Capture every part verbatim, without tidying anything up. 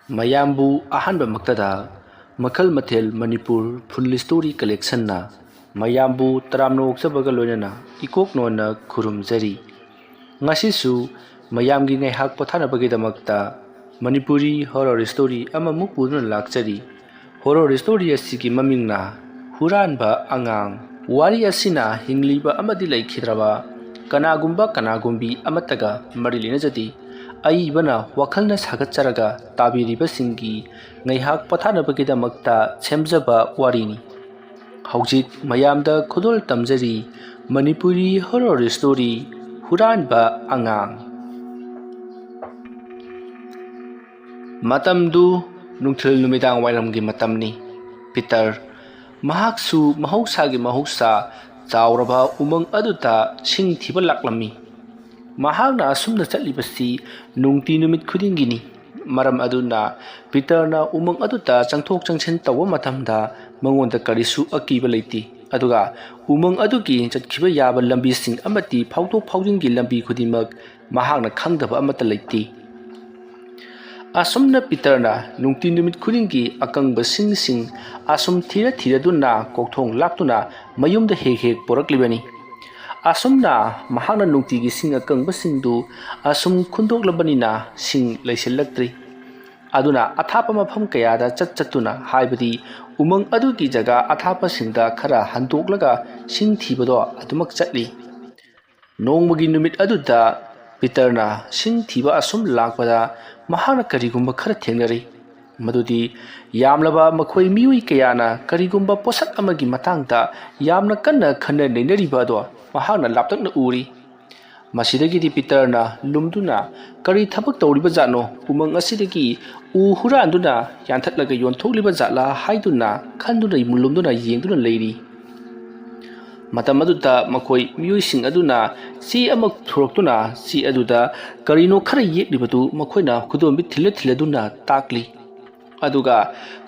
ꯃꯌꯥꯝꯕꯨ ꯑꯍꯥꯟꯕꯃꯛꯇꯗ ꯃꯈꯜ ꯃꯊꯦꯜ ꯃꯅꯤꯄꯨꯔ ꯐꯨꯜ ꯁ꯭ꯇꯣꯔꯤ ꯀꯂꯦꯛꯁꯟꯅ ꯃꯌꯥꯝꯕꯨ ꯇꯔꯥꯝꯅ ꯑꯣꯛꯆꯕꯒ ꯂꯣꯏꯅꯅ ꯏꯀꯣꯛ ꯅꯣꯟꯅ ꯈꯨꯔꯨꯝꯖꯔꯤ꯫ ꯉꯁꯤꯁꯨ ꯃꯌꯥꯝꯒꯤ ꯉꯥꯏꯍꯥꯛ ꯄꯣꯊꯥꯅꯕꯒꯤꯗꯃꯛꯇ ꯃꯅꯤꯄꯨꯔꯤ ꯍꯣꯔꯣꯔ ꯁ꯭ꯇꯣꯔꯤ ꯑꯃꯃꯨꯛ ꯄꯨꯗꯨꯅ ꯂꯥꯛꯆꯔꯤ꯫ ꯍꯣꯔꯣꯔ ꯁ꯭ꯇꯣꯔꯤ ꯑꯁꯤꯒꯤ ꯃꯃꯤꯡꯅ ꯍꯨꯔꯥꯟꯕ ꯑꯉꯥꯡ꯫ ꯋꯥꯔꯤ ꯑꯁꯤꯅ ꯍꯤꯡꯂꯤꯕ ꯑꯃꯗꯤ ꯂꯩꯈꯤꯗ꯭ꯔꯕ ꯀꯅꯥꯒꯨꯝꯕ ꯀꯅꯥꯒꯨꯝꯕꯤ ꯑꯃꯠꯇꯒ ꯃꯔꯤ ꯂꯩꯅꯖꯗꯦ꯫ ꯑꯏꯕꯅ ꯋꯥꯈꯜꯅ ꯁꯥꯒꯠꯆꯔꯒ ꯇꯥꯕꯤꯔꯤꯕꯁꯤꯡꯒꯤ ꯉꯥꯏꯍꯥꯛ ꯄꯣꯊꯥꯅꯕꯒꯤꯗꯃꯛꯇ ꯁꯦꯝꯖꯕ ꯋꯥꯔꯤꯅꯤ꯫ ꯍꯧꯖꯤꯛ ꯃꯌꯥꯝꯗ ꯈꯨꯗꯣꯜ ꯇꯝꯖꯔꯤ ꯃꯅꯤꯄꯨꯔꯤ ꯍꯣꯔꯣꯔ ꯁ꯭ꯇꯣꯔꯤ ꯍꯨꯔꯥꯟꯕ ꯑꯉꯥꯡ꯫ ꯃꯇꯝꯗꯨ ꯅꯨꯡꯊꯤꯜ ꯅꯨꯃꯤꯗꯥꯡ ꯋꯥꯏꯔꯝꯒꯤ ꯃꯇꯝꯅꯤ꯫ ꯄꯤꯇꯔ, ꯃꯍꯥꯛꯁꯨ ꯃꯍꯧꯁꯥꯒꯤ ꯃꯍꯧꯁꯥ ꯆꯥꯎꯔꯕ ꯎꯃꯪ ꯑꯗꯨꯗ ꯁꯤꯡ ꯊꯤꯕ ꯂꯥꯛꯂꯝꯃꯤ꯫ ꯃꯍꯥꯛꯅ ꯑꯁꯨꯝꯅ ꯆꯠꯂꯤꯕꯁꯤ ꯅꯨꯡꯇꯤ ꯅꯨꯃꯤꯠ ꯈꯨꯗꯤꯡꯒꯤꯅꯤ꯫ ꯃꯔꯝ ꯑꯗꯨꯅ ꯄꯤꯇꯔꯅ ꯎꯃꯪ ꯑꯗꯨꯗ ꯆꯪꯊꯣꯛ ꯆꯪꯁꯤꯟ ꯇꯧꯕ ꯃꯇꯝꯗ ꯃꯉꯣꯟꯗ ꯀꯔꯤꯁꯨ ꯑꯀꯤꯕ ꯂꯩꯇꯦ꯫ ꯑꯗꯨꯒ ꯎꯃꯪ ꯑꯗꯨꯒꯤ ꯆꯠꯈꯤꯕ ꯌꯥꯕ ꯂꯝꯕꯤꯁꯤꯡ ꯑꯃꯗꯤ ꯐꯥꯎꯗꯣꯛ ꯐꯥꯎꯖꯤꯟꯒꯤ ꯂꯝꯕꯤ ꯈꯨꯗꯤꯡꯃꯛ ꯃꯍꯥꯛꯅ ꯈꯪꯗꯕ ꯑꯃꯠꯇ ꯂꯩꯇꯦ꯫ ꯑꯁꯨꯝꯅ ꯄꯤꯇꯔꯅ ꯅꯨꯡꯇꯤ ꯅꯨꯃꯤꯠ ꯈꯨꯗꯤꯡꯒꯤ ꯑꯀꯪꯕ ꯁꯤꯡꯁꯤꯡ ꯑꯁꯨꯝ ꯊꯤꯔ ꯊꯤꯔꯗꯨꯅ ꯀꯣꯛꯊꯣꯡ ꯂꯥꯛꯇꯨꯅ ꯃꯌꯨꯝꯗ ꯍꯦꯛ ꯍꯦꯛ ꯄꯣꯔꯛꯂꯤꯕꯅꯤ꯫ ꯑꯁꯨꯝꯅ ꯃꯍꯥꯛꯅ ꯅꯨꯡꯇꯤꯒꯤ ꯁꯤꯡ ꯑꯀꯪꯕꯁꯤꯡꯗꯨ ꯑꯁꯨꯝ ꯈꯨꯟꯗꯣꯛꯂꯕꯅꯤꯅ ꯁꯤꯡ ꯂꯩꯁꯤꯜꯂꯛꯇ꯭ꯔꯤ꯫ ꯑꯗꯨꯅ ꯑꯊꯥꯞꯄ ꯃꯐꯝ ꯀꯌꯥꯗ ꯆꯠ ꯆꯠꯇꯨꯅ, ꯍꯥꯏꯕꯗꯤ ꯎꯃꯪ ꯑꯗꯨꯒꯤ ꯖꯒꯥ ꯑꯊꯥꯞꯄꯁꯤꯡꯗ ꯈꯔ ꯍꯟꯗꯣꯛꯂꯒ ꯁꯤꯡ ꯊꯤꯕꯗꯣ ꯑꯗꯨꯃꯛ ꯆꯠꯂꯤ꯫ ꯅꯣꯡꯃꯒꯤ ꯅꯨꯃꯤꯠ ꯑꯗꯨꯗ ꯄꯤꯇꯔꯅ ꯁꯤꯡ ꯊꯤꯕ ꯑꯁꯨꯝ ꯂꯥꯛꯄꯗ ꯃꯍꯥꯛꯅ ꯀꯔꯤꯒꯨꯝꯕ ꯈꯔ ꯊꯦꯡꯅꯔꯤ꯫ ꯃꯗꯨꯗꯤ ꯌꯥꯝꯂꯕ ꯃꯈꯣꯏ ꯃꯤꯑꯣꯏ ꯀꯌꯥꯅ ꯀꯔꯤꯒꯨꯝꯕ ꯄꯣꯠꯁꯛ ꯑꯃꯒꯤ ꯃꯇꯥꯡꯗ ꯌꯥꯝꯅ ꯀꯟꯅ ꯈꯟꯅ ꯅꯩꯅꯔꯤꯕ ꯑꯗꯣ ꯃꯍꯥꯛꯅ ꯂꯥꯞꯇꯛꯅ ꯎꯔꯤ꯫ ꯃꯁꯤꯗꯒꯤꯗꯤ ꯄꯤꯇꯔꯅ ꯂꯨꯝꯗꯨꯅ, "ꯀꯔꯤ ꯊꯕꯛ ꯇꯧꯔꯤꯕꯖꯥꯠꯅꯣ? ꯎꯃꯪ ꯑꯁꯤꯗꯒꯤ ꯎ ꯍꯨꯔꯥꯟꯗꯨꯅ ꯌꯥꯟꯊꯠꯂꯒ ꯌꯣꯟꯊꯣꯛꯂꯤꯕ ꯖꯥꯠꯂꯥ?" ꯍꯥꯏꯗꯨꯅ ꯈꯟꯗꯨꯅ ꯂꯨꯝꯗꯨꯅ ꯌꯦꯡꯗꯨꯅ ꯂꯩꯔꯤ꯫ ꯃꯇꯝ ꯑꯗꯨꯗ ꯃꯈꯣꯏ ꯃꯤꯑꯣꯏꯁꯤꯡ ꯑꯗꯨꯅ ꯆꯦ ꯑꯃ ꯄꯨꯊꯣꯔꯛꯇꯨꯅ ꯆꯦ ꯑꯗꯨꯗ ꯀꯔꯤꯅꯣ ꯈꯔ ꯌꯦꯛꯂꯤꯕꯗꯨ ꯃꯈꯣꯏꯅ ꯈꯨꯗꯣꯝꯕꯤꯠ ꯊꯤꯜꯂ ꯊꯤꯜꯂꯗꯨꯅ ꯇꯥꯛꯂꯤ꯫ ꯑꯗꯨꯒ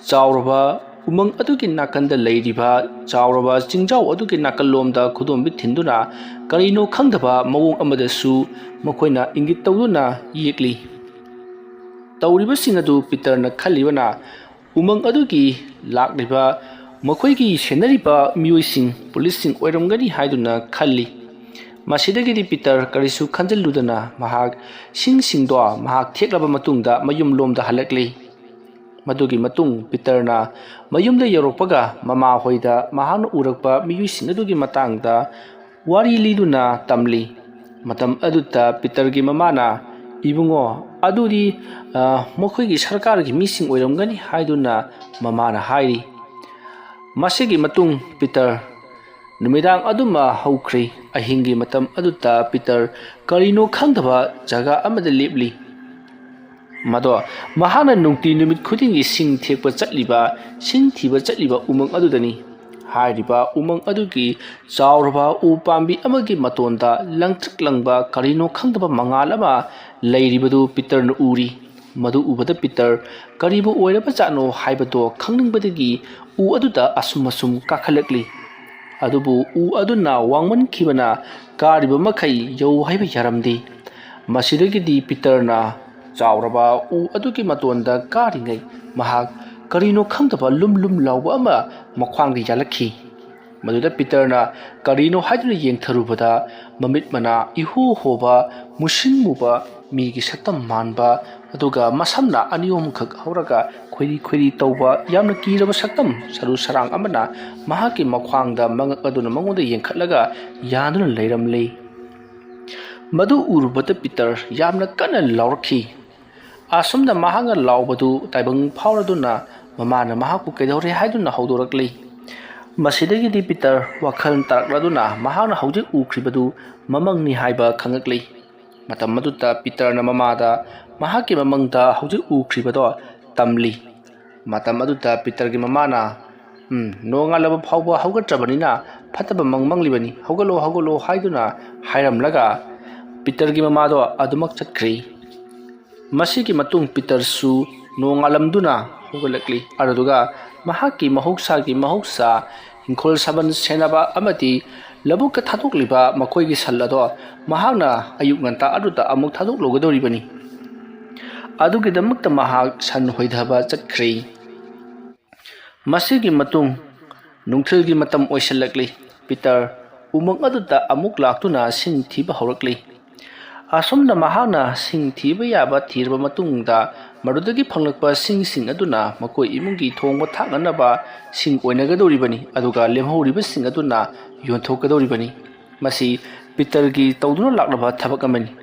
ꯆꯥꯎꯔꯕ ꯎꯃꯪ ꯑꯗꯨꯒꯤ ꯅꯥꯀꯟꯗ ꯂꯩꯔꯤꯕ ꯆꯥꯎꯔꯕ ꯆꯤꯡꯖꯥꯎ ꯑꯗꯨꯒꯤ ꯅꯥꯀꯜꯂꯣꯝꯗ ꯈꯨꯗꯣꯝꯕꯤꯠ ꯊꯤꯟꯗꯨꯅ ꯀꯔꯤꯅꯣ ꯈꯪꯗꯕ ꯃꯑꯣꯡ ꯑꯃꯗꯁꯨ ꯃꯈꯣꯏꯅ ꯏꯪꯒꯤꯠ ꯇꯧꯗꯨꯅ ꯌꯦꯛꯂꯤ꯫ ꯇꯧꯔꯤꯕꯁꯤꯡ ꯑꯗꯨ ꯄꯤꯇꯔꯅ ꯈꯜꯂꯤꯕꯅ ꯎꯃꯪ ꯑꯗꯨꯒꯤ ꯂꯥꯛꯂꯤꯕ ꯃꯈꯣꯏꯒꯤ ꯁꯦꯟꯅꯔꯤꯕ ꯃꯤꯑꯣꯏꯁꯤꯡ, ꯄꯨꯂꯤꯁꯁꯤꯡ ꯑꯣꯏꯔꯝꯒꯅꯤ ꯍꯥꯏꯗꯨꯅ ꯈꯜꯂꯤ꯫ ꯃꯁꯤꯗꯒꯤꯗꯤ ꯄꯤꯇꯔ ꯀꯔꯤꯁꯨ ꯈꯟꯖꯤꯜꯂꯨꯗꯅ ꯃꯍꯥꯛ ꯁꯤꯡꯁꯤꯡꯗꯣ ꯃꯍꯥꯛ ꯊꯦꯛꯂꯕ ꯃꯇꯨꯡꯗ ꯃꯌꯨꯝꯂꯣꯝꯗ ꯍꯜꯂꯛꯂꯤ꯫ ꯃꯗꯨꯒꯤ ꯃꯇꯨꯡ ꯄꯤꯇꯔꯅ ꯃꯌꯨꯝꯗ ꯌꯧꯔꯛꯄꯒ ꯃꯃꯥ ꯍꯣꯏꯗ ꯃꯍꯥꯛꯅ ꯎꯔꯛꯄ ꯃꯤꯑꯣꯏꯁꯤꯡ ꯑꯗꯨꯒꯤ ꯃꯇꯥꯡꯗ ꯋꯥꯔꯤ ꯂꯤꯗꯨꯅ ꯇꯝꯂꯤ꯫ ꯃꯇꯝ ꯑꯗꯨꯗ ꯄꯤꯇꯔꯒꯤ ꯃꯃꯥꯅ, "ꯏꯕꯨꯡꯉꯣ, ꯑꯗꯨꯗꯤ, ꯑ, ꯃꯈꯣꯏꯒꯤ ꯁꯔꯀꯥꯔꯒꯤ ꯃꯤꯁꯤꯡ ꯑꯣꯏꯔꯝꯒꯅꯤ" ꯍꯥꯏꯗꯨꯅ ꯃꯃꯥꯅ ꯍꯥꯏꯔꯤ꯫ ꯃꯁꯤꯒꯤ ꯃꯇꯨꯡ ꯄꯤꯇꯔ ꯅꯨꯃꯤꯗꯥꯡ ꯑꯗꯨꯃ ꯍꯧꯈ꯭ꯔꯦ꯫ ꯑꯍꯤꯡꯒꯤ ꯃꯇꯝ ꯑꯗꯨꯗ ꯄꯤꯇꯔ ꯀꯔꯤꯅꯣ ꯈꯪꯗꯕ ꯖꯒꯥ ꯑꯃꯗ ꯂꯦꯞꯂꯤ꯫ ꯃꯗꯣ ꯃꯍꯥꯛꯅ ꯅꯨꯡꯇꯤ ꯅꯨꯃꯤꯠ ꯈꯨꯗꯤꯡꯒꯤ ꯁꯤꯡ ꯊꯦꯛꯄ ꯆꯠꯂꯤꯕ, ꯁꯤꯡ ꯊꯤꯕ ꯆꯠꯂꯤꯕ ꯎꯃꯪ ꯑꯗꯨꯗꯅꯤ꯫ ꯍꯥꯏꯔꯤꯕ ꯎꯃꯪ ꯑꯗꯨꯒꯤ ꯆꯥꯎꯔꯕ ꯎ ꯄꯥꯝꯕꯤ ꯑꯃꯒꯤ ꯃꯇꯣꯟꯗ ꯂꯪꯇ꯭ꯔꯤꯛ ꯂꯪꯕ ꯀꯔꯤꯅꯣ ꯈꯪꯗꯕ ꯃꯉꯥꯜ ꯑꯃ ꯂꯩꯔꯤꯕꯗꯨ ꯄꯤꯇꯔꯅ ꯎꯔꯤ꯫ ꯃꯗꯨ ꯎꯕꯗ ꯄꯤꯇꯔ ꯀꯔꯤꯕꯨ ꯑꯣꯏꯔꯕꯖꯥꯠꯅꯣ ꯍꯥꯏꯕꯗꯣ ꯈꯪꯅꯤꯡꯕꯗꯒꯤ ꯎ ꯑꯗꯨꯗ ꯑꯁꯨꯝ ꯑꯁꯨꯝ ꯀꯥꯈꯠꯂꯛꯂꯤ꯫ ꯑꯗꯨꯕꯨ ꯎ ꯑꯗꯨꯅ ꯋꯥꯡꯃꯟꯈꯤꯕꯅ ꯀꯥꯔꯤꯕ ꯃꯈꯩ ꯌꯧ ꯍꯥꯏꯕ ꯌꯥꯔꯝꯗꯦ꯫ ꯃꯁꯤꯗꯒꯤꯗꯤ ꯄꯤꯇꯔꯅ ꯆꯥꯎꯔꯕ ꯎ ꯑꯗꯨꯒꯤ ꯃꯇꯣꯟꯗ ꯀꯥꯔꯤꯉꯩ ꯃꯍꯥꯛ ꯀꯔꯤꯅꯣ ꯈꯪꯗꯕ ꯂꯨꯝ ꯂꯨꯝ ꯂꯥꯎꯕ ꯑꯃ ꯃꯈ꯭ꯋꯥꯡꯗ ꯌꯥꯜꯂꯛꯈꯤ꯫ ꯃꯗꯨꯗ ꯄꯤꯇꯔꯅ ꯀꯔꯤꯅꯣ ꯍꯥꯏꯗꯨꯅ ꯌꯦꯡꯊꯔꯨꯕꯗ ꯃꯃꯤꯠ ꯃꯅꯥ ꯏꯍꯣ ꯍꯣꯕ, ꯃꯨꯁꯤꯟ ꯃꯨꯕ ꯃꯤꯒꯤ ꯁꯛꯇꯝ ꯃꯥꯟꯕ, ꯑꯗꯨꯒ ꯃꯁꯝꯅ ꯑꯅꯤ ꯑꯍꯨꯝꯈꯛ ꯍꯧꯔꯒ ꯈꯣꯏꯔꯤ ꯈꯣꯏꯔꯤ ꯇꯧꯕ ꯌꯥꯝꯅ ꯀꯤꯔꯕ ꯁꯛꯇꯝ ꯁꯔꯨ ꯁꯔꯥꯡ ꯑꯃꯅ ꯃꯍꯥꯛꯀꯤ ꯃꯈ꯭ꯋꯥꯡꯗ ꯃꯉꯛ ꯑꯗꯨꯅ ꯃꯉꯣꯟꯗ ꯌꯦꯡꯈꯠꯂꯒ ꯌꯥꯟꯗꯨꯅ ꯂꯩꯔꯝꯂꯤ꯫ ꯃꯗꯨ ꯎꯔꯨꯕꯗ ꯄꯤꯇꯔ ꯌꯥꯝꯅ ꯀꯟꯅ ꯂꯥꯎꯔꯛꯈꯤ꯫ ꯑꯁꯨꯝꯅ ꯃꯍꯥꯛꯅ ꯂꯥꯎꯕꯗꯨ ꯇꯥꯏꯕꯪ ꯐꯥꯎꯔꯗꯨꯅ ꯃꯃꯥꯅ ꯃꯍꯥꯛꯄꯨ ꯀꯩꯗꯧꯔꯦ ꯍꯥꯏꯗꯨꯅ ꯍꯧꯗꯣꯔꯛꯂꯤ꯫ ꯃꯁꯤꯗꯒꯤꯗꯤ ꯄꯤꯇꯔ ꯋꯥꯈꯜ ꯇꯥꯔꯛꯂꯗꯨꯅ ꯃꯍꯥꯛꯅ ꯍꯧꯖꯤꯛ ꯎꯈ꯭ꯔꯤꯕꯗꯨ ꯃꯃꯪꯅꯤ ꯍꯥꯏꯕ ꯈꯪꯉꯛꯂꯤ꯫ ꯃꯇꯝ ꯑꯗꯨꯗ ꯄꯤꯇꯔꯅ ꯃꯃꯥꯗ ꯃꯍꯥꯛꯀꯤ ꯃꯃꯪꯗ ꯍꯧꯖꯤꯛ ꯎꯈ꯭ꯔꯤꯕꯗꯣ ꯇꯝꯂꯤ꯫ ꯃꯇꯝ ꯑꯗꯨꯗ ꯄꯤꯇꯔꯒꯤ ꯃꯃꯥꯅ, "ꯎꯝ, ꯅꯣꯡꯉꯥꯜꯂꯕ ꯐꯥꯎꯕ ꯍꯧꯒꯠꯇ꯭ꯔꯕꯅꯤꯅ ꯐꯠꯇꯕ ꯃꯪ ꯃꯪꯂꯤꯕꯅꯤ, ꯍꯧꯒꯠꯂꯣ, ꯍꯧꯒꯠꯂꯣ" ꯍꯥꯏꯗꯨꯅ ꯍꯥꯏꯔꯝꯂꯒ ꯄꯤꯇꯔꯒꯤ ꯃꯃꯥꯗꯣ ꯑꯗꯨꯃꯛ ꯆꯠꯈ꯭ꯔꯤ꯫ ꯃꯁꯤꯒꯤ ꯃꯇꯨꯡ ꯄꯤꯇꯔꯁꯨ ꯅꯣꯡꯉꯥꯜꯂꯝꯗꯨꯅ ꯍꯧꯒꯠꯂꯛꯂꯤ꯫ ꯑꯗꯨꯗꯨꯒ ꯃꯍꯥꯛꯀꯤ ꯃꯍꯧꯁꯥꯒꯤ ꯃꯍꯧꯁꯥ ꯏꯪꯈꯣꯜ ꯁꯥꯕꯟ ꯁꯦꯟꯅꯕ ꯑꯃꯗꯤ ꯂꯧꯕꯨꯛꯇ ꯊꯥꯗꯣꯛꯂꯤꯕ ꯃꯈꯣꯏꯒꯤ ꯁꯟ ꯑꯗꯣ ꯃꯍꯥꯛꯅ ꯑꯌꯨꯛ ꯉꯟꯇꯥ ꯑꯗꯨꯗ ꯑꯃꯨꯛ ꯊꯥꯗꯣꯛꯂꯨꯒꯗꯧꯔꯤꯕꯅꯤ꯫ ꯑꯗꯨꯒꯤꯗꯃꯛꯇ ꯃꯍꯥꯛ ꯁꯟ ꯍꯣꯏꯊꯕ ꯆꯠꯈ꯭ꯔꯦ꯫ ꯃꯁꯤꯒꯤ ꯃꯇꯨꯡ ꯅꯨꯡꯊꯤꯜꯒꯤ ꯃꯇꯝ ꯑꯣꯏꯁꯤꯜꯂꯛꯂꯤ꯫ ꯄꯤꯇꯔ ꯎꯃꯪ ꯑꯗꯨꯗ ꯑꯃꯨꯛ ꯂꯥꯛꯇꯨꯅ ꯁꯤꯡ ꯊꯤꯕ ꯍꯧꯔꯛꯂꯤ꯫ ꯑꯁꯨꯝꯅ ꯃꯍꯥꯛꯅ ꯁꯤꯡ ꯊꯤꯕ ꯌꯥꯕ ꯊꯤꯔꯕ ꯃꯇꯨꯡꯗ, ꯃꯗꯨꯗꯒꯤ ꯐꯪꯂꯛꯄ ꯁꯤꯡꯁꯤꯡ ꯑꯗꯨꯅ ꯃꯈꯣꯏ ꯏꯃꯨꯡꯒꯤ ꯊꯣꯡꯕ ꯊꯥꯛꯅꯅꯕ ꯁꯤꯡ ꯑꯣꯏꯅꯒꯗꯧꯔꯤꯕꯅꯤ, ꯑꯗꯨꯒ ꯂꯦꯝꯍꯧꯔꯤꯕꯁꯤꯡ ꯑꯗꯨꯅ ꯌꯣꯟꯊꯣꯛꯀꯗꯧꯔꯤꯕꯅꯤ꯫ ꯃꯁꯤ ꯄꯤꯇꯔꯒꯤ ꯇꯧꯗꯨꯅ ꯂꯥꯛꯂꯕ ꯊꯕꯛ ꯑꯃꯅꯤ꯫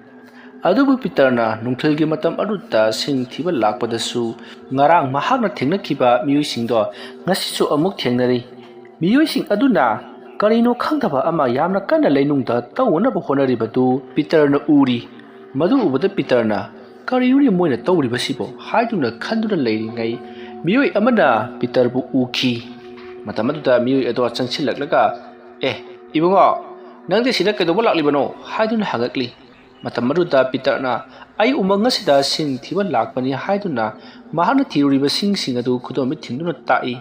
ꯑꯗꯨꯕꯨ ꯄꯤꯇꯔꯅ ꯅꯨꯡꯊꯤꯜꯒꯤ ꯃꯇꯝ ꯑꯗꯨꯗ ꯁꯤꯡ ꯊꯤꯕ ꯂꯥꯛꯄꯗꯁꯨ, ꯉꯔꯥꯡ ꯃꯍꯥꯛꯅ ꯊꯦꯡꯅꯈꯤꯕ ꯃꯤꯑꯣꯏꯁꯤꯡꯗꯣ ꯉꯁꯤꯁꯨ ꯑꯃꯨꯛ ꯊꯦꯡꯅꯔꯤ꯫ ꯃꯤꯑꯣꯏꯁꯤꯡ ꯑꯗꯨꯅ ꯀꯔꯤꯅꯣ ꯈꯪꯗꯕ ꯑꯃ ꯌꯥꯝꯅ ꯀꯟꯅ ꯂꯩꯅꯨꯡꯗ ꯇꯧꯅꯕ ꯍꯣꯠꯅꯔꯤꯕꯗꯨ ꯄꯤꯇꯔꯅ ꯎꯔꯤ꯫ ꯃꯗꯨ ꯎꯕꯗ ꯄꯤꯇꯔꯅ, "ꯀꯔꯤꯅꯣꯅꯦ ꯃꯣꯏꯅ ꯇꯧꯔꯤꯕꯁꯤꯕꯣ?" ꯍꯥꯏꯗꯨꯅ ꯈꯟꯗꯨꯅ ꯂꯩꯔꯤꯉꯩ, ꯃꯤꯑꯣꯏ ꯑꯃꯅ ꯄꯤꯇꯔꯕꯨ ꯎꯈꯤ꯫ ꯃꯇꯝ ꯑꯗꯨꯗ ꯃꯤꯑꯣꯏ ꯑꯗꯣ ꯆꯪꯁꯤꯜꯂꯛꯂꯒ, "ꯑꯦ, ꯏꯕꯨꯡꯉꯣ, ꯅꯪꯗꯤ ꯁꯤꯗ ꯀꯩꯗꯧꯕ ꯂꯥꯛꯂꯤꯕꯅꯣ?" ꯍꯥꯏꯗꯨꯅ ꯍꯪꯉꯛꯂꯤ꯫ ꯃꯇꯝ ꯑꯗꯨꯗ ꯄꯤꯇꯔꯅ, "ꯑꯩ ꯎꯃꯪ ꯑꯁꯤꯗ ꯁꯤꯡ ꯊꯤꯕ ꯂꯥꯛꯄꯅꯤ" ꯍꯥꯏꯗꯨꯅ ꯃꯍꯥꯛꯅ ꯊꯤꯔꯨꯔꯤꯕ ꯁꯤꯡꯁꯤꯡ ꯑꯗꯨ ꯈꯨꯗꯣꯝꯕꯤꯠ ꯊꯤꯟꯗꯨꯅ ꯇꯥꯛꯏ꯫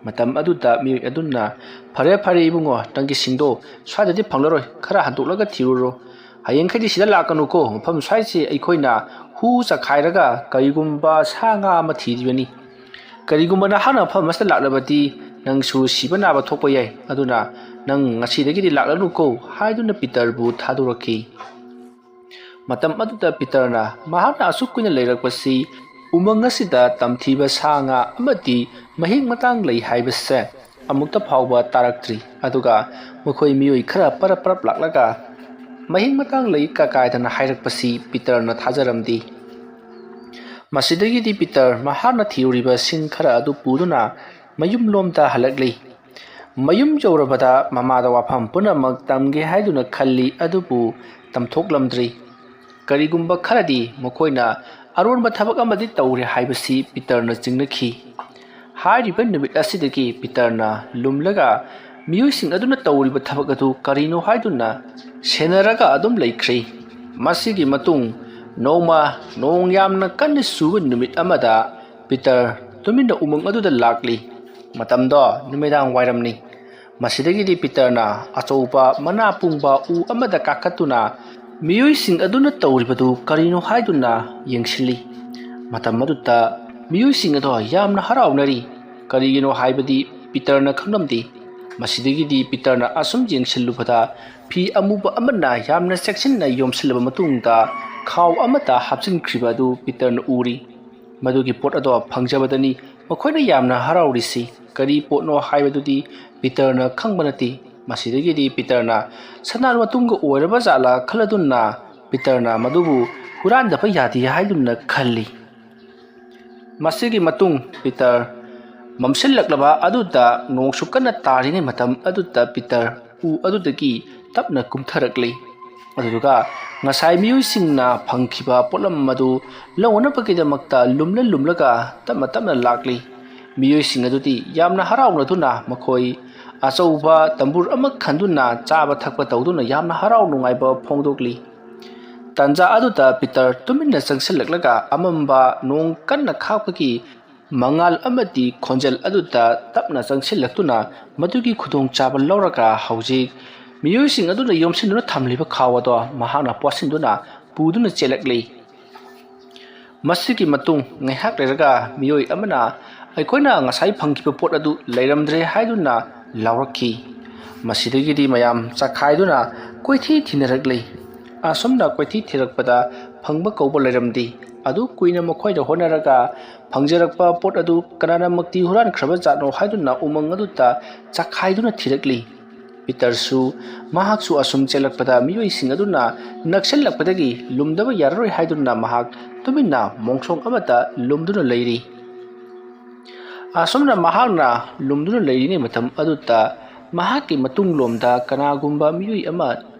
ꯃꯇꯝ ꯑꯗꯨꯗ ꯃꯤꯑꯣꯏ ꯑꯗꯨꯅ, "ꯐꯔꯦ, ꯐꯔꯦ ꯏꯕꯨꯡꯉꯣ, ꯅꯪꯒꯤ ꯁꯤꯡꯗꯣ ꯁ꯭ꯋꯥꯏꯗꯗꯤ ꯐꯪꯂꯔꯣꯏ, ꯈꯔ ꯍꯟꯗꯣꯛꯂꯒ ꯊꯤꯔꯨꯔꯣ꯫ ꯍꯌꯦꯡꯈꯩꯗꯤ ꯁꯤꯗ ꯂꯥꯛꯀꯅꯨꯀꯣ, ꯃꯐꯝ ꯁ꯭ꯋꯥꯏꯁꯤ ꯑꯩꯈꯣꯏꯅ ꯍꯨ ꯆꯈꯥꯏꯔꯒ ꯀꯔꯤꯒꯨꯝꯕ ꯁꯥ ꯉꯥ ꯑꯃ ꯊꯤꯔꯤꯕꯅꯤ꯫ ꯀꯔꯤꯒꯨꯝꯕ ꯅꯍꯥꯛꯅ ꯃꯐꯝ ꯑꯁꯤꯗ ꯂꯥꯛꯂꯕꯗꯤ ꯅꯪꯁꯨ ꯁꯤꯕ ꯅꯥꯕ ꯊꯣꯛꯄ ꯌꯥꯏ, ꯑꯗꯨꯅ ꯅꯪ ꯉꯁꯤꯗꯒꯤꯗꯤ ꯂꯥꯛꯂꯅꯨꯀꯣ" ꯍꯥꯏꯗꯨꯅ ꯄꯤꯇꯔꯕꯨ ꯊꯥꯗꯣꯔꯛꯈꯤ꯫ ꯃꯇꯝ ꯑꯗꯨꯗ ꯄꯤꯇꯔꯅ ꯃꯍꯥꯛꯅ ꯑꯁꯨꯛ ꯀꯨꯏꯅ ꯂꯩꯔꯛꯄꯁꯤ ꯎꯃꯪ ꯑꯁꯤꯗ ꯇꯝꯊꯤꯕ ꯁꯥ ꯉꯥ ꯑꯃꯗꯤ ꯃꯍꯤꯛ ꯃꯇꯥꯡ ꯂꯩ ꯍꯥꯏꯕꯁꯦ ꯑꯃꯨꯛꯇ ꯐꯥꯎꯕ ꯇꯥꯔꯛꯇ꯭ꯔꯤ꯫ ꯑꯗꯨꯒ ꯃꯈꯣꯏ ꯃꯤꯑꯣꯏ ꯈꯔ ꯄꯔꯞ ꯄꯔꯞ ꯂꯥꯛꯂꯒ ꯃꯍꯤꯛ ꯃꯇꯥꯡ ꯂꯩ ꯀꯀꯥꯏꯗꯅ ꯍꯥꯏꯔꯛꯄꯁꯤ ꯄꯤꯇꯔꯅ ꯊꯥꯖꯔꯝꯗꯦ꯫ ꯃꯁꯤꯗꯒꯤꯗꯤ ꯄꯤꯇꯔ ꯃꯍꯥꯛꯅ ꯊꯤꯔꯨꯔꯤꯕ ꯁꯤꯡ ꯈꯔ ꯑꯗꯨ ꯄꯨꯗꯨꯅ ꯃꯌꯨꯝꯂꯣꯝꯗ ꯍꯜꯂꯛꯂꯤ꯫ ꯃꯌꯨꯝ ꯌꯧꯔꯕꯗ ꯃꯃꯥꯗ ꯋꯥꯐꯝ ꯄꯨꯝꯅꯃꯛ ꯇꯝꯒꯦ ꯍꯥꯏꯗꯨꯅ ꯈꯜꯂꯤ, ꯑꯗꯨꯕꯨ ꯇꯝꯊꯣꯛꯂꯝꯗ꯭ꯔꯤ꯫ ꯀꯔꯤꯒꯨꯝꯕ ꯈꯔꯗꯤ ꯃꯈꯣꯏꯅ ꯑꯔꯣꯟꯕ ꯊꯕꯛ ꯑꯃꯗꯤ ꯇꯧꯔꯦ ꯍꯥꯏꯕꯁꯤ ꯄꯤꯇꯔꯅ ꯆꯤꯡꯅꯈꯤ꯫ ꯍꯥꯏꯔꯤꯕ ꯅꯨꯃꯤꯠ ꯑꯁꯤꯗꯒꯤ ꯄꯤꯇꯔꯅ ꯂꯨꯝꯂꯒ ꯃꯤꯑꯣꯏꯁꯤꯡ ꯑꯗꯨꯅ ꯇꯧꯔꯤꯕ ꯊꯕꯛ ꯑꯗꯨ ꯀꯔꯤꯅꯣ ꯍꯥꯏꯗꯨꯅ ꯁꯦꯟꯅꯔꯒ ꯑꯗꯨꯝ ꯂꯩꯈ꯭ꯔꯦ꯫ ꯃꯁꯤꯒꯤ ꯃꯇꯨꯡ ꯅꯣꯡꯃ ꯅꯣꯡ ꯌꯥꯝꯅ ꯀꯟꯅ ꯆꯨꯕ ꯅꯨꯃꯤꯠ ꯑꯃꯗ ꯄꯤꯇꯔ ꯇꯨꯃꯤꯟꯅ ꯎꯃꯪ ꯑꯗꯨꯗ ꯂꯥꯛꯂꯤ꯫ ꯃꯇꯝꯗꯣ ꯅꯨꯃꯤꯗꯥꯡ ꯋꯥꯏꯔꯝꯅꯤ꯫ ꯃꯁꯤꯗꯒꯤꯗꯤ ꯄꯤꯇꯔꯅ ꯑꯆꯧꯕ ꯃꯅꯥ ꯄꯨꯡꯕ ꯎ ꯑꯃꯗ ꯀꯥꯈꯠꯇꯨꯅ ꯃꯤꯑꯣꯏꯁꯤꯡ ꯑꯗꯨꯅ ꯇꯧꯔꯤꯕꯗꯨ ꯀꯔꯤꯅꯣ ꯍꯥꯏꯗꯨꯅ ꯌꯦꯡꯁꯤꯜꯂꯤ꯫ ꯃꯇꯝ ꯑꯗꯨꯗ ꯃꯤꯑꯣꯏꯁꯤꯡ ꯑꯗꯣ ꯌꯥꯝꯅ ꯍꯔꯥꯎꯅꯔꯤ꯫ ꯀꯔꯤꯒꯤꯅꯣ ꯍꯥꯏꯕꯗꯤ ꯄꯤꯇꯔꯅ ꯈꯪꯂꯝꯗꯦ꯫ ꯃꯁꯤꯗꯒꯤꯗꯤ ꯄꯤꯇꯔꯅ ꯑꯁꯨꯝ ꯌꯦꯡꯁꯤꯜꯂꯨꯕꯗ ꯐꯤ ꯑꯃꯨꯕ ꯑꯃꯅ ꯌꯥꯝꯅ ꯆꯦꯛꯁꯤꯟꯅ ꯌꯣꯝꯁꯤꯜꯂꯕ ꯃꯇꯨꯡꯗ ꯈꯥꯎ ꯑꯃꯗ ꯍꯥꯞꯆꯤꯟꯈ꯭ꯔꯤꯕ ꯑꯗꯨ ꯄꯤꯇꯔꯅ ꯎꯔꯤ꯫ ꯃꯗꯨꯒꯤ ꯄꯣꯠ ꯑꯗꯣ ꯐꯪꯖꯕꯗꯅꯤ ꯃꯈꯣꯏꯅ ꯌꯥꯝꯅ ꯍꯔꯥꯎꯔꯤꯁꯤ꯫ ꯀꯔꯤ ꯄꯣꯠꯅꯣ ꯍꯥꯏꯕꯗꯨꯗꯤ ꯄꯤꯇꯔꯅ ꯈꯪꯕ ꯅꯠꯇꯦ꯫ ꯃꯁꯤꯗꯒꯤꯗꯤ ꯄꯤꯇꯔꯅ ꯁꯅꯥ ꯃꯇꯨꯝꯒ ꯑꯣꯏꯔꯕ ꯖꯥꯠꯂꯥ ꯈꯜꯂꯗꯨꯅ ꯄꯤꯇꯔꯅ ꯃꯗꯨꯕꯨ ꯍꯨꯔꯥꯟꯗꯕ ꯌꯥꯗꯦ ꯍꯥꯏꯗꯨꯅ ꯈꯜꯂꯤ꯫ ꯃꯁꯤꯒꯤ ꯃꯇꯨꯡ ꯄꯤꯇꯔ ꯃꯝꯁꯤꯜꯂꯛꯂꯕ ꯑꯗꯨꯗ ꯅꯣꯡꯁꯨ ꯀꯟꯅ ꯇꯥꯔꯤꯉꯩ ꯃꯇꯝ ꯑꯗꯨꯗ ꯄꯤꯇꯔ ꯎ ꯑꯗꯨꯗꯒꯤ ꯇꯞꯅ ꯀꯨꯝꯊꯔꯛꯂꯤ꯫ ꯑꯗꯨꯗꯨꯒ ꯉꯁꯥꯏ ꯃꯤꯑꯣꯏꯁꯤꯡꯅ ꯐꯪꯈꯤꯕ ꯄꯣꯠꯂꯝ ꯑꯗꯨ ꯂꯧꯅꯅꯕꯒꯤꯗꯃꯛꯇ ꯂꯨꯝꯂ ꯂꯨꯝꯂꯒ ꯇꯞꯅ ꯇꯞꯅ ꯂꯥꯛꯂꯤ꯫ ꯃꯤꯑꯣꯏꯁꯤꯡ ꯑꯗꯨꯗꯤ ꯌꯥꯝꯅ ꯍꯔꯥꯎꯅꯗꯨꯅ ꯃꯈꯣꯏ ꯑꯆꯧꯕ ꯇꯝꯕꯨꯔ ꯑꯃ ꯈꯟꯗꯨꯅ ꯆꯥꯕ ꯊꯛꯄ ꯇꯧꯗꯨꯅ ꯌꯥꯝꯅ ꯍꯔꯥꯎ ꯅꯨꯡꯉꯥꯏꯕ ꯐꯣꯡꯗꯣꯛꯂꯤ꯫ ꯇꯥꯟꯖꯥ ꯑꯗꯨꯗ ꯄꯤꯇꯔ ꯇꯨꯃꯤꯟꯅ ꯆꯪꯁꯤꯜꯂꯛꯂꯒ ꯑꯃꯝꯕ ꯅꯣꯡ ꯀꯟꯅ ꯈꯥꯛꯄꯒꯤ ꯃꯉꯥꯜ ꯑꯃꯗꯤ ꯈꯣꯟꯖꯦꯜ ꯑꯗꯨꯗ ꯇꯞꯅ ꯆꯪꯁꯤꯜꯂꯛꯇꯨꯅ ꯃꯗꯨꯒꯤ ꯈꯨꯗꯣꯡꯆꯥꯕ ꯂꯧꯔꯒ ꯍꯧꯖꯤꯛ ꯃꯤꯑꯣꯏꯁꯤꯡ ꯑꯗꯨꯅ ꯌꯣꯝꯁꯤꯟꯗꯨꯅ ꯊꯝꯂꯤꯕ ꯈꯥꯎ ꯑꯗꯣ ꯃꯍꯥꯛꯅ ꯄꯣꯠꯁꯤꯟꯗꯨꯅ ꯄꯨꯗꯨꯅ ꯆꯦꯜꯂꯛꯂꯤ꯫ ꯃꯁꯤꯒꯤ ꯃꯇꯨꯡ ꯉꯥꯏꯍꯥꯛ ꯂꯩꯔꯒ ꯃꯤꯑꯣꯏ ꯑꯃꯅ ꯑꯩꯈꯣꯏꯅ ꯉꯁꯥꯏ ꯐꯪꯈꯤꯕ ꯄꯣꯠ ꯑꯗꯨ ꯂꯩꯔꯝꯗ꯭ꯔꯦ ꯍꯥꯏꯗꯨꯅ ꯂꯥꯎꯔꯛꯈꯤ꯫ ꯃꯁꯤꯗꯒꯤꯗꯤ ꯃꯌꯥꯝ ꯆꯈꯥꯏꯗꯨꯅ ꯀꯣꯏꯊꯤ ꯊꯤꯅꯔꯛꯂꯤ꯫ ꯑꯁꯨꯝꯅ ꯀꯣꯏꯊꯤ ꯊꯤꯔꯛꯄꯗ ꯐꯪꯕ ꯀꯧꯕ ꯂꯩꯔꯝꯗꯦ꯫ ꯑꯗꯨ ꯀꯨꯏꯅ ꯃꯈꯣꯏꯅ ꯍꯣꯠꯅꯔꯒ ꯐꯪꯖꯔꯛꯄ ꯄꯣꯠ ꯑꯗꯨ ꯀꯅꯥꯅꯃꯛꯇꯤ ꯍꯨꯔꯥꯟꯈ꯭ꯔꯕ ꯖꯥꯠꯅꯣ ꯍꯥꯏꯗꯨꯅ ꯎꯃꯪ ꯑꯗꯨꯗ ꯆꯈꯥꯏꯗꯨꯅ ꯊꯤꯔꯛꯂꯤ꯫ ꯄꯤꯇꯔꯁꯨ ꯃꯍꯥꯛꯁꯨ ꯑꯁꯨꯝ ꯆꯦꯜꯂꯛꯄꯗ ꯃꯤꯑꯣꯏꯁꯤꯡ ꯑꯗꯨꯅ ꯅꯛꯁꯤꯜꯂꯛꯄꯗꯒꯤ ꯂꯨꯝꯗꯕ ꯌꯥꯔꯔꯣꯏ ꯍꯥꯏꯗꯨꯅ ꯃꯍꯥꯛ ꯇꯨꯃꯤꯟꯅ ꯃꯣꯡꯁꯣꯡ ꯑꯃꯗ ꯂꯨꯝꯗꯨꯅ ꯂꯩꯔꯤ꯫ ꯑꯁꯨꯝꯅ ꯃꯍꯥꯛꯅ ꯂꯨꯝꯗꯨꯅ ꯂꯩꯔꯤꯉꯩ ꯃꯇꯝ ꯑꯗꯨꯗ ꯃꯍꯥꯛꯀꯤ ꯃꯇꯨꯡꯂꯣꯝꯗ ꯀꯅꯥꯒꯨꯝꯕ ꯃꯤꯑꯣꯏ ꯑꯃ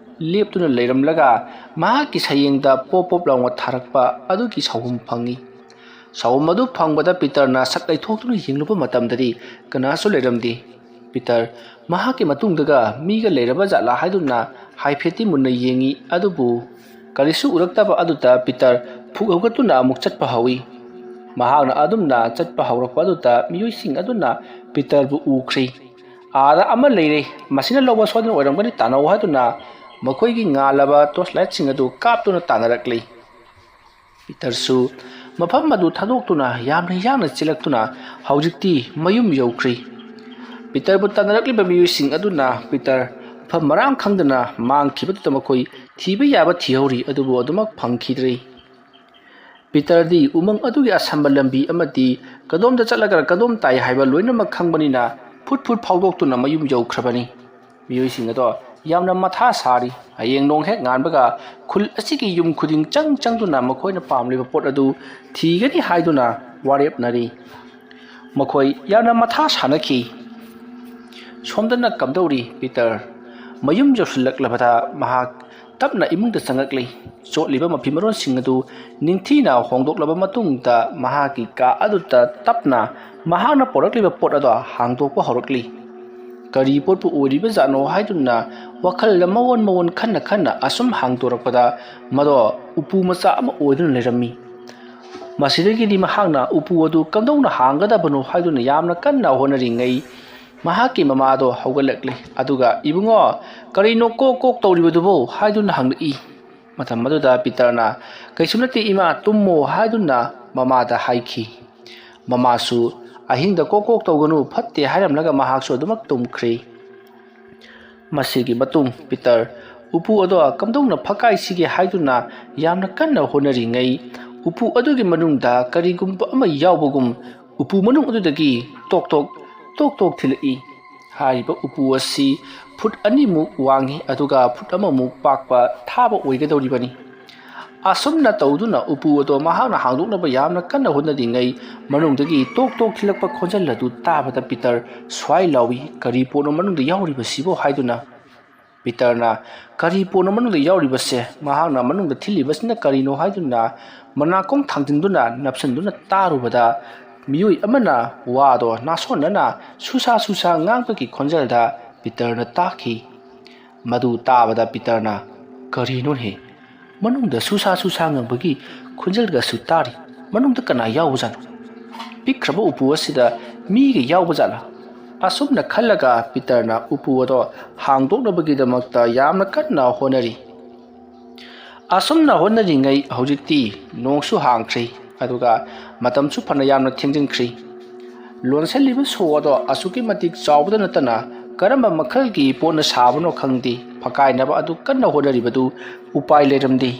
ꯂꯦꯞꯇꯨꯅ ꯂꯩꯔꯝꯂꯒ ꯃꯍꯥꯛꯀꯤ ꯁꯌꯦꯡꯗ ꯄꯣꯞ ꯄꯣꯞ ꯂꯥꯎꯅ ꯊꯥꯔꯛꯄ ꯑꯗꯨꯒꯤ ꯁꯥꯎꯍꯨꯝ ꯐꯪꯏ꯫ ꯁꯥꯎꯍꯨꯝ ꯑꯗꯨ ꯐꯪꯕꯗ ꯄꯤꯇꯔꯅ ꯁꯛ ꯂꯩꯊꯣꯛꯇꯨꯅ ꯌꯦꯡꯂꯨꯕ ꯃꯇꯝꯗꯗꯤ ꯀꯅꯥꯁꯨ ꯂꯩꯔꯝꯗꯦ꯫ ꯄꯤꯇꯔ ꯃꯍꯥꯛꯀꯤ ꯃꯇꯨꯡꯗꯒ ꯃꯤꯒ ꯂꯩꯔꯕ ꯖꯥꯠꯂꯥ ꯍꯥꯏꯗꯨꯅ ꯍꯥꯏꯐꯦꯠꯇꯤ ꯃꯨꯟꯅ ꯌꯦꯡꯏ, ꯑꯗꯨꯕꯨ ꯀꯔꯤꯁꯨ ꯎꯔꯛꯇꯕ ꯑꯗꯨꯗ ꯄꯤꯇꯔ ꯐꯨꯛ ꯍꯧꯒꯠꯇꯨꯅ ꯑꯃꯨꯛ ꯆꯠꯄ ꯍꯧꯏ꯫ ꯃꯍꯥꯛꯅ ꯑꯗꯨꯝꯅ ꯆꯠꯄ ꯍꯧꯔꯛꯄ ꯑꯗꯨꯗ ꯃꯤꯑꯣꯏꯁꯤꯡ ꯑꯗꯨꯅ ꯄꯤꯇꯔꯕꯨ ꯎꯈ꯭ꯔꯦ꯫ "ꯑꯥꯗ ꯑꯃ ꯂꯩꯔꯦ, ꯃꯁꯤꯅ ꯂꯧꯕ ꯁꯣꯏꯗꯅ ꯑꯣꯏꯔꯝꯒꯅꯤ, ꯇꯥꯟꯅꯧ" ꯍꯥꯏꯗꯨꯅ ꯃꯈꯣꯏꯒꯤ ꯉꯥꯜꯂꯕ ꯇꯣꯔꯆ ꯂꯥꯏꯠꯁꯤꯡ ꯑꯗꯨ ꯀꯥꯞꯇꯨꯅ ꯇꯥꯟꯅꯔꯛꯂꯤ꯫ ꯄꯤꯇꯔꯁꯨ ꯃꯐꯝ ꯑꯗꯨ ꯊꯥꯗꯣꯛꯇꯨꯅ ꯌꯥꯝꯅ ꯌꯥꯡꯅ ꯆꯦꯜꯂꯛꯇꯨꯅ ꯍꯧꯖꯤꯛꯇꯤ ꯃꯌꯨꯝ ꯌꯧꯈ꯭ꯔꯦ꯫ ꯄꯤꯇꯔꯕꯨ ꯇꯥꯟꯅꯔꯛꯂꯤꯕ ꯃꯤꯑꯣꯏꯁꯤꯡ ꯑꯗꯨꯅ ꯄꯤꯇꯔ ꯃꯐꯝ ꯃꯔꯥꯡ ꯈꯪꯗꯅ ꯃꯥꯡꯈꯤꯕꯗꯨꯗ ꯃꯈꯣꯏ ꯊꯤꯕ ꯌꯥꯕ ꯊꯤꯍꯧꯔꯤ, ꯑꯗꯨꯕꯨ ꯑꯗꯨꯃꯛ ꯐꯪꯈꯤꯗ꯭ꯔꯦ꯫ ꯄꯤꯇꯔꯗꯤ ꯎꯃꯪ ꯑꯗꯨꯒꯤ ꯑꯁꯝꯕ ꯂꯝꯕꯤ ꯑꯃꯗꯤ ꯀꯗꯣꯝꯗ ꯆꯠꯂꯒ ꯀꯗꯣꯝ ꯇꯥꯏ ꯍꯥꯏꯕ ꯂꯣꯏꯅꯃꯛ ꯈꯪꯕꯅꯤꯅ ꯐꯨꯠ ꯐꯨꯠ ꯐꯥꯎꯗꯣꯛꯇꯨꯅ ꯃꯌꯨꯝ ꯌꯧꯈ꯭ꯔꯕꯅꯤ꯫ ꯃꯤꯑꯣꯏꯁꯤꯡ ꯑꯗꯣ ꯌꯥꯝꯅ ꯃꯊꯥ ꯁꯥꯔꯤ꯫ ꯍꯌꯦꯡ ꯅꯣꯡ ꯍꯦꯛ ꯉꯥꯟꯕꯒ ꯈꯨꯜ ꯑꯁꯤꯒꯤ ꯌꯨꯝ ꯈꯨꯗꯤꯡ ꯆꯪ ꯆꯪꯗꯨꯅ ꯃꯈꯣꯏꯅ ꯄꯥꯝꯂꯤꯕ ꯄꯣꯠ ꯑꯗꯨ ꯊꯤꯒꯅꯤ ꯍꯥꯏꯗꯨꯅ ꯋꯥꯔꯦꯞꯅꯔꯤ꯫ ꯃꯈꯣꯏ ꯌꯥꯝꯅ ꯃꯊꯥ ꯁꯥꯅꯈꯤ꯫ ꯁꯣꯝꯗꯅ ꯀꯝꯗꯧꯔꯤ? ꯄꯤꯇꯔ ꯃꯌꯨꯝ ꯌꯧꯁꯤꯜꯂꯛꯂꯕꯗ ꯃꯍꯥꯛ ꯇꯞꯅ ꯏꯃꯨꯡꯗ ꯆꯪꯉꯛꯂꯤ꯫ ꯆꯣꯠꯂꯤꯕ ꯃꯐꯤ ꯃꯔꯣꯟꯁꯤꯡ ꯑꯗꯨ ꯅꯤꯡꯊꯤꯅ ꯍꯣꯡꯗꯣꯛꯂꯕ ꯃꯇꯨꯡꯗ ꯃꯍꯥꯛꯀꯤ ꯀꯥ ꯑꯗꯨꯗ ꯇꯞꯅ ꯃꯍꯥꯛꯅ ꯄꯣꯔꯛꯂꯤꯕ ꯄꯣꯠ ꯑꯗꯣ ꯍꯥꯡꯗꯣꯛꯄ ꯍꯧꯔꯛꯂꯤ꯫ ꯀꯔꯤ ꯄꯣꯠꯄꯨ ꯑꯣꯏꯔꯤꯕꯖꯥꯠꯅꯣ ꯍꯥꯏꯗꯨꯅ ꯋꯥꯈꯜꯗ ꯃꯑꯣꯟ ꯃꯑꯣꯟ ꯈꯟꯅ ꯈꯟꯅ ꯑꯁꯨꯝ ꯍꯥꯡꯗꯣꯔꯛꯄꯗ ꯃꯗꯣ ꯎꯄꯨ ꯃꯆꯥ ꯑꯃ ꯑꯣꯏꯗꯨꯅ ꯂꯩꯔꯝꯃꯤ꯫ ꯃꯁꯤꯗꯒꯤꯗꯤ ꯃꯍꯥꯛꯅ ꯎꯄꯨ ꯑꯗꯨ ꯀꯝꯗꯧꯅ ꯍꯥꯡꯒꯗꯕꯅꯣ ꯍꯥꯏꯗꯨꯅ ꯌꯥꯝꯅ ꯀꯟꯅ ꯍꯣꯠꯅꯔꯤꯉꯩ ꯃꯍꯥꯛꯀꯤ ꯃꯃꯥꯗꯣ ꯍꯧꯒꯠꯂꯛꯂꯤ꯫ ꯑꯗꯨꯒ "ꯏꯕꯨꯡꯉꯣ, ꯀꯔꯤꯅꯣ ꯀꯣꯛ ꯀꯣꯛ ꯇꯧꯔꯤꯕꯗꯨꯕꯣ?" ꯍꯥꯏꯗꯨꯅ ꯍꯪꯂꯛꯏ꯫ ꯃꯇꯝ ꯑꯗꯨꯗ ꯄꯤꯇꯔꯅ "ꯀꯩꯁꯨ ꯅꯠꯇꯦ ꯏꯃꯥ, ꯇꯨꯝꯃꯣ" ꯍꯥꯏꯗꯨꯅ ꯃꯃꯥꯗ ꯍꯥꯏꯈꯤ꯫ ꯃꯃꯥꯁꯨ "ꯑꯍꯤꯡꯗ ꯀꯣꯛ ꯀꯣꯛ ꯇꯧꯒꯅꯨ, ꯐꯠꯇꯦ" ꯍꯥꯏꯔꯝꯂꯒ ꯃꯍꯥꯛꯁꯨ ꯑꯗꯨꯃꯛ ꯇꯨꯝꯈ꯭ꯔꯦ꯫ ꯃꯁꯤꯒꯤ ꯃꯇꯨꯡ ꯄꯤꯇꯔ ꯎꯄꯨ ꯑꯗꯣ ꯀꯝꯗꯧꯅ ꯐꯛꯀꯥꯏꯁꯤꯒꯦ ꯍꯥꯏꯗꯨꯅ ꯌꯥꯝꯅ ꯀꯟꯅ ꯍꯣꯠꯅꯔꯤꯉꯩ, ꯎꯄꯨ ꯑꯗꯨꯒꯤ ꯃꯅꯨꯡꯗ ꯀꯔꯤꯒꯨꯝꯕ ꯑꯃ ꯌꯥꯎꯕꯒꯨꯝ ꯎꯄꯨ ꯃꯅꯨꯡ ꯑꯗꯨꯗꯒꯤ ꯇꯣꯛ ꯇꯣꯛ, ꯇꯣꯛ ꯇꯣꯛ ꯊꯤꯜꯂꯛꯏ꯫ ꯍꯥꯏꯔꯤꯕ ꯎꯄꯨ ꯑꯁꯤ ꯐꯨꯠ ꯑꯅꯤꯃꯨꯛ ꯋꯥꯡꯉꯤ, ꯑꯗꯨꯒ ꯐꯨꯠ ꯑꯃꯃꯨꯛ ꯄꯥꯛꯄ ꯊꯥꯕ ꯑꯣꯏꯒꯗꯧꯔꯤꯕꯅꯤ꯫ ꯑꯁꯨꯝꯅ ꯇꯧꯗꯨꯅ ꯎꯄꯨ ꯑꯗꯣ ꯃꯍꯥꯛꯅ ꯍꯥꯡꯗꯣꯛꯅꯕ ꯌꯥꯝꯅ ꯀꯟꯅ ꯍꯣꯠꯅꯔꯤꯉꯩ, ꯃꯅꯨꯡꯗꯒꯤ ꯇꯣꯛ ꯇꯣꯛ ꯊꯤꯜꯂꯛꯄ ꯈꯣꯟꯖꯦꯜ ꯑꯗꯨ ꯇꯥꯕꯗ ꯄꯤꯇꯔ ꯁ꯭ꯋꯥꯏ ꯂꯥꯎꯏ, "ꯀꯔꯤ ꯄꯣꯠꯅꯣ ꯃꯅꯨꯡꯗ ꯌꯥꯎꯔꯤꯕꯁꯤꯕꯣ?" ꯍꯥꯏꯗꯨꯅ꯫ ꯄꯤꯇꯔꯅ ꯀꯔꯤ ꯄꯣꯠꯅꯣ ꯃꯅꯨꯡꯗ ꯌꯥꯎꯔꯤꯕꯁꯦ, ꯃꯍꯥꯛꯅ ꯃꯅꯨꯡꯗ ꯊꯤꯜꯂꯤꯕꯁꯤꯅ ꯀꯔꯤꯅꯣ ꯍꯥꯏꯗꯨꯅ ꯃꯅꯥꯀꯣꯡ ꯊꯥꯡꯖꯤꯟꯗꯨꯅ ꯅꯞꯁꯤꯟꯗꯨꯅ ꯇꯥꯔꯨꯕꯗ, ꯃꯤꯑꯣꯏ ꯑꯃꯅ ꯋꯥꯗꯣ ꯅꯥꯁꯣꯟꯅꯅ ꯁꯨꯁꯥ ꯁꯨꯁꯥ ꯉꯥꯡꯕꯒꯤ ꯈꯣꯟꯖꯦꯜꯗ ꯄꯤꯇꯔꯅ ꯇꯥꯈꯤ꯫ ꯃꯗꯨ ꯇꯥꯕꯗ ꯄꯤꯇꯔꯅ, "ꯀꯔꯤꯅꯣꯅꯦ? ꯃꯅꯨꯡꯗ ꯁꯨꯁꯥ ꯁꯨꯁꯥ ꯉꯥꯡꯕꯒꯤ ꯈꯣꯟꯖꯦꯜꯒꯁꯨ ꯇꯥꯔꯤ꯫ ꯃꯅꯨꯡꯗ ꯀꯅꯥ ꯌꯥꯎꯕꯖꯥꯠꯅꯣ? ꯄꯤꯛꯈ꯭ꯔꯕ ꯎꯄꯨ ꯑꯁꯤꯗ ꯃꯤꯒ ꯌꯥꯎꯕꯖꯥꯠꯂꯥ?" ꯑꯁꯨꯝꯅ ꯈꯜꯂꯒ ꯄꯤꯇꯔꯅ ꯎꯄꯨ ꯑꯗꯣ ꯍꯥꯡꯗꯣꯛꯅꯕꯒꯤꯗꯃꯛꯇ ꯌꯥꯝꯅ ꯀꯟꯅ ꯍꯣꯠꯅꯔꯤ꯫ ꯑꯁꯨꯝꯅ ꯍꯣꯠꯅꯔꯤꯉꯩ ꯍꯧꯖꯤꯛꯇꯤ ꯅꯣꯡꯁꯨ ꯍꯥꯡꯈ꯭ꯔꯦ, ꯑꯗꯨꯒ ꯃꯇꯝꯁꯨ ꯐꯅ ꯌꯥꯝꯅ ꯊꯦꯡꯖꯤꯟꯈ꯭ꯔꯦ꯫ ꯂꯣꯟꯁꯤꯜꯂꯤꯕ ꯁꯣ ꯑꯗꯣ ꯑꯁꯨꯛꯀꯤ ꯃꯇꯤꯛ ꯆꯥꯎꯕꯗ ꯅꯠꯇꯅ ꯀꯔꯝꯕ ꯃꯈꯜꯒꯤ ꯄꯣꯠꯅ ꯁꯥꯕꯅꯣ ꯈꯪꯗꯦ, ꯐꯛꯀꯥꯏꯅꯕ ꯑꯗꯨ ꯀꯟꯅ ꯍꯣꯠꯅꯔꯤꯕꯗꯨ ꯎꯄꯥꯏ ꯂꯩꯔꯝꯗꯦ꯫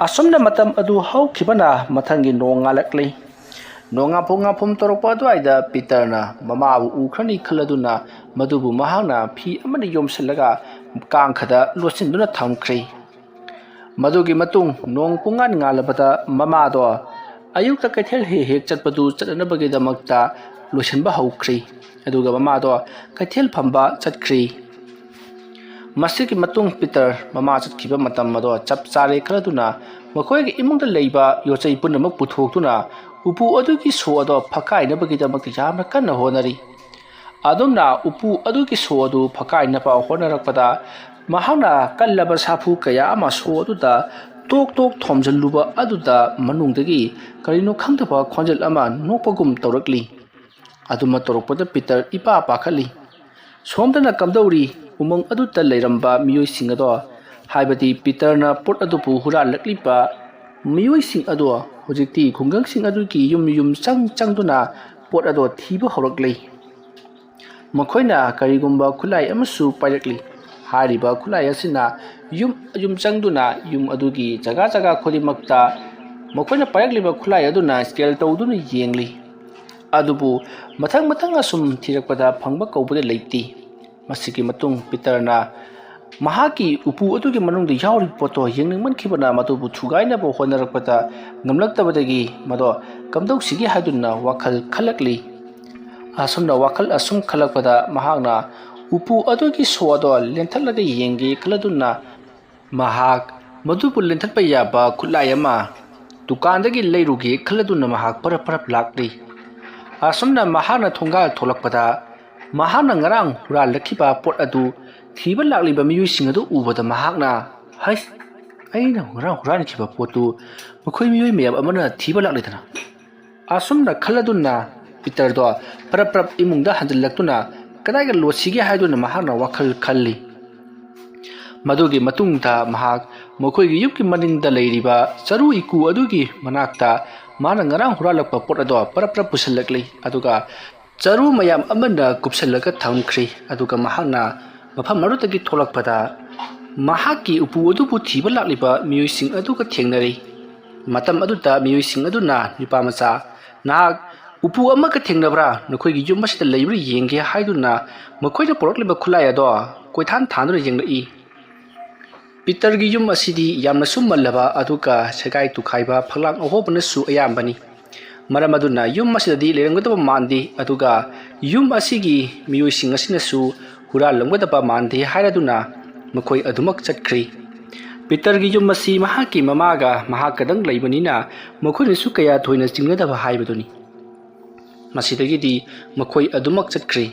ꯑꯁꯨꯝꯅ ꯃꯇꯝ ꯑꯗꯨ ꯍꯧꯈꯤꯕꯅ ꯃꯊꯪꯒꯤ ꯅꯣꯡ ꯉꯥꯜꯂꯛꯂꯤ꯫ ꯅꯣꯡꯉꯥꯐꯨꯝ ꯉꯥꯐꯨꯝ ꯇꯧꯔꯛꯄ ꯑꯗꯨꯋꯥꯏꯗ ꯄꯤꯇꯔꯅ ꯃꯃꯥꯕꯨ ꯎꯈ꯭ꯔꯅꯤ ꯈꯜꯂꯗꯨꯅ ꯃꯗꯨꯕꯨ ꯃꯍꯥꯛꯅ ꯐꯤ ꯑꯃꯅ ꯌꯣꯝꯁꯤꯜꯂꯒ ꯀꯥꯡꯈꯗ ꯂꯣꯠꯁꯤꯟꯗꯨꯅ ꯊꯝꯈ꯭ꯔꯦ꯫ ꯃꯗꯨꯒꯤ ꯃꯇꯨꯡ ꯅꯣꯡ ꯄꯨꯡꯉꯥꯟ ꯉꯥꯜꯂꯕꯗ ꯃꯃꯥꯗꯣ ꯑꯌꯨꯛꯇ ꯀꯩꯊꯦꯜ ꯍꯦꯛ ꯍꯦꯛ ꯆꯠꯄꯗꯨ ꯆꯠꯅꯅꯕꯒꯤꯗꯃꯛꯇ ꯂꯣꯏꯁꯤꯟꯕ ꯍꯧꯈ꯭ꯔꯦ꯫ ꯑꯗꯨꯒ ꯃꯃꯥꯗꯣ ꯀꯩꯊꯦꯜ ꯐꯝꯕ ꯆꯠꯈ꯭ꯔꯦ꯫ ꯃꯁꯤꯒꯤ ꯃꯇꯨꯡ ꯄꯤꯇꯔ ꯃꯃꯥ ꯆꯠꯈꯤꯕ ꯃꯇꯝ ꯑꯗꯣ ꯆꯞ ꯆꯥꯔꯦ ꯈꯜꯂꯗꯨꯅ ꯃꯈꯣꯏꯒꯤ ꯏꯃꯨꯡꯗ ꯂꯩꯕ ꯌꯣꯠꯆꯩ ꯄꯨꯝꯅꯃꯛ ꯄꯨꯊꯣꯛꯇꯨꯅ ꯎꯄꯨ ꯑꯗꯨꯒꯤ ꯁꯣ ꯑꯗꯣ ꯐꯛꯀꯥꯏꯅꯕꯒꯤꯗꯃꯛꯇ ꯌꯥꯝꯅ ꯀꯟꯅ ꯍꯣꯠꯅꯔꯤ꯫ ꯑꯗꯨꯝꯅ ꯎꯄꯨ ꯑꯗꯨꯒꯤ ꯁꯣ ꯑꯗꯨ ꯐꯛꯀꯥꯏꯅꯕ ꯍꯣꯠꯅꯔꯛꯄꯗ ꯃꯍꯥꯛꯅ ꯀꯜꯂꯕ ꯁꯥꯐꯨ ꯀꯌꯥ ꯑꯃ ꯁꯣ ꯑꯗꯨꯗ ꯇꯣꯛ ꯇꯣꯛ ꯊꯣꯝꯖꯤꯜꯂꯨꯕ ꯑꯗꯨꯗ ꯃꯅꯨꯡꯗꯒꯤ ꯀꯔꯤꯅꯣ ꯈꯪꯗꯕ ꯈꯣꯟꯖꯦꯜ ꯑꯃ ꯅꯣꯛꯄꯒꯨꯝ ꯇꯧꯔꯛꯂꯤ꯫ ꯑꯗꯨꯃ ꯇꯧꯔꯛꯄꯗ ꯄꯤꯇꯔ ꯏꯄꯥ ꯄꯥꯈꯠꯂꯤ꯫ ꯁꯣꯝꯗꯅ ꯀꯝꯗꯧꯔꯤ? ꯎꯃꯪ ꯑꯗꯨꯗ ꯂꯩꯔꯝꯕ ꯃꯤꯑꯣꯏꯁꯤꯡ ꯑꯗꯣ, ꯍꯥꯏꯕꯗꯤ ꯄꯤꯇꯔꯅ ꯄꯣꯠ ꯑꯗꯨꯕꯨ ꯍꯨꯔꯥꯜꯂꯛꯂꯤꯕ ꯃꯤꯑꯣꯏꯁꯤꯡ ꯑꯗꯣ, ꯍꯧꯖꯤꯛꯇꯤ ꯈꯨꯡꯒꯪꯁꯤꯡ ꯑꯗꯨꯒꯤ ꯌꯨꯝ ꯌꯨꯝ ꯆꯪ ꯆꯪꯗꯨꯅ ꯄꯣꯠ ꯑꯗꯣ ꯊꯤꯕ ꯍꯧꯔꯛꯂꯤ꯫ ꯃꯈꯣꯏꯅ ꯀꯔꯤꯒꯨꯝꯕ ꯈꯨꯠꯂꯥꯏ ꯑꯃꯁꯨ ꯄꯥꯏꯔꯛꯂꯤ꯫ ꯍꯥꯏꯔꯤꯕ ꯈꯨꯠꯂꯥꯏ ꯑꯁꯤꯅ ꯌꯨꯝ ꯌꯨꯝ ꯆꯪꯗꯨꯅ ꯌꯨꯝ ꯑꯗꯨꯒꯤ ꯖꯒꯥ ꯖꯒꯥ ꯈꯨꯗꯤꯡꯃꯛꯇ ꯃꯈꯣꯏꯅ ꯄꯥꯏꯔꯛꯂꯤꯕ ꯈꯨꯠꯂꯥꯏ ꯑꯗꯨꯅ ꯁ꯭ꯀꯦꯜ ꯇꯧꯗꯨꯅ ꯌꯦꯡꯂꯤ꯫ ꯑꯗꯨꯕꯨ ꯃꯊꯪ ꯃꯊꯪ ꯑꯁꯨꯝ ꯊꯤꯔꯛꯄꯗ ꯐꯪꯕ ꯀꯧꯕꯗ ꯂꯩꯇꯦ꯫ ꯃꯁꯤꯒꯤ ꯃꯇꯨꯡ ꯄꯤꯇꯔꯅ ꯃꯍꯥꯛꯀꯤ ꯎꯄꯨ ꯑꯗꯨꯒꯤ ꯃꯅꯨꯡꯗ ꯌꯥꯎꯔꯤꯕ ꯄꯣꯠꯇꯣ ꯌꯦꯡꯅꯤꯡꯃꯟꯈꯤꯕꯅ ꯃꯗꯨꯕꯨ ꯊꯨꯒꯥꯏꯅꯕ ꯍꯣꯠꯅꯔꯛꯄꯗ ꯉꯝꯂꯛꯇꯕꯗꯒꯤ ꯃꯗꯣ ꯀꯝꯗꯧꯁꯤꯒꯦ ꯍꯥꯏꯗꯨꯅ ꯋꯥꯈꯜ ꯈꯜꯂꯛꯂꯤ꯫ ꯑꯁꯨꯝꯅ ꯋꯥꯈꯜ ꯑꯁꯨꯝ ꯈꯜꯂꯛꯄꯗ ꯃꯍꯥꯛꯅ ꯎꯄꯨ ꯑꯗꯨꯒꯤ ꯁꯣ ꯑꯗꯣ ꯂꯦꯟꯊꯠꯂꯒ ꯌꯦꯡꯒꯦ ꯈꯜꯂꯗꯨꯅ ꯃꯍꯥꯛ ꯃꯗꯨꯕꯨ ꯂꯦꯟꯊꯠꯄ ꯌꯥꯕ ꯈꯨꯠꯂꯥꯏ ꯑꯃ ꯗꯨꯀꯥꯟꯗꯒꯤ ꯂꯩꯔꯨꯒꯦ ꯈꯜꯂꯗꯨꯅ ꯃꯍꯥꯛ ꯄꯔꯞ ꯄꯔꯞ ꯂꯥꯛꯂꯤ꯫ ꯑꯁꯨꯝꯅ ꯃꯍꯥꯛꯅ ꯊꯣꯡꯒꯥꯜ ꯊꯣꯛꯂꯛꯄꯗ ꯃꯍꯥꯛꯅ ꯉꯔꯥꯡ ꯍꯨꯔꯥꯜꯂꯛꯈꯤꯕ ꯄꯣꯠ ꯑꯗꯨ ꯊꯤꯕ ꯂꯥꯛꯂꯤꯕ ꯃꯤꯑꯣꯏꯁꯤꯡ ꯑꯗꯨ ꯎꯕꯗ ꯃꯍꯥꯛꯅ, "ꯍꯩꯁ, ꯑꯩꯅ ꯉꯔꯥꯡ ꯍꯨꯔꯥꯟꯈꯤꯕ ꯄꯣꯠꯇꯨ ꯃꯈꯣꯏ ꯃꯤꯑꯣꯏ ꯃꯌꯥꯝ ꯑꯃꯅ ꯊꯤꯕ ꯂꯥꯛꯂꯤꯗꯅ?" ꯑꯁꯨꯝꯅ ꯈꯜꯂꯗꯨꯅ ꯄꯤꯇꯔꯗꯣ ꯄꯔꯞ ꯄꯔꯞ ꯏꯃꯨꯡꯗ ꯍꯟꯖꯤꯜꯂꯛꯇꯨꯅ ꯀꯗꯥꯏꯗ ꯂꯣꯠꯁꯤꯒꯦ ꯍꯥꯏꯗꯨꯅ ꯃꯍꯥꯛꯅ ꯋꯥꯈꯜ ꯈꯜꯂꯤ꯫ ꯃꯗꯨꯒꯤ ꯃꯇꯨꯡꯗ ꯃꯍꯥꯛ ꯃꯈꯣꯏꯒꯤ ꯌꯨꯝꯒꯤ ꯃꯅꯤꯡꯗ ꯂꯩꯔꯤꯕ ꯆꯔꯨ ꯏꯀꯨ ꯑꯗꯨꯒꯤ ꯃꯅꯥꯛꯇ ꯃꯥꯅ ꯉꯔꯥꯡ ꯍꯨꯔꯥꯜꯂꯛꯄ ꯄꯣꯠ ꯑꯗꯣ ꯄꯔꯞ ꯄꯔꯞ ꯄꯨꯁꯤꯜꯂꯛꯂꯤ꯫ ꯑꯗꯨꯒ ꯆꯔꯨ ꯃꯌꯥꯝ ꯑꯃꯅ ꯀꯨꯞꯁꯤꯜꯂꯒ ꯊꯝꯈ꯭ꯔꯤ꯫ ꯑꯗꯨꯒ ꯃꯍꯥꯛꯅ ꯃꯐꯝ ꯑꯗꯨꯗꯒꯤ ꯊꯣꯛꯂꯛꯄꯗ ꯃꯍꯥꯛꯀꯤ ꯎꯄꯨ ꯑꯗꯨꯕꯨ ꯊꯤꯕ ꯂꯥꯛꯂꯤꯕ ꯃꯤꯑꯣꯏꯁꯤꯡ ꯑꯗꯨꯒ ꯊꯦꯡꯅꯔꯤ꯫ ꯃꯇꯝ ꯑꯗꯨꯗ ꯃꯤꯑꯣꯏꯁꯤꯡ ꯑꯗꯨꯅ ꯅꯨꯄꯥ ꯃꯆꯥ, "ꯅꯍꯥꯛ ꯎꯄꯨ ꯑꯃꯒ ꯊꯦꯡꯅꯕ꯭ꯔꯥ? ꯅꯈꯣꯏꯒꯤ ꯌꯨꯝ ꯑꯁꯤꯗ ꯂꯩꯕ꯭ꯔꯥ ꯌꯦꯡꯒꯦ" ꯍꯥꯏꯗꯨꯅ ꯃꯈꯣꯏꯅ ꯄꯨꯔꯛꯂꯤꯕ ꯈꯨꯠꯂꯥꯏ ꯑꯗꯣ ꯀꯣꯏꯊꯥꯟ ꯊꯥꯟꯗꯨꯅ ꯌꯦꯡꯂꯛꯏ꯫ ꯄꯤꯇꯔꯒꯤ ꯌꯨꯝ ꯑꯁꯤꯗꯤ ꯌꯥꯝꯅꯁꯨ ꯃꯜꯂꯕ ꯑꯗꯨꯒ ꯁꯦꯒꯥꯏ ꯇꯨꯈꯥꯏꯕ ꯐꯛꯂꯥꯡ ꯑꯍꯣꯕꯅꯁꯨ ꯑꯌꯥꯝꯕꯅꯤ꯫ ꯃꯔꯝ ꯑꯗꯨꯅ ꯌꯨꯝ ꯑꯁꯤꯗꯗꯤ ꯂꯩꯔꯝꯒꯗꯕ ꯃꯥꯟꯗꯦ, ꯑꯗꯨꯒ ꯌꯨꯝ ꯑꯁꯤꯒꯤ ꯃꯤꯑꯣꯏꯁꯤꯡ ꯑꯁꯤꯅꯁꯨ ꯍꯨꯔꯥꯜꯂꯝꯒꯗꯕ ꯃꯥꯟꯗꯦ ꯍꯥꯏꯔꯗꯨꯅ ꯃꯈꯣꯏ ꯑꯗꯨꯃꯛ ꯆꯠꯈ꯭ꯔꯤ꯫ ꯄꯤꯇꯔꯒꯤ ꯌꯨꯝ ꯑꯁꯤ ꯃꯍꯥꯛꯀꯤ ꯃꯃꯥꯒ ꯃꯍꯥꯛꯀꯗꯪ ꯂꯩꯕꯅꯤꯅ ꯃꯈꯣꯏꯅꯁꯨ ꯀꯌꯥ ꯊꯣꯏꯅ ꯆꯤꯡꯅꯗꯕ ꯍꯥꯏꯕꯗꯨꯅꯤ꯫ ꯃꯁꯤꯗꯒꯤꯗꯤ ꯃꯈꯣꯏ ꯑꯗꯨꯃꯛ ꯆꯠꯈ꯭ꯔꯤ꯫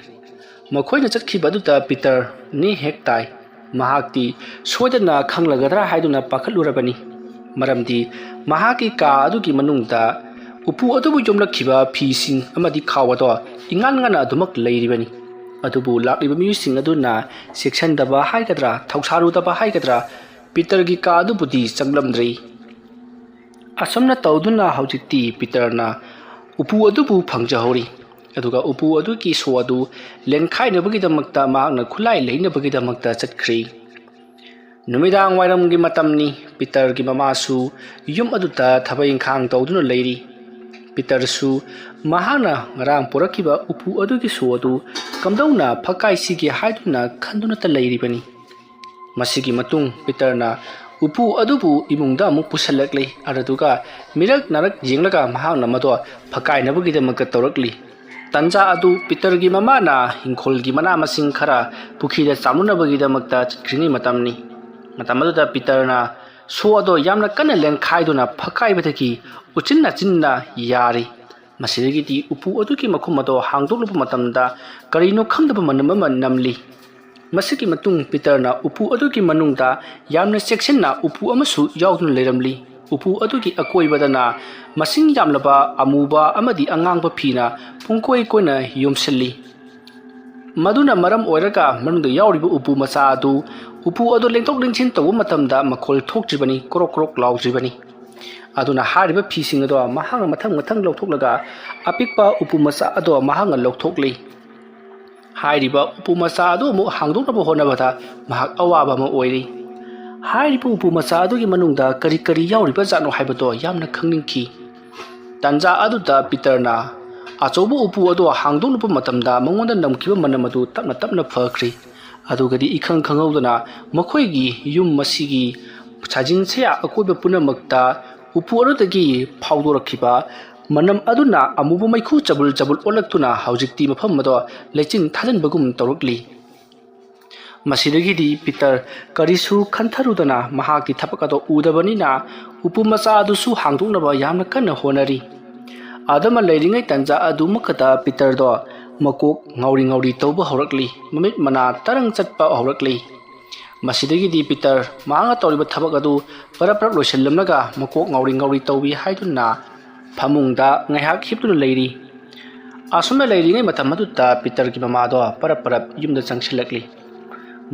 ꯃꯈꯣꯏꯅ ꯆꯠꯈꯤꯕ ꯑꯗꯨꯗ ꯄꯤꯇꯔ ꯅꯦ ꯍꯦꯛ ꯇꯥꯏ꯫ ꯃꯍꯥꯛꯇꯤ ꯁꯣꯏꯗꯅ ꯈꯪꯂꯒꯗ꯭ꯔꯥ ꯍꯥꯏꯗꯨꯅ ꯄꯥꯈꯠꯂꯨꯔꯕꯅꯤ꯫ ꯃꯔꯝꯗꯤ ꯃꯍꯥꯛꯀꯤ ꯀꯥ ꯑꯗꯨꯒꯤ ꯃꯅꯨꯡꯗ ꯎꯄꯨ ꯑꯗꯨꯕꯨ ꯌꯣꯝꯂꯛꯈꯤꯕ ꯐꯤꯁꯤꯡ ꯑꯃꯗꯤ ꯈꯥꯎ ꯑꯗꯣ ꯏꯉꯥꯟ ꯉꯥꯟꯅ ꯑꯗꯨꯃꯛ ꯂꯩꯔꯤꯕꯅꯤ꯫ ꯑꯗꯨꯕꯨ ꯂꯥꯛꯂꯤꯕ ꯃꯤꯑꯣꯏꯁꯤꯡ ꯑꯗꯨꯅ ꯆꯦꯛꯁꯤꯟꯗꯕ ꯍꯥꯏꯒꯗ꯭ꯔꯥ, ꯊꯧꯁꯥꯔꯨꯗꯕ ꯍꯥꯏꯒꯗ꯭ꯔꯥ, ꯄꯤꯇꯔꯒꯤ ꯀꯥ ꯑꯗꯨꯕꯨꯗꯤ ꯆꯪꯂꯝꯗ꯭ꯔꯤ꯫ ꯑꯁꯨꯝꯅ ꯇꯧꯗꯨꯅ ꯍꯧꯖꯤꯛꯇꯤ ꯄꯤꯇꯔꯅ ꯎꯄꯨ ꯑꯗꯨꯕꯨ ꯐꯪꯖꯍꯧꯔꯤ꯫ ꯑꯗꯨꯒ ꯎꯄꯨ ꯑꯗꯨꯒꯤ ꯁꯣ ꯑꯗꯨ ꯂꯦꯟꯈꯥꯏꯅꯕꯒꯤꯗꯃꯛꯇ ꯃꯍꯥꯛꯅ ꯈꯨꯠꯂꯥꯏ ꯂꯩꯅꯕꯒꯤꯗꯃꯛꯇ ꯆꯠꯈ꯭ꯔꯤ꯫ ꯅꯨꯃꯤꯗꯥꯡ ꯋꯥꯏꯔꯝꯒꯤ ꯃꯇꯝꯅꯤ꯫ ꯄꯤꯇꯔꯒꯤ ꯃꯃꯥꯁꯨ ꯌꯨꯝ ꯑꯗꯨꯗ ꯊꯕꯛ ꯏꯪꯈꯥꯡ ꯇꯧꯗꯨꯅ ꯂꯩꯔꯤ꯫ ꯄꯤꯇꯔꯁꯨ ꯃꯍꯥꯛꯅ ꯉꯔꯥꯡ ꯄꯨꯔꯛꯈꯤꯕ ꯎꯄꯨ ꯑꯗꯨꯒꯤ ꯁꯣ ꯑꯗꯨ ꯀꯝꯗꯧꯅ ꯐꯛꯀꯥꯏꯁꯤꯒꯦ ꯍꯥꯏꯗꯨꯅ ꯈꯟꯗꯨꯅꯇ ꯂꯩꯔꯤꯕꯅꯤ꯫ ꯃꯁꯤꯒꯤ ꯃꯇꯨꯡ ꯄꯤꯇꯔꯅ ꯎꯄꯨ ꯑꯗꯨꯕꯨ ꯏꯃꯨꯡꯗ ꯑꯃꯨꯛ ꯄꯨꯁꯤꯜꯂꯛꯂꯤ꯫ ꯑꯗꯨꯗꯨꯒ ꯃꯤꯔꯛ ꯅꯥꯔꯛ ꯌꯦꯡꯂꯒ ꯃꯍꯥꯛꯅ ꯃꯗꯣ ꯐꯛꯀꯥꯏꯅꯕꯒꯤꯗꯃꯛꯇ ꯇꯧꯔꯛꯂꯤ꯫ ꯇꯟꯖꯥ ꯑꯗꯨ ꯄꯤꯇꯔꯒꯤ ꯃꯃꯥꯅ ꯏꯪꯈꯣꯜꯒꯤ ꯃꯅꯥ ꯃꯁꯤꯡ ꯈꯔ ꯄꯨꯈ꯭ꯔꯤꯗ ꯆꯥꯝꯅꯅꯕꯒꯤꯗꯃꯛꯇ ꯆꯠꯈ꯭ꯔꯤꯉꯩ ꯃꯇꯝꯅꯤ꯫ ꯃꯇꯝ ꯑꯗꯨꯗ ꯄꯤꯇꯔꯅ ꯁꯣ ꯑꯗꯣ ꯌꯥꯝꯅ ꯀꯟꯅ ꯂꯦꯟꯈꯥꯏꯗꯨꯅ ꯐꯛꯀꯥꯏꯕꯗꯒꯤ ꯎꯆꯤꯟ ꯅꯥꯆꯤꯟꯅ ꯌꯥꯔꯤ꯫ ꯃꯁꯤꯗꯒꯤꯗꯤ ꯎꯄꯨ ꯑꯗꯨꯒꯤ ꯃꯈꯨꯝ ꯑꯗꯣ ꯍꯥꯡꯗꯣꯛꯂꯨꯕ ꯃꯇꯝꯗ ꯀꯔꯤꯅꯣ ꯈꯪꯗꯕ ꯃꯅꯝ ꯑꯃ ꯅꯝꯂꯤ꯫ ꯃꯁꯤꯒꯤ ꯃꯇꯨꯡ ꯄꯤꯇꯔꯅ ꯎꯄꯨ ꯑꯗꯨꯒꯤ ꯃꯅꯨꯡꯗ ꯌꯥꯝꯅ ꯆꯦꯛꯁꯤꯟꯅ ꯎꯄꯨ ꯑꯃꯁꯨ ꯌꯥꯎꯗꯨꯅ ꯂꯩꯔꯝꯂꯤ꯫ ꯎꯄꯨ ꯑꯗꯨꯒꯤ ꯑꯀꯣꯏꯕꯗꯅ ꯃꯁꯤꯡ ꯌꯥꯝꯂꯕ ꯑꯃꯨꯕ ꯑꯃꯗꯤ ꯑꯉꯥꯡꯕ ꯐꯤꯅ ꯄꯨꯡꯀꯣꯏ ꯀꯣꯏꯅ ꯌꯣꯝꯁꯤꯜꯂꯤ꯫ ꯃꯗꯨꯅ ꯃꯔꯝ ꯑꯣꯏꯔꯒ ꯃꯅꯨꯡꯗ ꯌꯥꯎꯔꯤꯕ ꯎꯄꯨ ꯃꯆꯥ ꯑꯗꯨ, ꯎꯄꯨ ꯑꯗꯨ ꯂꯦꯡꯊꯣꯛ ꯂꯦꯡꯁꯤꯟ ꯇꯧꯕ ꯃꯇꯝꯗ ꯃꯈꯣꯜ ꯊꯣꯛꯇ꯭ꯔꯤꯕꯅꯤ, ꯀ꯭ꯔꯣꯛ ꯀ꯭ꯔꯣꯛ ꯂꯥꯎꯗ꯭ꯔꯤꯕꯅꯤ꯫ ꯑꯗꯨꯅ ꯍꯥꯏꯔꯤꯕ ꯐꯤꯁꯤꯡ ꯑꯗꯣ ꯃꯍꯥꯛꯅ ꯃꯊꯪ ꯃꯊꯪ ꯂꯧꯊꯣꯛꯂꯒ ꯑꯄꯤꯛꯄ ꯎꯄꯨ ꯃꯆꯥ ꯑꯗꯣ ꯃꯍꯥꯛꯅ ꯂꯧꯊꯣꯛꯂꯤ꯫ ꯍꯥꯏꯔꯤꯕ ꯎꯄꯨ ꯃꯆꯥ ꯑꯗꯨ ꯑꯃꯨꯛ ꯍꯥꯡꯗꯣꯛꯅꯕ ꯍꯣꯠꯅꯕꯗ ꯃꯍꯥꯛ ꯑꯋꯥꯕ ꯑꯃ ꯑꯣꯏꯔꯤ꯫ ꯍꯥꯏꯔꯤꯕ ꯎꯄꯨ ꯃꯆꯥ ꯑꯗꯨꯒꯤ ꯃꯅꯨꯡꯗ ꯀꯔꯤ ꯀꯔꯤ ꯌꯥꯎꯔꯤꯕꯖꯥꯠꯅꯣ ꯍꯥꯏꯕꯗꯣ ꯌꯥꯝꯅ ꯈꯪꯅꯤꯡꯈꯤ꯫ ꯇꯥꯟꯖꯥ ꯑꯗꯨꯗ ꯄꯤꯇꯔꯅ ꯑꯆꯧꯕ ꯎꯄꯨ ꯑꯗꯨ ꯍꯥꯡꯗꯣꯛꯂꯨꯕ ꯃꯇꯝꯗ ꯃꯉꯣꯟꯗ ꯅꯝꯈꯤꯕ ꯃꯅꯝ ꯑꯗꯨ ꯇꯞꯅ ꯇꯞꯅ ꯐꯈ꯭ꯔꯤ꯫ ꯑꯗꯨꯒꯗꯤ ꯏꯈꯪ ꯈꯪꯍꯧꯗꯅ ꯃꯈꯣꯏꯒꯤ ꯌꯨꯝ ꯑꯁꯤꯒꯤ ꯁꯥꯖꯤꯟ ꯁꯌꯥ ꯑꯀꯣꯏꯕ ꯄꯨꯝꯅꯃꯛꯇ ꯎꯄꯨ ꯑꯗꯨꯗꯒꯤ ꯐꯥꯎꯗꯣꯔꯛꯈꯤꯕ ꯃꯅꯝ ꯑꯗꯨꯅ ꯑꯃꯨꯕ ꯃꯩꯈꯨ ꯆꯕꯨꯜ ꯆꯕꯨꯜ ꯑꯣꯜꯂꯛꯇꯨꯅ ꯍꯧꯖꯤꯛꯇꯤ ꯃꯐꯝ ꯑꯗꯣ ꯂꯩꯆꯤꯟ ꯊꯥꯖꯤꯟꯕꯒꯨꯝ ꯇꯧꯔꯛꯂꯤ꯫ ꯃꯁꯤꯗꯒꯤꯗꯤ ꯄꯤꯇꯔ ꯀꯔꯤꯁꯨ ꯈꯟꯊꯔꯨꯗꯅ ꯃꯍꯥꯛꯀꯤ ꯊꯕꯛ ꯑꯗꯣ ꯎꯗꯕꯅꯤꯅ ꯎꯄꯨ ꯃꯆꯥ ꯑꯗꯨꯁꯨ ꯍꯥꯡꯗꯣꯛꯅꯕ ꯌꯥꯝꯅ ꯀꯟꯅ ꯍꯣꯠꯅꯔꯤ꯫ ꯑꯗꯨꯃ ꯂꯩꯔꯤꯉꯩ ꯇꯥꯟꯖꯥ ꯑꯗꯨꯃꯛꯇꯗ ꯄꯤꯇꯔꯗꯣ ꯃꯀꯣꯛ ꯉꯥꯎꯔꯤ ꯉꯥꯎꯔꯤ ꯇꯧꯕ ꯍꯧꯔꯛꯂꯤ, ꯃꯃꯤꯠ ꯃꯅꯥ ꯇꯔꯪ ꯆꯠꯄ ꯍꯧꯔꯛꯂꯤ꯫ ꯃꯁꯤꯗꯒꯤꯗꯤ ꯄꯤꯇꯔ ꯃꯍꯥꯛꯅ ꯇꯧꯔꯤꯕ ꯊꯕꯛ ꯑꯗꯨ ꯄꯔꯞ ꯄꯔꯞ ꯂꯣꯏꯁꯤꯜꯂꯝꯂꯒ ꯃꯀꯣꯛ ꯉꯥꯎꯔꯤ ꯉꯥꯎꯔꯤ ꯇꯧꯏ ꯍꯥꯏꯗꯨꯅ ꯐꯃꯨꯡꯗ ꯉꯥꯏꯍꯥꯛ ꯍꯤꯞꯇꯨꯅ ꯂꯩꯔꯤ꯫ ꯑꯁꯨꯝꯅ ꯂꯩꯔꯤꯉꯩ ꯃꯇꯝ ꯑꯗꯨꯗ ꯄꯤꯇꯔꯒꯤ ꯃꯃꯥꯗꯣ ꯄꯔꯞ ꯄꯔꯞ ꯌꯨꯝꯗ ꯆꯪꯁꯤꯜꯂꯛꯂꯤ꯫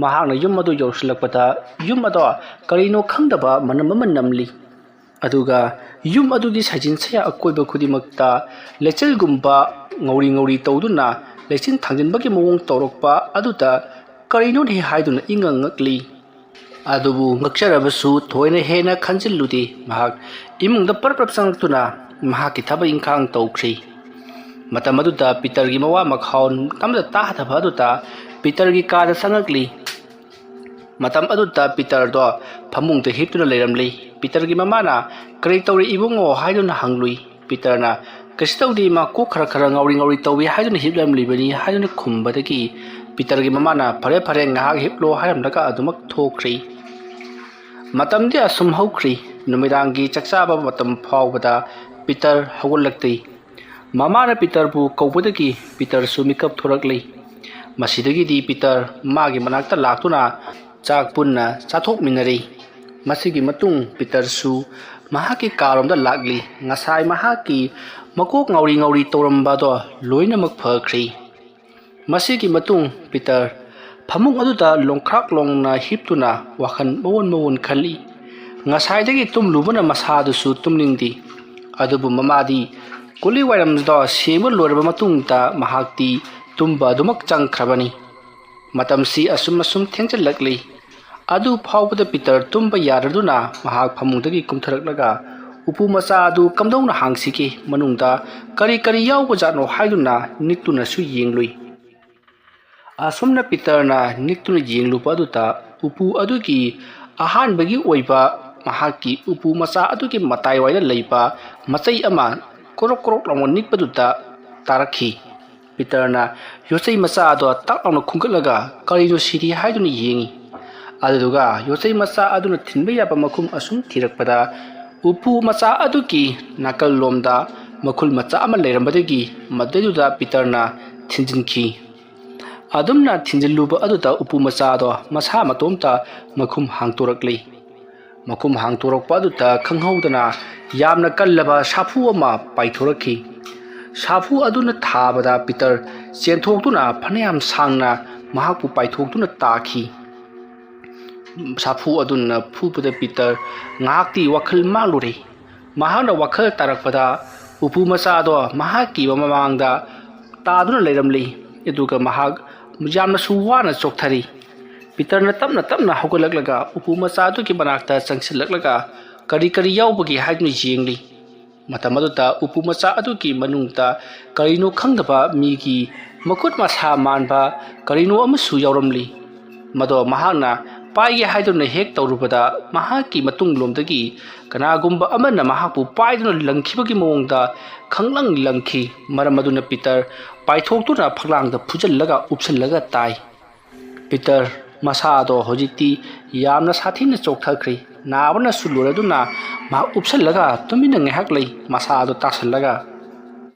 ꯃꯍꯥꯛꯅ ꯌꯨꯝ ꯑꯗꯨ ꯌꯧꯁꯤꯜꯂꯛꯄꯗ ꯌꯨꯝ ꯑꯗꯣ ꯀꯔꯤꯅꯣ ꯈꯪꯗꯕ ꯃꯅꯝ ꯑꯃ ꯅꯝꯂꯤ꯫ ꯑꯗꯨꯒ ꯌꯨꯝ ꯑꯗꯨꯒꯤ ꯁꯥꯏꯖꯤꯟ ꯁꯌꯥ ꯑꯀꯣꯏꯕ ꯈꯨꯗꯤꯡꯃꯛꯇ ꯂꯩꯆꯤꯜꯒꯨꯝꯕ ꯉꯧꯔꯤ ꯉꯧꯔꯤ ꯇꯧꯗꯨꯅ ꯂꯩꯆꯤꯟ ꯊꯥꯡꯖꯤꯟꯕꯒꯤ ꯃꯑꯣꯡ ꯇꯧꯔꯛꯄ ꯑꯗꯨꯗ ꯀꯔꯤꯅꯣꯅꯦ ꯍꯥꯏꯗꯨꯅ ꯏꯉꯛ ꯉꯛꯂꯤ꯫ ꯑꯗꯨꯕꯨ ꯉꯛꯆꯔꯕꯁꯨ ꯊꯣꯏꯅ ꯍꯦꯟꯅ ꯈꯟꯖꯤꯜꯂꯨꯗꯦ꯫ ꯃꯍꯥꯛ ꯏꯃꯨꯡꯗ ꯄꯔꯞ ꯄꯔꯞ ꯆꯪꯂꯛꯇꯨꯅ ꯃꯍꯥꯛꯀꯤ ꯊꯕꯛ ꯏꯪꯈꯥꯡ ꯇꯧꯈ꯭ꯔꯤ꯫ ꯃꯇꯝ ꯑꯗꯨꯗ ꯄꯤꯇꯔꯒꯤ ꯃꯋꯥ ꯃꯈꯥꯎ ꯑꯃꯇ ꯇꯥꯗꯕ ꯑꯗꯨꯗ ꯄꯤꯇꯔꯒꯤ ꯀꯥꯗ ꯆꯪꯂꯛꯂꯤ꯫ ꯃꯇꯝ ꯑꯗꯨꯗ ꯄꯤꯇꯔꯗꯣ ꯐꯃꯨꯡꯗ ꯍꯤꯞꯇꯨꯅ ꯂꯩꯔꯝꯂꯤ꯫ ꯄꯤꯇꯔꯒꯤ ꯃꯃꯥꯅ "ꯀꯔꯤ ꯇꯧꯔꯤ ꯏꯕꯨꯡꯉꯣ?" ꯍꯥꯏꯗꯨꯅ ꯍꯪꯂꯨꯏ꯫ ꯄꯤꯇꯔꯅ "ꯀꯩꯁꯨ ꯇꯧꯗꯦ ꯏꯃꯥ, ꯀꯣꯛ ꯈꯔ ꯈꯔ ꯉꯥꯎꯔꯤ ꯉꯥꯎꯔꯤ ꯇꯧꯏ" ꯍꯥꯏꯗꯨꯅ ꯍꯤꯞꯂꯝꯂꯤꯕꯅꯤ ꯍꯥꯏꯗꯨꯅ ꯈꯨꯝꯕꯗꯒꯤ ꯄꯤꯇꯔꯒꯤ ꯃꯃꯥꯅ "ꯐꯔꯦ ꯐꯔꯦ, ꯉꯥꯏꯍꯥꯛ ꯍꯤꯞꯂꯣ" ꯍꯥꯏꯔꯝꯂꯒ ꯑꯗꯨꯃꯛ ꯊꯣꯛꯈ꯭ꯔꯤ꯫ ꯃꯇꯝꯗꯤ ꯑꯁꯨꯝ ꯍꯧꯈ꯭ꯔꯤ꯫ ꯅꯨꯃꯤꯗꯥꯡꯒꯤ ꯆꯥꯛ ꯆꯥꯕ ꯃꯇꯝ ꯐꯥꯎꯕꯗ ꯄꯤꯇꯔ ꯍꯧꯒꯠꯂꯛꯇꯦ꯫ ꯃꯃꯥꯅ ꯄꯤꯇꯔꯕꯨ ꯀꯧꯕꯗꯒꯤ ꯄꯤꯇꯔꯁꯨ ꯃꯤꯀꯞ ꯊꯣꯔꯛꯂꯤ꯫ ꯃꯁꯤꯗꯒꯤꯗꯤ ꯄꯤꯇꯔ ꯃꯥꯒꯤ ꯃꯅꯥꯛꯇ ꯂꯥꯛꯇꯨꯅ ꯆꯥꯛ ꯄꯨꯟꯅ ꯆꯥꯊꯣꯛꯃꯤꯟꯅꯔꯤ꯫ ꯃꯁꯤꯒꯤ ꯃꯇꯨꯡ ꯄꯤꯇꯔꯁꯨ ꯃꯍꯥꯛꯀꯤ ꯀꯥꯔꯣꯝꯗ ꯂꯥꯛꯂꯤ꯫ ꯉꯁꯥꯏ ꯃꯍꯥꯛꯀꯤ ꯃꯀꯣꯛ ꯉꯥꯎꯔꯤ ꯉꯥꯎꯔꯤ ꯇꯧꯔꯝꯕꯗꯣ ꯂꯣꯏꯅꯃꯛ ꯐꯈ꯭ꯔꯦ꯫ ꯃꯁꯤꯒꯤ ꯃꯇꯨꯡ ꯄꯤꯇꯔ ꯐꯃꯨꯡ ꯑꯗꯨꯗ ꯂꯣꯡꯈ꯭ꯔꯥꯛ ꯂꯣꯡꯅ ꯍꯤꯞꯇꯨꯅ ꯋꯥꯈꯜ ꯃꯑꯣꯟ ꯃꯑꯣꯟ ꯈꯜꯂꯤ꯫ ꯉꯁꯥꯏꯗꯒꯤ ꯇꯨꯝꯂꯨꯕꯅ ꯃꯁꯥꯗꯨꯁꯨ ꯇꯨꯝꯅꯤꯡꯗꯦ꯫ ꯑꯗꯨꯕꯨ ꯃꯃꯥꯗꯤ ꯀꯨꯂꯤ ꯋꯥꯏꯔꯝꯗꯣ ꯁꯦꯡꯕ ꯂꯣꯏꯔꯕ ꯃꯇꯨꯡꯗ ꯃꯍꯥꯛꯇꯤ ꯇꯨꯝꯕ ꯑꯗꯨꯃꯛ ꯆꯪꯈ꯭ꯔꯕꯅꯤ꯫ ꯃꯇꯝꯁꯤ ꯑꯁꯨꯝ ꯑꯁꯨꯝ ꯊꯦꯡꯖꯤꯜꯂꯛꯂꯤ꯫ ꯑꯗꯨ ꯐꯥꯎꯕꯗ ꯄꯤꯇꯔ ꯇꯨꯝꯕ ꯌꯥꯗꯗꯨꯅ ꯃꯍꯥꯛ ꯐꯃꯨꯡꯗꯒꯤ ꯀꯨꯝꯊꯔꯛꯂꯒ ꯎꯄꯨ ꯃꯆꯥ ꯑꯗꯨ ꯀꯝꯗꯧꯅ ꯍꯥꯡꯁꯤꯒꯦ, ꯃꯅꯨꯡꯗ ꯀꯔꯤ ꯀꯔꯤ ꯌꯥꯎꯕꯖꯥꯠꯅꯣ ꯍꯥꯏꯗꯨꯅ ꯅꯤꯛꯇꯨꯅꯁꯨ ꯌꯦꯡꯂꯨꯏ꯫ ꯑꯁꯨꯝꯅ ꯄꯤꯇꯔꯅ ꯅꯤꯛꯇꯨꯅ ꯌꯦꯡꯂꯨꯕ ꯑꯗꯨꯗ ꯎꯄꯨ ꯑꯗꯨꯒꯤ ꯑꯍꯥꯟꯕꯒꯤ ꯑꯣꯏꯕ ꯃꯍꯥꯛꯀꯤ ꯎꯄꯨ ꯃꯆꯥ ꯑꯗꯨꯒꯤ ꯃꯇꯥꯏꯋꯥꯏꯗ ꯂꯩꯕ ꯃꯆꯩ ꯑꯃ ꯀ꯭ꯔꯣꯛ ꯀ꯭ꯔꯣꯛ ꯂꯥꯎꯅ ꯅꯤꯛꯄꯗꯨꯗ ꯇꯥꯔꯛꯈꯤ꯫ ꯄꯤꯇꯔꯅ ꯌꯣꯠꯆꯩ ꯃꯆꯥ ꯑꯗꯣ ꯇꯛ ꯂꯥꯎꯅ ꯈꯨꯟꯒꯠꯂꯒ ꯀꯔꯤꯅꯣ ꯁꯤꯗꯤ ꯍꯥꯏꯗꯨꯅ ꯌꯦꯡꯉꯤ꯫ ꯑꯗꯨꯗꯨꯒ ꯌꯣꯠꯆꯩ ꯃꯆꯥ ꯑꯗꯨꯅ ꯊꯤꯟꯕ ꯌꯥꯕ ꯃꯈꯨꯝ ꯑꯁꯨꯝ ꯊꯤꯔꯛꯄꯗ ꯎꯄꯨ ꯃꯆꯥ ꯑꯗꯨꯒꯤ ꯅꯥꯀꯜꯂꯣꯝꯗ ꯃꯈꯨꯜ ꯃꯆꯥ ꯑꯃ ꯂꯩꯔꯝꯕꯗꯒꯤ ꯃꯗꯨꯗꯩꯗꯨꯗ ꯄꯤꯇꯔꯅ ꯊꯤꯟꯖꯤꯟꯈꯤ꯫ ꯑꯗꯨꯝꯅ ꯊꯤꯟꯖꯤꯜꯂꯨꯕ ꯑꯗꯨꯗ ꯎꯄꯨ ꯃꯆꯥꯗꯣ ꯃꯁꯥ ꯃꯇꯣꯝꯇ ꯃꯈꯨꯝ ꯍꯥꯡꯇꯣꯔꯛꯂꯤ꯫ ꯃꯈꯨꯝ ꯍꯥꯡꯇꯣꯔꯛꯄ ꯑꯗꯨꯗ ꯈꯪꯍꯧꯗꯅ ꯌꯥꯝꯅ ꯀꯜꯂꯕ ꯁꯥꯐꯨ ꯑꯃ ꯄꯥꯏꯊꯣꯔꯛꯈꯤ꯫ ꯁꯥꯐꯨ ꯑꯗꯨꯅ ꯊꯥꯕꯗ ꯄꯤꯇꯔ ꯆꯦꯟꯊꯣꯛꯇꯨꯅ ꯐꯅꯌꯥꯝ ꯁꯥꯡꯅ ꯃꯍꯥꯛꯄꯨ ꯄꯥꯏꯊꯣꯛꯇꯨꯅ ꯇꯥꯈꯤ꯫ ꯁꯥꯐꯨ ꯑꯗꯨꯅ ꯐꯨꯕꯗ ꯄꯤꯇꯔ ꯉꯥꯏꯍꯥꯛꯇꯤ ꯋꯥꯈꯜ ꯃꯥꯡꯂꯨꯔꯦ꯫ ꯃꯍꯥꯛꯅ ꯋꯥꯈꯜ ꯇꯥꯔꯛꯄꯗ ꯎꯄꯨ ꯃꯆꯥꯗꯣ ꯃꯍꯥꯛꯀꯤ ꯃꯃꯥꯡꯗ ꯇꯥꯗꯨꯅ ꯂꯩꯔꯝꯂꯤ꯫ ꯑꯗꯨꯒ ꯃꯍꯥꯛ ꯌꯥꯝꯅꯁꯨ ꯋꯥꯅ ꯆꯣꯛꯊꯔꯤ꯫ ꯄꯤꯇꯔꯅ ꯇꯞꯅ ꯇꯞꯅ ꯍꯧꯒꯠꯂꯛꯂꯒ ꯎꯄꯨ ꯃꯆꯥ ꯑꯗꯨꯒꯤ ꯃꯅꯥꯛꯇ ꯆꯪꯁꯤꯜꯂꯛꯂꯒ ꯀꯔꯤ ꯀꯔꯤ ꯌꯥꯎꯕꯒꯦ ꯍꯥꯏꯗꯨꯅ ꯌꯦꯡꯂꯤ꯫ ꯃꯇꯝ ꯑꯗꯨꯗ ꯎꯄꯨ ꯃꯆꯥ ꯑꯗꯨꯒꯤ ꯃꯅꯨꯡꯗ ꯀꯔꯤꯅꯣ ꯈꯪꯗꯕ ꯃꯤꯒꯤ ꯃꯈꯨꯠ ꯃꯁꯥ ꯃꯥꯟꯕ ꯀꯔꯤꯅꯣ ꯑꯃꯁꯨ ꯌꯥꯎꯔꯝꯂꯤ꯫ ꯃꯗꯣ ꯃꯍꯥꯛꯅ ꯄꯥꯏꯒꯦ ꯍꯥꯏꯗꯨꯅ ꯍꯦꯛ ꯇꯧꯔꯨꯕꯗ ꯃꯍꯥꯛꯀꯤ ꯃꯇꯨꯡꯂꯣꯝꯗꯒꯤ ꯀꯅꯥꯒꯨꯝꯕ ꯑꯃꯅ ꯃꯍꯥꯛꯄꯨ ꯄꯥꯏꯗꯨꯅ ꯂꯪꯈꯤꯕꯒꯤ ꯃꯑꯣꯡꯗ ꯈꯪꯂꯪ ꯂꯪꯈꯤ꯫ ꯃꯔꯝ ꯑꯗꯨꯅ ꯄꯤꯇꯔ ꯄꯥꯏꯊꯣꯛꯇꯨꯅ ꯐꯛꯂꯥꯡꯗ ꯐꯨꯖꯜꯂꯒ ꯎꯞꯁꯜꯂꯒ ꯇꯥꯏ꯫ ꯄꯤꯇꯔ ꯃꯁꯥꯗꯣ ꯍꯧꯖꯤꯛꯇꯤ ꯌꯥꯝꯅ ꯁꯥꯊꯤꯅ ꯆꯣꯛꯊꯈ꯭ꯔꯦ꯫ ꯅꯥꯕꯅꯁꯨ ꯂꯣꯏꯔꯗꯨꯅ ꯃꯍꯥꯛ ꯎꯞꯁꯜꯂꯒ ꯇꯨꯃꯤꯟꯅ ꯉꯥꯏꯍꯥꯛ ꯂꯩ, ꯃꯁꯥꯗꯣ ꯇꯥꯁꯜꯂꯒ꯫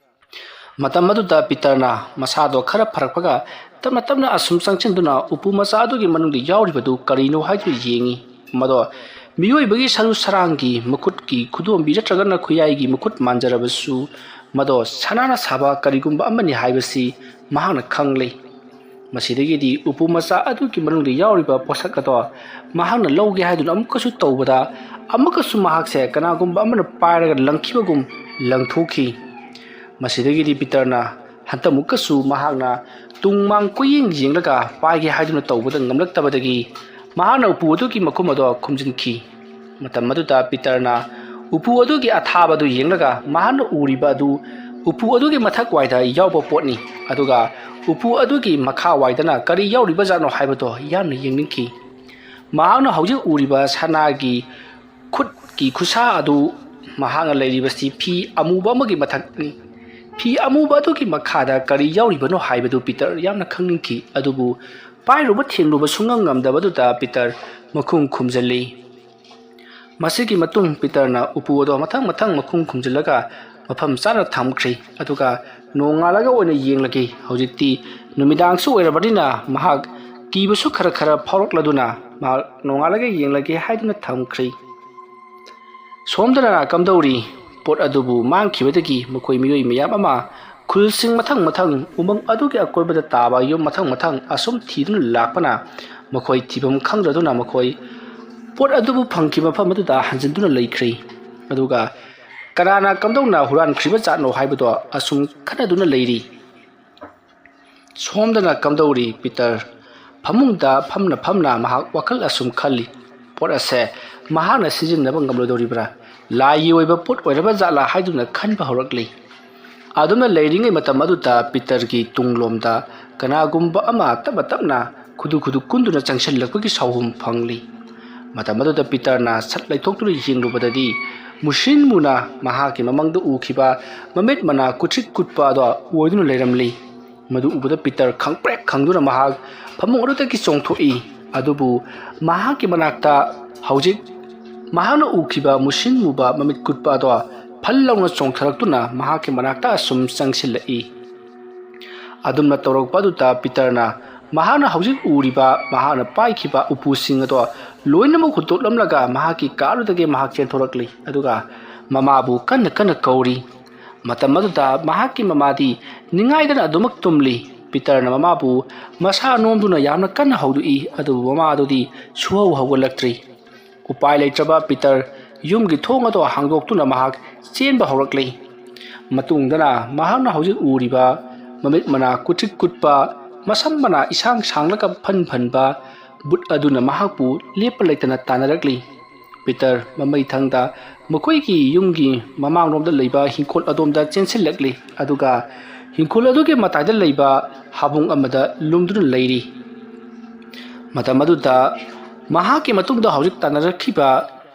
ꯃꯇꯝ ꯑꯗꯨꯗ ꯄꯤꯇꯔꯅ ꯃꯁꯥꯗꯣ ꯈꯔ ꯐꯔꯛꯄꯒ ꯇꯞꯅ ꯇꯞꯅ ꯑꯁꯨꯝ ꯆꯪꯁꯤꯟꯗꯨꯅ ꯎꯄꯨ ꯃꯆꯥ ꯑꯗꯨꯒꯤ ꯃꯅꯨꯡꯗ ꯌꯥꯎꯔꯤꯕꯗꯨ ꯀꯔꯤꯅꯣ ꯍꯥꯏꯗꯨꯅ ꯌꯦꯡꯉꯤ꯫ ꯃꯗꯣ ꯃꯤꯑꯣꯏꯕꯒꯤ ꯁꯔꯨ ꯁꯔꯥꯡꯒꯤ ꯃꯈꯨꯠꯀꯤ ꯈꯨꯗꯣꯝꯕꯤ ꯅꯠꯇ꯭ꯔꯒꯅ ꯈꯨꯌꯥꯏꯒꯤ ꯃꯈꯨꯠ ꯃꯥꯟꯖꯔꯕꯁꯨ, ꯃꯗꯣ ꯁꯅꯥꯅ ꯁꯥꯕ ꯀꯔꯤꯒꯨꯝꯕ ꯑꯃꯅꯤ ꯍꯥꯏꯕꯁꯤ ꯃꯍꯥꯛꯅ ꯈꯪꯂꯦ꯫ ꯃꯁꯤꯗꯒꯤꯗꯤ ꯎꯄꯨ ꯃꯆꯥ ꯑꯗꯨꯒꯤ ꯃꯅꯨꯡꯗ ꯌꯥꯎꯔꯤꯕ ꯄꯣꯠꯁꯛ ꯑꯗꯣ ꯃꯍꯥꯛꯅ ꯂꯧꯒꯦ ꯍꯥꯏꯗꯨꯅ ꯑꯃꯨꯛꯀꯁꯨ ꯇꯧꯕꯗ, ꯑꯃꯨꯛꯀꯁꯨ ꯃꯍꯥꯛꯁꯦ ꯀꯅꯥꯒꯨꯝꯕ ꯑꯃꯅ ꯄꯥꯏꯔꯒ ꯂꯪꯈꯤꯕꯒꯨꯝ ꯂꯪꯊꯣꯛꯈꯤ꯫ ꯃꯁꯤꯗꯒꯤꯗꯤ ꯄꯤꯇꯔꯅ ꯍꯟꯇꯛꯃꯨꯛꯀꯁꯨ ꯃꯍꯥꯛꯅ ꯇꯨꯡ ꯃꯥꯡ ꯀꯣꯏꯌꯦꯡ ꯌꯦꯡꯂꯒ ꯄꯥꯏꯒꯦ ꯍꯥꯏꯗꯨꯅ ꯇꯧꯕꯗ ꯉꯝꯂꯛꯇꯕꯗꯒꯤ ꯃꯍꯥꯛꯅ ꯎꯄꯨ ꯑꯗꯨꯒꯤ ꯃꯈꯨꯝ ꯑꯗꯣ ꯈꯨꯝꯖꯤꯟꯈꯤ꯫ ꯃꯇꯝ ꯑꯗꯨꯗ ꯄꯤꯇꯔꯅ ꯎꯄꯨ ꯑꯗꯨꯒꯤ ꯑꯊꯥꯕ ꯑꯗꯨ ꯌꯦꯡꯂꯒ ꯃꯍꯥꯛꯅ ꯎꯔꯤꯕ ꯑꯗꯨ ꯎꯄꯨ ꯑꯗꯨꯒꯤ ꯃꯊꯛ ꯋꯥꯏꯗ ꯌꯥꯎꯕ ꯄꯣꯠꯅꯤ, ꯑꯗꯨꯒ ꯎꯄꯨ ꯑꯗꯨꯒꯤ ꯃꯈꯥ ꯋꯥꯏꯗꯅ ꯀꯔꯤ ꯌꯥꯎꯔꯤꯕꯖꯥꯠꯅꯣ ꯍꯥꯏꯕꯗꯣ ꯌꯥꯝꯅ ꯌꯦꯡꯅꯤꯡꯈꯤ꯫ ꯃꯍꯥꯛꯅ ꯍꯧꯖꯤꯛ ꯎꯔꯤꯕ ꯁꯅꯥꯒꯤ ꯈꯨꯠꯀꯤ ꯈꯨꯠꯁꯥ ꯑꯗꯨ ꯃꯍꯥꯛꯅ ꯂꯩꯔꯤꯕꯁꯤ ꯐꯤ ꯑꯃꯨꯕ ꯑꯃꯒꯤ ꯃꯊꯛꯅꯤ꯫ ꯐꯤ ꯑꯃꯨꯕ ꯑꯗꯨꯒꯤ ꯃꯈꯥꯗ ꯀꯔꯤ ꯌꯥꯎꯔꯤꯕꯅꯣ ꯍꯥꯏꯕꯗꯨ ꯄꯤꯇꯔ ꯌꯥꯝꯅ ꯈꯪꯅꯤꯡꯈꯤ, ꯑꯗꯨꯕꯨ ꯄꯥꯏꯔꯨꯕ ꯊꯦꯡꯂꯨꯕ ꯁꯨꯡꯉꯝ ꯉꯝꯗꯕꯗꯨꯗ ꯄꯤꯇꯔ ꯃꯈꯨꯝ ꯈꯨꯝꯖꯤꯜꯂꯤ꯫ ꯃꯁꯤꯒꯤ ꯃꯇꯨꯡ ꯄꯤꯇꯔꯅ ꯎꯄꯨ ꯑꯗꯣ ꯃꯊꯪ ꯃꯊꯪ ꯃꯈꯨꯝ ꯈꯨꯝꯖꯤꯜꯂꯒ ꯃꯐꯝ ꯆꯥꯅ ꯊꯝꯈ꯭ꯔꯦ, ꯑꯗꯨꯒ ꯅꯣꯡꯉꯥꯜꯂꯒ ꯑꯣꯏꯅ ꯌꯦꯡꯂꯒꯦ, ꯍꯧꯖꯤꯛꯇꯤ ꯅꯨꯃꯤꯗꯥꯡꯁꯨ ꯑꯣꯏꯔꯕꯅꯤꯅ ꯃꯍꯥꯛ ꯀꯤꯕꯁꯨ ꯈꯔ ꯈꯔ ꯐꯥꯎꯔꯛꯂꯗꯨꯅ ꯃꯍꯥꯛ ꯅꯣꯡꯉꯥꯜꯂꯒ ꯌꯦꯡꯂꯒꯦ ꯍꯥꯏꯗꯨꯅ ꯊꯝꯈ꯭ꯔꯦ꯫ ꯁꯣꯝꯗꯅ ꯀꯝꯗꯧꯔꯤ? ꯄꯣꯠ ꯑꯗꯨꯕꯨ ꯃꯥꯡꯈꯤꯕꯗꯒꯤ ꯃꯈꯣꯏ ꯃꯤꯑꯣꯏ ꯃꯌꯥꯝ ꯑꯃ ꯈꯨꯜꯁꯤꯡ ꯃꯊꯪ ꯃꯊꯪ ꯎꯃꯪ ꯑꯗꯨꯒꯤ ꯑꯀꯣꯏꯕꯗ ꯇꯥꯕ ꯌꯨꯝ ꯃꯊꯪ ꯃꯊꯪ ꯑꯁꯨꯝ ꯊꯤꯗꯨꯅ ꯂꯥꯛꯄꯅ ꯃꯈꯣꯏ ꯊꯤꯐꯝ ꯈꯪꯗ꯭ꯔꯗꯨꯅ ꯃꯈꯣꯏ ꯄꯣꯠ ꯑꯗꯨꯕꯨ ꯐꯪꯈꯤꯕ ꯃꯐꯝ ꯑꯗꯨꯗ ꯍꯟꯖꯤꯟꯗꯨꯅ ꯂꯩꯈ꯭ꯔꯤ꯫ ꯑꯗꯨꯒ ꯀꯅꯥꯅ ꯀꯝꯗꯧꯅ ꯍꯨꯔꯥꯟꯈ꯭ꯔꯤꯕ ꯖꯥꯠꯅꯣ ꯍꯥꯏꯕꯗꯣ ꯑꯁꯨꯝ ꯈꯟꯅꯗꯨꯅ ꯂꯩꯔꯤ꯫ ꯁꯣꯝꯗꯅ ꯀꯝꯗꯧꯔꯤ? ꯄꯤꯇꯔ ꯐꯃꯨꯡꯗ ꯐꯝꯅ ꯐꯝꯅ ꯃꯍꯥꯛ ꯋꯥꯈꯜ ꯑꯁꯨꯝ ꯈꯜꯂꯤ, ꯄꯣꯠ ꯑꯁꯦ ꯃꯍꯥꯛꯅ ꯁꯤꯖꯤꯟꯅꯕ ꯉꯝꯂꯣꯏꯗꯧꯔꯤꯕ꯭ꯔꯥ? ꯂꯥꯏꯒꯤ ꯑꯣꯏꯕ ꯄꯣꯠ ꯑꯣꯏꯔꯕ ꯖꯥꯠꯂꯥ ꯍꯥꯏꯗꯨꯅ ꯈꯟꯕ ꯍꯧꯔꯛꯂꯤ꯫ ꯑꯗꯨꯝꯅ ꯂꯩꯔꯤꯉꯩ ꯃꯇꯝ ꯑꯗꯨꯗ ꯄꯤꯇꯔꯒꯤ ꯇꯨꯡꯂꯣꯝꯗ ꯀꯅꯥꯒꯨꯝꯕ ꯑꯃ ꯇꯞꯅ ꯇꯞꯅ ꯈꯨꯗꯨ ꯈꯨꯗꯨ ꯀꯨꯟꯗꯨꯅ ꯆꯪꯁꯤꯜꯂꯛꯄꯒꯤ ꯁꯥꯎꯍꯨꯝ ꯐꯪꯂꯤ꯫ ꯃꯇꯝ ꯑꯗꯨꯗ ꯄꯤꯇꯔꯅ ꯁꯠ ꯂꯩꯊꯣꯛꯇꯨꯅ ꯌꯦꯡꯂꯨꯕꯗꯗꯤ ꯃꯨꯁꯤꯟ ꯃꯨꯅ ꯃꯍꯥꯛꯀꯤ ꯃꯃꯥꯡꯗ ꯎꯈꯤꯕ ꯃꯃꯤꯠ ꯃꯅꯥ ꯀꯨꯠꯁꯤꯛ ꯀꯨꯠꯄ ꯑꯗꯣ ꯑꯣꯏꯗꯨꯅ ꯂꯩꯔꯝꯂꯤ꯫ ꯃꯗꯨ ꯎꯕꯗ ꯄꯤꯇꯔ ꯈꯪꯄ꯭ꯔꯦꯛ ꯈꯪꯗꯨꯅ ꯃꯍꯥꯛ ꯐꯃꯨꯡ ꯑꯗꯨꯗꯒꯤ ꯆꯣꯡꯊꯣꯛꯏ꯫ ꯑꯗꯨꯕꯨ ꯃꯍꯥꯛꯀꯤ ꯃꯅꯥꯛꯇ ꯍꯧꯖꯤꯛ ꯃꯍꯥꯛꯅ ꯎꯈꯤꯕ ꯃꯨꯁꯤꯟ ꯃꯨꯕ ꯃꯃꯤꯠ ꯀꯨꯠꯄ ꯑꯗꯣ ꯐꯜ ꯂꯥꯎꯅ ꯆꯣꯡꯊꯔꯛꯇꯨꯅ ꯃꯍꯥꯛꯀꯤ ꯃꯅꯥꯛꯇ ꯑꯁꯨꯝ ꯆꯪꯁꯤꯜꯂꯛꯏ꯫ ꯑꯗꯨꯝꯅ ꯇꯧꯔꯛꯄ ꯑꯗꯨꯗ ꯄꯤꯇꯔꯅ ꯃꯍꯥꯛꯅ ꯍꯧꯖꯤꯛ ꯎꯔꯤꯕ ꯃꯍꯥꯛꯅ ꯄꯥꯏꯈꯤꯕ ꯎꯄꯨꯁꯤꯡ ꯑꯗꯣ ꯂꯣꯏꯅꯃꯛ ꯍꯨꯟꯗꯣꯛꯂꯝꯂꯒ ꯃꯍꯥꯛꯀꯤ ꯀꯥ ꯑꯗꯨꯗꯒꯤ ꯃꯍꯥꯛ ꯆꯦꯟꯊꯣꯔꯛꯂꯤ, ꯑꯗꯨꯒ ꯃꯃꯥꯕꯨ ꯀꯟꯅ ꯀꯟꯅ ꯀꯧꯔꯤ꯫ ꯃꯇꯝ ꯑꯗꯨꯗ ꯃꯍꯥꯛꯀꯤ ꯃꯃꯥꯗꯤ ꯅꯤꯡꯉꯥꯏꯗꯅ ꯑꯗꯨꯃꯛ ꯇꯨꯝꯂꯤ꯫ ꯄꯤꯇꯔꯅ ꯃꯃꯥꯕꯨ ꯃꯁꯥ ꯅꯣꯝꯗꯨꯅ ꯌꯥꯝꯅ ꯀꯟꯅ ꯍꯧꯗꯣꯛꯏ, ꯑꯗꯨꯕꯨ ꯃꯃꯥ ꯑꯗꯨꯗꯤ ꯁꯨꯍꯧ ꯍꯧꯒꯠꯂꯛꯇ꯭ꯔꯤ꯫ ꯎꯄꯥꯏ ꯂꯩꯇ꯭ꯔꯕ ꯄꯤꯇꯔ ꯌꯨꯝꯒꯤ ꯊꯣꯡ ꯑꯗꯨ ꯍꯥꯡꯗꯣꯛꯇꯨꯅ ꯃꯍꯥꯛ ꯆꯦꯟꯕ ꯍꯧꯔꯛꯂꯤ꯫ ꯃꯇꯨꯡꯗꯅ ꯃꯍꯥꯛꯅ ꯍꯧꯖꯤꯛ ꯎꯔꯤꯕ ꯃꯃꯤꯠ ꯃꯅꯥ ꯀꯨꯠꯊ꯭ꯔꯤꯛ ꯀꯨꯠꯄ, ꯃꯁꯝ ꯃꯅꯥ ꯏꯁꯥꯡ ꯁꯥꯡꯂꯒ ꯐꯟ ꯐꯟꯕ ꯕꯨꯠ ꯑꯗꯨꯅ ꯃꯍꯥꯛꯄꯨ ꯂꯦꯞꯄ ꯂꯩꯇꯅ ꯇꯥꯟꯅꯔꯛꯂꯤ꯫ ꯄꯤꯇꯔ ꯃꯃꯩ ꯊꯪꯗ ꯃꯈꯣꯏꯒꯤ ꯌꯨꯝꯒꯤ ꯃꯃꯥꯡꯂꯣꯝꯗ ꯂꯩꯕ ꯍꯤꯡꯈꯣꯜ ꯑꯗꯣꯝꯗ ꯆꯦꯟꯁꯤꯜꯂꯛꯂꯤ, ꯑꯗꯨꯒ ꯍꯤꯡꯈꯣꯜ ꯑꯗꯨꯒꯤ ꯃꯇꯥꯏꯗ ꯂꯩꯕ ꯍꯥꯕꯨꯡ ꯑꯃꯗ ꯂꯨꯝꯗꯨꯅ ꯂꯩꯔꯤ꯫ ꯃꯇꯝ ꯑꯗꯨꯗ ꯃꯍꯥꯛꯀꯤ ꯃꯇꯨꯡꯗ ꯍꯧꯖꯤꯛ ꯇꯥꯟꯅꯔꯛꯈꯤꯕ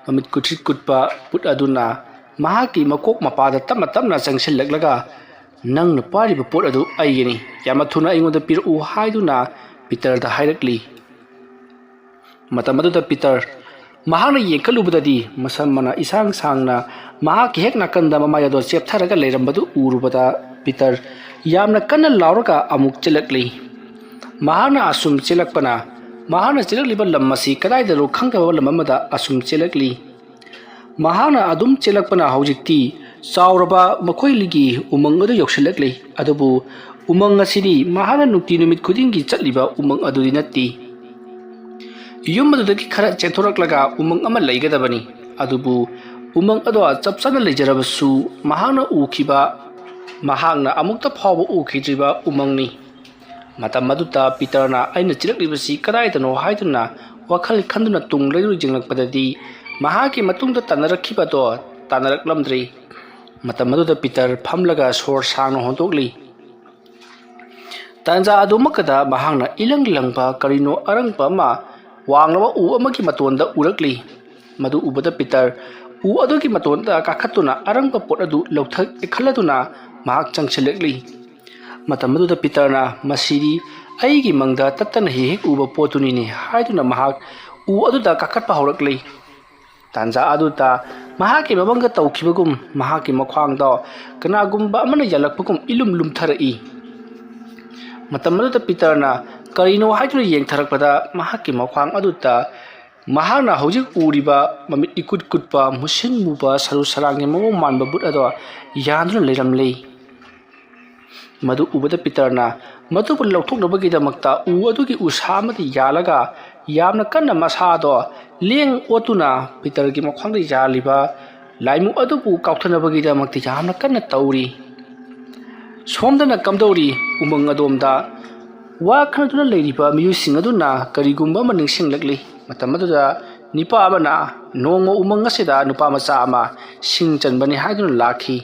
ꯃꯃꯤꯠ ꯀꯨꯠꯊ꯭ꯔꯤꯛ ꯀꯨꯠꯄ ꯕꯨꯠ ꯑꯗꯨꯅ ꯃꯍꯥꯛꯀꯤ ꯃꯀꯣꯛ ꯃꯄꯥꯗ ꯇꯞꯅ ꯇꯞꯅ ꯆꯪꯁꯤꯜꯂꯛꯂꯒ, "ꯅꯪꯅ ꯄꯥꯏꯔꯤꯕ ꯄꯣꯠ ꯑꯗꯨ ꯑꯩꯒꯤꯅꯤ, ꯌꯥꯝꯅ ꯊꯨꯅ ꯑꯩꯉꯣꯟꯗ ꯄꯤꯔꯛꯎ" ꯍꯥꯏꯗꯨꯅ ꯄꯤꯇꯔꯗ ꯍꯥꯏꯔꯛꯂꯤ꯫ ꯃꯇꯝ ꯑꯗꯨꯗ ꯄꯤꯇꯔ ꯃꯍꯥꯛꯅ ꯌꯦꯡꯈꯠꯂꯨꯕꯗꯗꯤ ꯃꯁꯝ ꯃꯅꯥ ꯏꯁꯥꯡ ꯁꯥꯡꯅ ꯃꯍꯥꯛꯀꯤ ꯍꯦꯛ ꯅꯥꯀꯟꯗ ꯃꯃꯥꯏ ꯑꯗꯣ ꯆꯦꯞꯊꯔꯒ ꯂꯩꯔꯝꯕꯗꯨ ꯎꯔꯨꯕꯗ ꯄꯤꯇꯔ ꯌꯥꯝꯅ ꯀꯟꯅ ꯂꯥꯎꯔꯒ ꯑꯃꯨꯛ ꯆꯦꯜꯂꯛꯂꯤ꯫ ꯃꯍꯥꯛꯅ ꯑꯁꯨꯝ ꯆꯦꯜꯂꯛꯄꯅ, ꯃꯍꯥꯛꯅ ꯆꯦꯜꯂꯛꯂꯤꯕ ꯂꯝ ꯑꯁꯤ ꯀꯗꯥꯏꯗꯅꯣ ꯈꯪꯗꯕ ꯂꯝ ꯑꯃꯗ ꯑꯁꯨꯝ ꯆꯦꯜꯂꯛꯂꯤ꯫ ꯃꯍꯥꯛꯅ ꯑꯗꯨꯝ ꯆꯦꯜꯂꯛꯄꯅ ꯍꯧꯖꯤꯛꯇꯤ ꯆꯥꯎꯔꯕ ꯃꯈꯣꯏꯒꯤ ꯎꯃꯪ ꯑꯗꯨ ꯌꯧꯁꯤꯜꯂꯛꯂꯤ꯫ ꯑꯗꯨꯕꯨ ꯎꯃꯪ ꯑꯁꯤꯗꯤ ꯃꯍꯥꯛꯅ ꯅꯨꯡꯇꯤ ꯅꯨꯃꯤꯠ ꯈꯨꯗꯤꯡꯒꯤ ꯆꯠꯂꯤꯕ ꯎꯃꯪ ꯑꯗꯨꯗꯤ ꯅꯠꯇꯦ꯫ ꯌꯨꯝ ꯑꯗꯨꯗꯒꯤ ꯈꯔ ꯆꯦꯟꯊꯣꯔꯛꯂꯒ ꯎꯃꯪ ꯑꯃ ꯂꯩꯒꯗꯕꯅꯤ꯫ ꯑꯗꯨꯕꯨ ꯎꯃꯪ ꯑꯗꯣ ꯆꯞ ꯆꯥꯅ ꯂꯩꯖꯔꯕꯁꯨ, ꯃꯍꯥꯛꯅ ꯎꯈꯤꯕ, ꯃꯍꯥꯛꯅ ꯑꯃꯨꯛꯇ ꯐꯥꯎꯕ ꯎꯈꯤꯗ꯭ꯔꯤꯕ ꯎꯃꯪꯅꯤ꯫ ꯃꯇꯝ ꯑꯗꯨꯗ ꯄꯤꯇꯔꯅ "ꯑꯩꯅ ꯆꯦꯜꯂꯛꯂꯤꯕꯁꯤ ꯀꯗꯥꯏꯗꯅꯣ?" ꯍꯥꯏꯗꯨꯅ ꯋꯥꯈꯜ ꯈꯟꯗꯨꯅ ꯇꯨꯡ ꯂꯩꯔꯨ ꯌꯦꯡꯂꯛꯄꯗꯗꯤ, ꯃꯍꯥꯛꯀꯤ ꯃꯇꯨꯡꯗ ꯇꯥꯟꯅꯔꯛꯈꯤꯕꯗꯣ ꯇꯥꯟꯅꯔꯛꯂꯝꯗ꯭ꯔꯤ꯫ ꯃꯇꯝ ꯑꯗꯨꯗ ꯄꯤꯇꯔ ꯐꯝꯂꯒ ꯁꯣꯔ ꯁꯥꯡꯅ ꯍꯣꯟꯗꯣꯛꯂꯤ꯫ ꯇꯥꯟꯖꯥ ꯑꯗꯨꯃꯛꯇꯗ ꯃꯍꯥꯛꯅ ꯏꯂꯪ ꯂꯪꯕ ꯀꯔꯤꯅꯣ ꯑꯔꯪꯕ ꯑꯃ ꯋꯥꯡꯂꯕ ꯎ ꯑꯃꯒꯤ ꯃꯇꯣꯟꯗ ꯎꯔꯛꯂꯤ꯫ ꯃꯗꯨ ꯎꯕꯗ ꯄꯤꯇꯔ ꯎ ꯑꯗꯨꯒꯤ ꯃꯇꯣꯟꯗ ꯀꯥꯈꯠꯇꯨꯅ ꯑꯔꯪꯕ ꯄꯣꯠ ꯑꯗꯨ ꯂꯧꯊꯒꯦ ꯈꯜꯂꯗꯨꯅ ꯃꯍꯥꯛ ꯆꯪꯁꯤꯜꯂꯛꯂꯤ꯫ ꯃꯇꯝ ꯑꯗꯨꯗ ꯄꯤꯇꯔꯅ, "ꯃꯁꯤꯗꯤ ꯑꯩꯒꯤ ꯃꯪꯗ ꯇꯠꯇꯅ ꯍꯦꯛ ꯍꯦꯛ ꯎꯕ ꯄꯣꯠꯇꯨꯅꯤꯅꯦ" ꯍꯥꯏꯗꯨꯅ ꯃꯍꯥꯛ ꯎ ꯑꯗꯨꯗ ꯀꯥꯈꯠꯄ ꯍꯧꯔꯛꯂꯤ꯫ ꯇꯥꯟꯖꯥ ꯑꯗꯨꯗ ꯃꯍꯥꯛꯀꯤ ꯃꯃꯪꯗ ꯇꯧꯈꯤꯕꯒꯨꯝ ꯃꯍꯥꯛꯀꯤ ꯃꯈ꯭ꯋꯥꯡꯗꯣ ꯀꯅꯥꯒꯨꯝꯕ ꯑꯃꯅ ꯌꯥꯜꯂꯛꯄꯒꯨꯝ ꯏꯂꯨꯝ ꯂꯨꯝꯊꯔꯛꯏ꯫ ꯃꯇꯝ ꯑꯗꯨꯗ ꯄꯤꯇꯔꯅ ꯀꯔꯤꯅꯣ ꯍꯥꯏꯗꯨꯅ ꯌꯦꯡꯊꯔꯛꯄꯗ ꯃꯍꯥꯛꯀꯤ ꯃꯈ꯭ꯋꯥꯡ ꯑꯗꯨꯗ ꯃꯍꯥꯛꯅ ꯍꯧꯖꯤꯛ ꯎꯔꯤꯕ ꯃꯃꯤꯠ ꯏꯀꯨꯠ ꯀꯨꯠꯄ, ꯃꯨꯁꯤꯟ ꯃꯨꯕ, ꯁꯔꯨ ꯁꯔꯥꯡꯒꯤ ꯃꯑꯣꯡ ꯃꯥꯟꯕ ꯕꯨꯠ ꯑꯗꯣ ꯌꯥꯟꯗꯨꯅ ꯂꯩꯔꯝꯂꯤ꯫ ꯃꯗꯨ ꯎꯕꯗ ꯄꯤꯇꯔꯅ ꯃꯗꯨꯕꯨ ꯂꯧꯊꯣꯛꯅꯕꯒꯤꯗꯃꯛꯇ ꯎ ꯑꯗꯨꯒꯤ ꯎꯁꯥ ꯑꯃꯗ ꯌꯥꯜꯂꯒ ꯌꯥꯝꯅ ꯀꯟꯅ ꯃꯁꯥꯗꯣ ꯂꯦꯡ ꯑꯣꯠꯇꯨꯅ ꯄꯤꯇꯔꯒꯤ ꯃꯈ꯭ꯋꯥꯡꯗ ꯌꯥꯜꯂꯤꯕ ꯂꯥꯏꯃꯨꯛ ꯑꯗꯨꯕꯨ ꯀꯥꯎꯊꯅꯕꯒꯤꯗꯃꯛꯇ ꯌꯥꯝꯅ ꯀꯟꯅ ꯇꯧꯔꯤ꯫ ꯁꯣꯝꯗꯅ ꯀꯝꯗꯧꯔꯤ? ꯎꯃꯪ ꯑꯗꯣꯝꯗ ꯋꯥ ꯈꯟꯅꯗꯨꯅ ꯂꯩꯔꯤꯕ ꯃꯤꯑꯣꯏꯁꯤꯡ ꯑꯗꯨꯅ ꯀꯔꯤꯒꯨꯝꯕ ꯑꯃ ꯅꯤꯡꯁꯤꯡꯂꯛꯂꯤ꯫ ꯃꯇꯝ ꯑꯗꯨꯗ ꯅꯤꯄꯥ ꯑꯃꯅ ꯅꯣꯡꯃ ꯎꯃꯪ ꯑꯁꯤꯗ ꯅꯨꯄꯥ ꯃꯆꯥ ꯑꯃ ꯁꯤꯡ ꯆꯟꯕꯅꯤ ꯍꯥꯏꯗꯨꯅ ꯂꯥꯛꯈꯤ꯫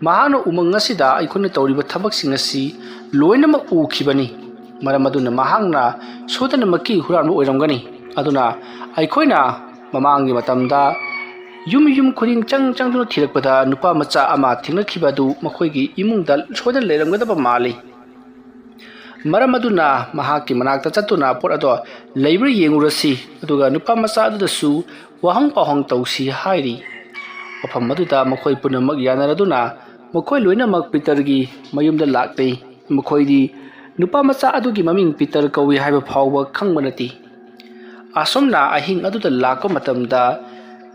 ꯃꯍꯥꯛꯅ ꯎꯃꯪ ꯑꯁꯤꯗ ꯑꯩꯈꯣꯏꯅ ꯇꯧꯔꯤꯕ ꯊꯕꯛꯁꯤꯡ ꯑꯁꯤ ꯂꯣꯏꯅꯃꯛ ꯎꯈꯤꯕꯅꯤ꯫ ꯃꯔꯝ ꯑꯗꯨꯅ ꯃꯍꯥꯛꯅ ꯁꯣꯏꯗꯅꯃꯛꯀꯤ ꯍꯨꯔꯥꯟꯕ ꯑꯣꯏꯔꯝꯒꯅꯤ꯫ ꯑꯗꯨꯅ ꯑꯩꯈꯣꯏꯅ ꯃꯃꯥꯡꯒꯤ ꯃꯇꯝꯗ ꯌꯨꯝ ꯌꯨꯝ ꯈꯨꯗꯤꯡ ꯆꯪ ꯆꯪꯗꯨꯅ ꯊꯤꯔꯛꯄꯗ ꯅꯨꯄꯥ ꯃꯆꯥ ꯑꯃ ꯊꯦꯡꯅꯈꯤꯕ ꯑꯗꯨ ꯃꯈꯣꯏꯒꯤ ꯏꯃꯨꯡꯗ ꯁꯣꯏꯗꯅ ꯂꯩꯔꯝꯒꯗꯕ ꯃꯥꯜꯂꯤ꯫ ꯃꯔꯝ ꯑꯗꯨꯅ ꯃꯍꯥꯛꯀꯤ ꯃꯅꯥꯛꯇ ꯆꯠꯇꯨꯅ ꯄꯣꯠ ꯑꯗꯣ ꯂꯩꯕ꯭ꯔꯥ ꯌꯦꯡꯉꯨꯔꯁꯤ, ꯑꯗꯨꯒ ꯅꯨꯄꯥ ꯃꯆꯥ ꯑꯗꯨꯗꯁꯨ ꯋꯥꯍꯪ ꯄꯥꯎꯍꯪ ꯇꯧꯁꯤ ꯍꯥꯏꯔꯤ꯫ ꯃꯐꯝ ꯑꯗꯨꯗ ꯃꯈꯣꯏ ꯄꯨꯝꯅꯃꯛ ꯌꯥꯅꯔꯗꯨꯅ ꯃꯈꯣꯏ ꯂꯣꯏꯅꯃꯛ ꯄꯤꯇꯔꯒꯤ ꯃꯌꯨꯝꯗ ꯂꯥꯛꯂꯤ꯫ ꯃꯈꯣꯏꯗꯤ ꯅꯨꯄꯥ ꯃꯆꯥ ꯑꯗꯨꯒꯤ ꯃꯃꯤꯡ ꯄꯤꯇꯔ ꯀꯧꯏ ꯍꯥꯏꯕ ꯐꯥꯎꯕ ꯈꯪꯕ ꯅꯠꯇꯦ꯫ ꯑꯁꯨꯝꯅ ꯑꯍꯤꯡ ꯑꯗꯨꯗ ꯂꯥꯛꯄ ꯃꯇꯝꯗ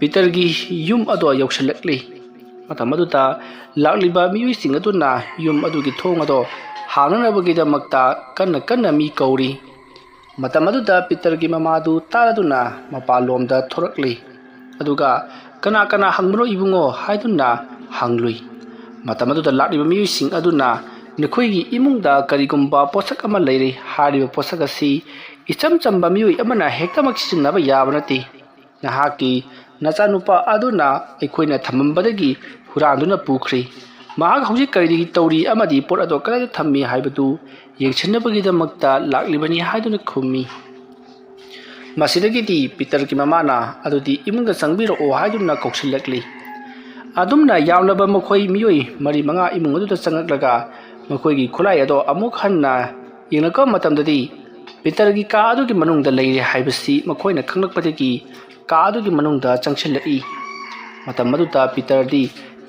ꯄꯤꯇꯔꯒꯤ ꯌꯨꯝ ꯑꯗꯣ ꯌꯧꯁꯤꯜꯂꯛꯂꯤ꯫ ꯃꯇꯝ ꯑꯗꯨꯗ ꯂꯥꯛꯂꯤꯕ ꯃꯤꯑꯣꯏꯁꯤꯡ ꯑꯗꯨꯅ ꯌꯨꯝ ꯑꯗꯨꯒꯤ ꯊꯣꯡ ꯑꯗꯣ ꯍꯥꯡꯅꯅꯕꯒꯤꯗꯃꯛꯇ ꯀꯟꯅ ꯀꯟꯅ ꯃꯤ ꯀꯧꯔꯤ꯫ ꯃꯇꯝ ꯑꯗꯨꯗ ꯄꯤꯇꯔꯒꯤ ꯃꯃꯥꯗꯨ ꯇꯥꯔꯗꯨꯅ ꯃꯄꯥꯟꯂꯣꯝꯗ ꯊꯣꯔꯛꯂꯤ꯫ ꯑꯗꯨꯒ "ꯀꯅꯥ ꯀꯅꯥ ꯍꯪꯕꯅꯣ ꯏꯕꯨꯡꯉꯣ?" ꯍꯥꯏꯗꯨꯅ ꯍꯪꯂꯨꯏ꯫ ꯃꯇꯝ ꯑꯗꯨꯗ ꯂꯥꯛꯂꯤꯕ ꯃꯤꯑꯣꯏꯁꯤꯡ ꯑꯗꯨꯅ "ꯅꯈꯣꯏꯒꯤ ꯏꯃꯨꯡꯗ ꯀꯔꯤꯒꯨꯝꯕ ꯄꯣꯠꯁꯛ ꯑꯃ ꯂꯩꯔꯦ꯫ ꯍꯥꯏꯔꯤꯕ ꯄꯣꯠꯁꯛ ꯑꯁꯤ ꯏꯆꯝ ꯆꯝꯕ ꯃꯤꯑꯣꯏ ꯑꯃꯅ ꯍꯦꯛꯇꯃꯛ ꯁꯤꯖꯤꯟꯅꯕ ꯌꯥꯕ ꯅꯠꯇꯦ꯫ ꯅꯍꯥꯛꯀꯤ ꯅꯆꯥꯅꯨꯄꯥ ꯑꯗꯨꯅ ꯑꯩꯈꯣꯏꯅ ꯊꯝꯃꯝꯕꯗꯒꯤ ꯍꯨꯔꯥꯟꯗꯨꯅ ꯄꯨꯈ꯭ꯔꯦ꯫ ꯃꯍꯥꯛ ꯍꯧꯖꯤꯛ ꯀꯔꯤ ꯇꯧꯔꯤ ꯑꯃꯗꯤ ꯄꯣꯠ ꯑꯗꯣ ꯀꯗꯥꯏꯗ ꯊꯝꯃꯤ ꯍꯥꯏꯕꯗꯨ ꯌꯦꯡꯁꯤꯟꯅꯕꯒꯤꯗꯃꯛꯇ ꯂꯥꯛꯂꯤꯕꯅꯤ" ꯍꯥꯏꯗꯨꯅ ꯈꯨꯝꯃꯤ꯫ ꯃꯁꯤꯗꯒꯤꯗꯤ ꯄꯤꯇꯔꯒꯤ ꯃꯃꯥꯅ "ꯑꯗꯨꯗꯤ ꯏꯃꯨꯡꯗ ꯆꯪꯕꯤꯔꯛꯑꯣ" ꯍꯥꯏꯗꯨꯅ ꯀꯧꯁꯤꯜꯂꯛꯂꯤ꯫ ꯑꯗꯨꯝꯅ ꯌꯥꯝꯂꯕ ꯃꯈꯣꯏ ꯃꯤꯑꯣꯏ ꯃꯔꯤ ꯃꯉꯥ ꯏꯃꯨꯡ ꯑꯗꯨꯗ ꯆꯪꯂꯛꯂꯒ ꯃꯈꯣꯏꯒꯤ ꯈꯨꯠꯂꯥꯏ ꯑꯗꯣ ꯑꯃꯨꯛ ꯍꯟꯅ ꯌꯦꯡꯂꯛꯄ ꯃꯇꯝꯗꯗꯤ ꯄꯤꯇꯔꯒꯤ ꯀꯥ ꯑꯗꯨꯒꯤ ꯃꯅꯨꯡꯗ ꯂꯩꯔꯦ ꯍꯥꯏꯕꯁꯤ ꯃꯈꯣꯏꯅ ꯈꯪꯂꯛꯄꯗꯒꯤ ꯀꯥ ꯑꯗꯨꯒꯤ ꯃꯅꯨꯡꯗ ꯆꯪꯁꯤꯜꯂꯛꯏ꯫ ꯃꯇꯝ ꯑꯗꯨꯗ ꯄꯤꯇꯔꯗꯤ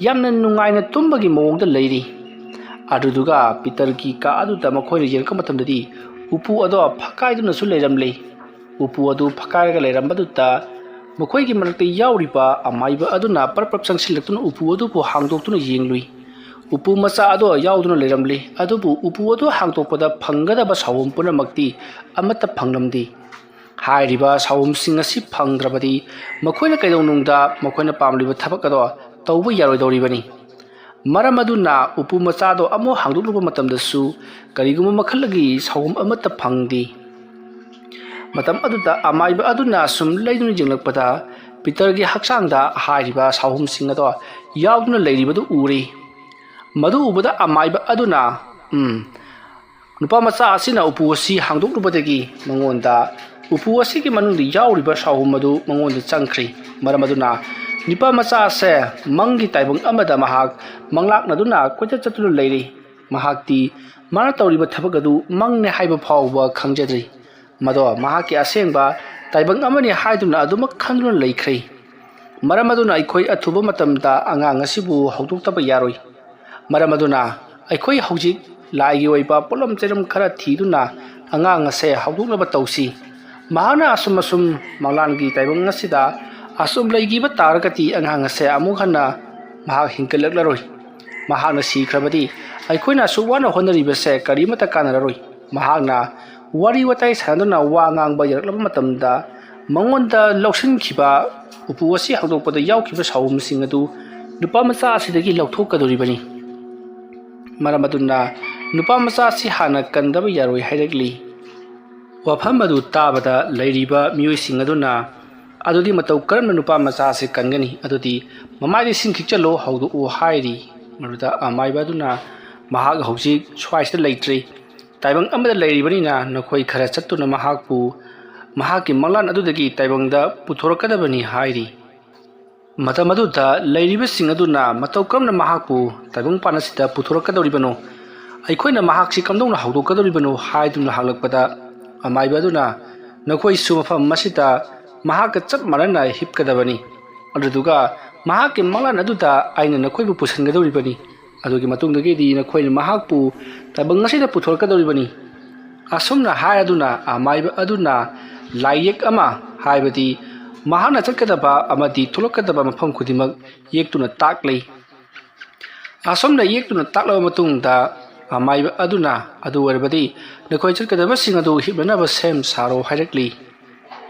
ꯌꯥꯝꯅ ꯅꯨꯡꯉꯥꯏꯅ ꯇꯨꯝꯕꯒꯤ ꯃꯑꯣꯡꯗ ꯂꯩꯔꯤ꯫ ꯑꯗꯨꯗꯨꯒ ꯄꯤꯇꯔꯒꯤ ꯀꯥ ꯑꯗꯨꯗ ꯃꯈꯣꯏꯅ ꯌꯦꯡꯂꯛꯄ ꯃꯇꯝꯗꯗꯤ ꯎꯄꯨ ꯑꯗꯣ ꯐꯛꯀꯥꯏꯗꯨꯅꯁꯨ ꯂꯩꯔꯝꯂꯦ꯫ ꯎꯄꯨ ꯑꯗꯨ ꯐꯛꯀꯥꯏꯔꯒ ꯂꯩꯔꯝꯕꯗꯨꯗ ꯃꯈꯣꯏꯒꯤ ꯃꯔꯛꯇ ꯌꯥꯎꯔꯤꯕ ꯑꯃꯥꯏꯕ ꯑꯗꯨꯅ ꯄꯔꯞ ꯄꯔꯞ ꯆꯪꯁꯤꯜꯂꯛꯇꯨꯅ ꯎꯄꯨ ꯑꯗꯨꯕꯨ ꯍꯥꯡꯗꯣꯛꯇꯨꯅ ꯌꯦꯡꯂꯨꯏ꯫ ꯎꯄꯨ ꯃꯆꯥ ꯑꯗꯣ ꯌꯥꯎꯗꯨꯅ ꯂꯩꯔꯝꯂꯤ, ꯑꯗꯨꯕꯨ ꯎꯄꯨ ꯑꯗꯨ ꯍꯥꯡꯗꯣꯛꯄꯗ ꯐꯪꯒꯗꯕ ꯁꯥꯎꯍꯨꯝ ꯄꯨꯝꯅꯃꯛꯇꯤ ꯑꯃꯠꯇ ꯐꯪꯂꯝꯗꯦ꯫ ꯍꯥꯏꯔꯤꯕ ꯁꯥꯎꯍꯨꯝꯁꯤꯡ ꯑꯁꯤ ꯐꯪꯗ꯭ꯔꯕꯗꯤ ꯃꯈꯣꯏꯅ ꯀꯩꯗꯧꯅꯨꯡꯗ ꯃꯈꯣꯏꯅ ꯄꯥꯝꯂꯤꯕ ꯊꯕꯛ ꯑꯗꯣ ꯇꯧꯕ ꯌꯥꯔꯣꯏꯗꯧꯔꯤꯕꯅꯤ꯫ ꯃꯔꯝ ꯑꯗꯨꯅ ꯎꯄꯨ ꯃꯆꯥꯗꯣ ꯑꯃꯨꯛ ꯍꯥꯡꯗꯣꯛꯂꯨꯕ ꯃꯇꯝꯗꯁꯨ ꯀꯔꯤꯒꯨꯝꯕ ꯃꯈꯜꯒꯤ ꯁꯥꯎꯍꯨꯝ ꯑꯃꯠꯇ ꯐꯪꯗꯦ꯫ ꯃꯇꯝ ꯑꯗꯨꯗ ꯑꯃꯥꯏꯕ ꯑꯗꯨꯅ ꯁꯨꯝ ꯂꯩꯗꯨꯅ ꯌꯦꯡꯂꯛꯄꯗ ꯄꯤꯇꯔꯒꯤ ꯍꯛꯆꯥꯡꯗ ꯍꯥꯏꯔꯤꯕ ꯁꯥꯎꯍꯨꯝꯁꯤꯡ ꯑꯗꯣ ꯌꯥꯎꯗꯨꯅ ꯂꯩꯔꯤꯕꯗꯨ ꯎꯔꯤ꯫ ꯃꯗꯨ ꯎꯕꯗ ꯑꯃꯥꯏꯕ ꯑꯗꯨꯅ, "ꯎꯝ, ꯅꯨꯄꯥ ꯃꯆꯥ ꯑꯁꯤꯅ ꯎꯄꯨ ꯑꯁꯤ ꯍꯥꯡꯗꯣꯛꯂꯨꯕꯗꯒꯤ ꯃꯉꯣꯟꯗ ꯎꯄꯨ ꯑꯁꯤꯒꯤ ꯃꯅꯨꯡꯗ ꯌꯥꯎꯔꯤꯕ ꯁꯥꯎꯍꯨꯝ ꯑꯗꯨ ꯃꯉꯣꯟꯗ ꯆꯪꯈ꯭ꯔꯤ꯫ ꯃꯔꯝ ꯑꯗꯨꯅ ꯅꯨꯄꯥ ꯃꯆꯥ ꯑꯁꯦ ꯃꯪꯒꯤ ꯇꯥꯏꯕꯪ ꯑꯃꯗ ꯃꯍꯥꯛ ꯃꯪꯂꯥꯛꯅꯗꯨꯅ ꯀꯣꯏꯆꯠ ꯆꯠꯇꯨꯅ ꯂꯩꯔꯤ꯫ ꯃꯍꯥꯛꯇꯤ ꯃꯥꯅ ꯇꯧꯔꯤꯕ ꯊꯕꯛ ꯑꯗꯨ ꯃꯪꯅꯦ ꯍꯥꯏꯕ ꯐꯥꯎꯕ ꯈꯪꯖꯗ꯭ꯔꯤ꯫ ꯃꯗꯣ ꯃꯍꯥꯛꯀꯤ ꯑꯁꯦꯡꯕ ꯇꯥꯏꯕꯪ ꯑꯃꯅꯤ ꯍꯥꯏꯗꯨꯅ ꯑꯗꯨꯃꯛ ꯈꯟꯗꯨꯅ ꯂꯩꯈ꯭ꯔꯦ꯫ ꯃꯔꯝ ꯑꯗꯨꯅ ꯑꯩꯈꯣꯏ ꯑꯊꯨꯕ ꯃꯇꯝꯗ ꯑꯉꯥꯡ ꯑꯁꯤꯕꯨ ꯍꯧꯗꯣꯛꯇꯕ ꯌꯥꯔꯣꯏ꯫ ꯃꯔꯝ ꯑꯗꯨꯅ ꯑꯩꯈꯣꯏ ꯍꯧꯖꯤꯛ ꯂꯥꯏꯒꯤ ꯑꯣꯏꯕ ꯄꯣꯠꯂꯝ ꯆꯩꯔꯝ ꯈꯔ ꯊꯤꯗꯨꯅ ꯑꯉꯥꯡ ꯑꯁꯦ ꯍꯧꯗꯣꯛꯅꯕ ꯇꯧꯁꯤ꯫ ꯃꯍꯥꯛꯅ ꯑꯁꯨꯝ ꯑꯁꯨꯝ ꯃꯪꯂꯥꯟꯒꯤ ꯇꯥꯏꯕꯪ ꯑꯁꯤꯗ ꯑꯁꯨꯝ ꯂꯩꯈꯤꯕ ꯇꯥꯔꯒꯗꯤ ꯑꯉꯥꯡ ꯑꯁꯦ ꯑꯃꯨꯛ ꯍꯟꯅ ꯃꯍꯥꯛ ꯍꯤꯡꯒꯠꯂꯛꯂꯔꯣꯏ꯫ ꯃꯍꯥꯛꯅ ꯁꯤꯈ꯭ꯔꯕꯗꯤ ꯑꯩꯈꯣꯏꯅ ꯑꯁꯨꯛ ꯋꯥꯅ ꯍꯣꯠꯅꯔꯤꯕꯁꯦ ꯀꯔꯤꯃꯠꯇ ꯀꯥꯟꯅꯔꯔꯣꯏ꯫" ꯃꯍꯥꯛꯅ ꯋꯥꯔꯤ ꯋꯥꯇꯥꯏ ꯁꯥꯟꯅꯗꯨꯅ ꯋꯥ ꯉꯥꯡꯕ ꯌꯧꯔꯛꯂꯕ ꯃꯇꯝꯗ ꯃꯉꯣꯟꯗ ꯂꯧꯁꯤꯟꯈꯤꯕ ꯎꯄꯨ ꯑꯁꯤ ꯍꯥꯡꯗꯣꯛꯄꯗ ꯌꯥꯎꯈꯤꯕ ꯁꯥꯎꯍꯨꯝꯁꯤꯡ ꯑꯗꯨ ꯅꯨꯄꯥ ꯃꯆꯥ ꯑꯁꯤꯗꯒꯤ ꯂꯧꯊꯣꯛꯀꯗꯧꯔꯤꯕꯅꯤ꯫ ꯃꯔꯝ ꯑꯗꯨꯅ ꯅꯨꯄꯥ ꯃꯆꯥ ꯑꯁꯤ ꯍꯥꯟꯅ ꯀꯟꯗꯕ ꯌꯥꯔꯣꯏ ꯍꯥꯏꯔꯛꯂꯤ꯫ ꯋꯥꯐꯝ ꯑꯗꯨ ꯇꯥꯕꯗ ꯂꯩꯔꯤꯕ ꯃꯤꯑꯣꯏꯁꯤꯡ ꯑꯗꯨꯅ, "ꯑꯗꯨꯗꯤ ꯃꯇꯧ ꯀꯔꯝꯅ ꯅꯨꯄꯥ ꯃꯆꯥ ꯑꯁꯤ ꯀꯟꯒꯅꯤ? ꯑꯗꯨꯗꯤ ꯃꯃꯥꯏꯗ ꯏꯁꯤꯡ ꯈꯤꯛꯆꯜꯂꯣ, ꯍꯧꯗꯣꯛꯎ" ꯍꯥꯏꯔꯤ꯫ ꯃꯗꯨꯗ ꯑꯃꯥꯏꯕ ꯑꯗꯨꯅ, "ꯃꯍꯥꯛ ꯍꯧꯖꯤꯛ ꯁ꯭ꯋꯥꯏꯁꯤꯗ ꯂꯩꯇ꯭ꯔꯤ꯫ ꯇꯥꯏꯕꯪ ꯑꯃꯗ ꯂꯩꯔꯤꯕꯅꯤꯅ ꯅꯈꯣꯏ ꯈꯔ ꯆꯠꯇꯨꯅ ꯃꯍꯥꯛꯄꯨ ꯃꯍꯥꯛꯀꯤ ꯃꯪꯂꯥꯟ ꯑꯗꯨꯗꯒꯤ ꯇꯥꯏꯕꯪꯗ ꯄꯨꯊꯣꯔꯛꯀꯗꯕꯅꯤ" ꯍꯥꯏꯔꯤ꯫ ꯃꯇꯝ ꯑꯗꯨꯗ ꯂꯩꯔꯤꯕꯁꯤꯡ ꯑꯗꯨꯅ ꯃꯇꯧ ꯀꯔꯝꯅ ꯃꯍꯥꯛꯄꯨ ꯇꯥꯏꯕꯪꯄꯥꯟ ꯑꯁꯤꯗ ꯄꯨꯊꯣꯔꯛꯀꯗꯧꯔꯤꯕꯅꯣ? ꯑꯩꯈꯣꯏꯅ ꯃꯍꯥꯛꯁꯤ ꯀꯝꯗꯧꯅ ꯍꯧꯗꯣꯛꯀꯗꯧꯔꯤꯕꯅꯣ ꯍꯥꯏꯗꯨꯅ ꯍꯪꯂꯛꯄꯗ, ꯑꯃꯥꯏꯕ ꯑꯗꯨꯅ, "ꯅꯈꯣꯏꯁꯨ ꯃꯐꯝ ꯑꯁꯤꯗ ꯃꯍꯥꯛꯀ ꯆꯞ ꯃꯥꯟꯅꯅ ꯍꯤꯞꯀꯗꯕꯅꯤ꯫ ꯑꯗꯨꯗꯨꯒ ꯃꯍꯥꯛꯀꯤ ꯃꯪꯂꯥꯟ ꯑꯗꯨꯗ ꯑꯩꯅ ꯅꯈꯣꯏꯕꯨ ꯄꯨꯁꯤꯟꯒꯗꯧꯔꯤꯕꯅꯤ꯫ ꯑꯗꯨꯒꯤ ꯃꯇꯨꯡꯗꯒꯤꯗꯤ ꯅꯈꯣꯏꯅ ꯃꯍꯥꯛꯄꯨ ꯇꯥꯏꯕꯪ ꯑꯁꯤꯗ ꯄꯨꯊꯣꯔꯛꯀꯗꯧꯔꯤꯕꯅꯤ꯫" ꯑꯁꯨꯝꯅ ꯍꯥꯏꯔꯗꯨꯅ ꯑꯃꯥꯏꯕ ꯑꯗꯨꯅ ꯂꯥꯏꯌꯦꯛ ꯑꯃ, ꯍꯥꯏꯕꯗꯤ ꯃꯍꯥꯛꯅ ꯆꯠꯀꯗꯕ ꯑꯃꯗꯤ ꯊꯣꯛꯂꯛꯀꯗꯕ ꯃꯐꯝ ꯈꯨꯗꯤꯡꯃꯛ ꯌꯦꯛꯇꯨꯅ ꯇꯥꯛꯂꯤ꯫ ꯑꯁꯨꯝꯅ ꯌꯦꯛꯇꯨꯅ ꯇꯥꯛꯂꯕ ꯃꯇꯨꯡꯗ ꯑꯃꯥꯏꯕ ꯑꯗꯨꯅ, "ꯑꯗꯨ ꯑꯣꯏꯔꯕꯗꯤ ꯅꯈꯣꯏ ꯆꯠꯀꯗꯕꯁꯤꯡ ꯑꯗꯨ ꯍꯤꯞꯅꯅꯕ ꯁꯦꯝ ꯁꯥꯔꯣ" ꯍꯥꯏꯔꯛꯂꯤ꯫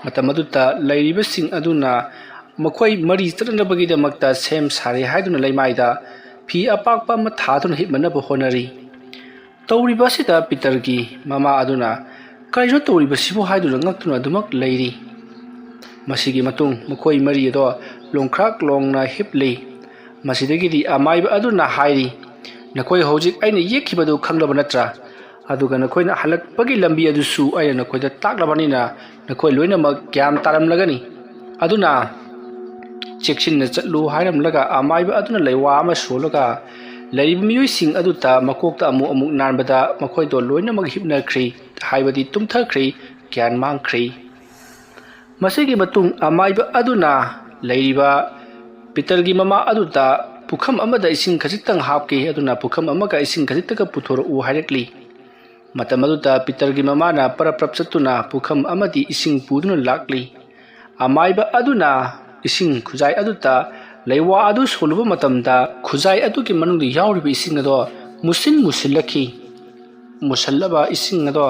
ꯃꯇꯝ ꯑꯗꯨꯗ ꯂꯩꯔꯤꯕꯁꯤꯡ ꯑꯗꯨꯅ ꯃꯈꯣꯏ ꯃꯔꯤ ꯆꯠꯅꯅꯕꯒꯤꯗꯃꯛꯇ ꯁꯦꯝ ꯁꯥꯔꯦ ꯍꯥꯏꯗꯨꯅ ꯂꯩꯃꯥꯏꯗ ꯐꯤ ꯑꯄꯥꯛꯄ ꯑꯃ ꯊꯥꯗꯨꯅ ꯍꯤꯞꯅꯅꯕ ꯍꯣꯠꯅꯔꯤ꯫ ꯇꯧꯔꯤꯕ ꯑꯁꯤꯗ ꯄꯤꯇꯔꯒꯤ ꯃꯃꯥ ꯑꯗꯨꯅ, "ꯀꯔꯤꯅꯣ ꯇꯧꯔꯤꯕꯁꯤꯕꯨ?" ꯍꯥꯏꯗꯨꯅ ꯉꯛꯇꯨꯅ ꯑꯗꯨꯃꯛ ꯂꯩꯔꯤ꯫ ꯃꯁꯤꯒꯤ ꯃꯇꯨꯡ ꯃꯈꯣꯏ ꯃꯔꯤ ꯑꯗꯣ ꯂꯣꯡꯈ꯭ꯔꯥꯛ ꯂꯣꯡꯅ ꯍꯤꯞꯂꯤ꯫ ꯃꯁꯤꯗꯒꯤꯗꯤ ꯑꯃꯥꯏꯕ ꯑꯗꯨꯅ ꯍꯥꯏꯔꯤ, "ꯅꯈꯣꯏ ꯍꯧꯖꯤꯛ ꯑꯩꯅ ꯌꯦꯛꯈꯤꯕꯗꯨ ꯈꯪꯂꯕ ꯅꯠꯇ꯭ꯔꯥ? ꯑꯗꯨꯒ ꯅꯈꯣꯏꯅ ꯍꯜꯂꯛꯄꯒꯤ ꯂꯝꯕꯤ ꯑꯗꯨꯁꯨ ꯑꯩꯅ ꯅꯈꯣꯏꯗ ꯇꯥꯛꯂꯕꯅꯤꯅ ꯅꯈꯣꯏ ꯂꯣꯏꯅꯃꯛ ꯒ꯭ꯌꯥꯟ ꯇꯥꯔꯝꯂꯒꯅꯤ꯫ ꯑꯗꯨꯅ ꯆꯦꯛꯁꯤꯟꯅ ꯆꯠꯂꯨ" ꯍꯥꯏꯔꯝꯂꯒ ꯑꯃꯥꯏꯕ ꯑꯗꯨꯅ ꯂꯩꯋꯥ ꯑꯃ ꯁꯣꯜꯂꯒ ꯂꯩꯔꯤꯕ ꯃꯤꯑꯣꯏꯁꯤꯡ ꯑꯗꯨꯗ ꯃꯀꯣꯛꯇ ꯑꯃꯨꯛ ꯑꯃꯨꯛ ꯅꯥꯟꯕꯗ ꯃꯈꯣꯏꯗꯣ ꯂꯣꯏꯅꯃꯛ ꯍꯤꯞꯅꯈ꯭ꯔꯤ, ꯍꯥꯏꯕꯗꯤ ꯇꯨꯝꯊꯈ꯭ꯔꯤ, ꯒ꯭ꯌꯥꯟ ꯃꯥꯡꯈ꯭ꯔꯤ꯫ ꯃꯁꯤꯒꯤ ꯃꯇꯨꯡ ꯑꯃꯥꯏꯕ ꯑꯗꯨꯅ ꯂꯩꯔꯤꯕ ꯄꯤꯇꯔꯒꯤ ꯃꯃꯥ ꯑꯗꯨꯗ ꯄꯨꯈꯝ ꯑꯃꯗ ꯏꯁꯤꯡ ꯈꯖꯤꯛꯇꯪ ꯍꯥꯞꯈꯤ꯫ ꯑꯗꯨꯅ ꯄꯨꯈꯝ ꯑꯃꯒ ꯏꯁꯤꯡ ꯈꯖꯤꯛꯇꯒ ꯄꯨꯊꯣꯔꯛꯎ ꯍꯥꯏꯔꯛꯂꯤ꯫ ꯃꯇꯝ ꯑꯗꯨꯗ ꯄꯤꯇꯔꯒꯤ ꯃꯃꯥꯅ ꯄꯔꯞ ꯄꯔꯞ ꯆꯠꯇꯨꯅ ꯄꯨꯈꯝ ꯑꯃꯗꯤ ꯏꯁꯤꯡ ꯄꯨꯗꯨꯅ ꯂꯥꯛꯂꯤ꯫ ꯑꯃꯥꯏꯕ ꯑꯗꯨꯅ ꯏꯁꯤꯡ ꯈꯨꯖꯥꯏ ꯑꯗꯨꯗ ꯂꯩꯋꯥ ꯑꯗꯨ ꯁꯣꯜꯂꯨꯕ ꯃꯇꯝꯗ ꯈꯨꯖꯥꯏ ꯑꯗꯨꯒꯤ ꯃꯅꯨꯡꯗ ꯌꯥꯎꯔꯤꯕ ꯏꯁꯤꯡ ꯑꯗꯣ ꯃꯨꯁꯤꯟ ꯃꯨꯁꯤꯜꯂꯛꯈꯤ꯫ ꯃꯨꯁꯜꯂꯕ ꯏꯁꯤꯡ ꯑꯗꯣ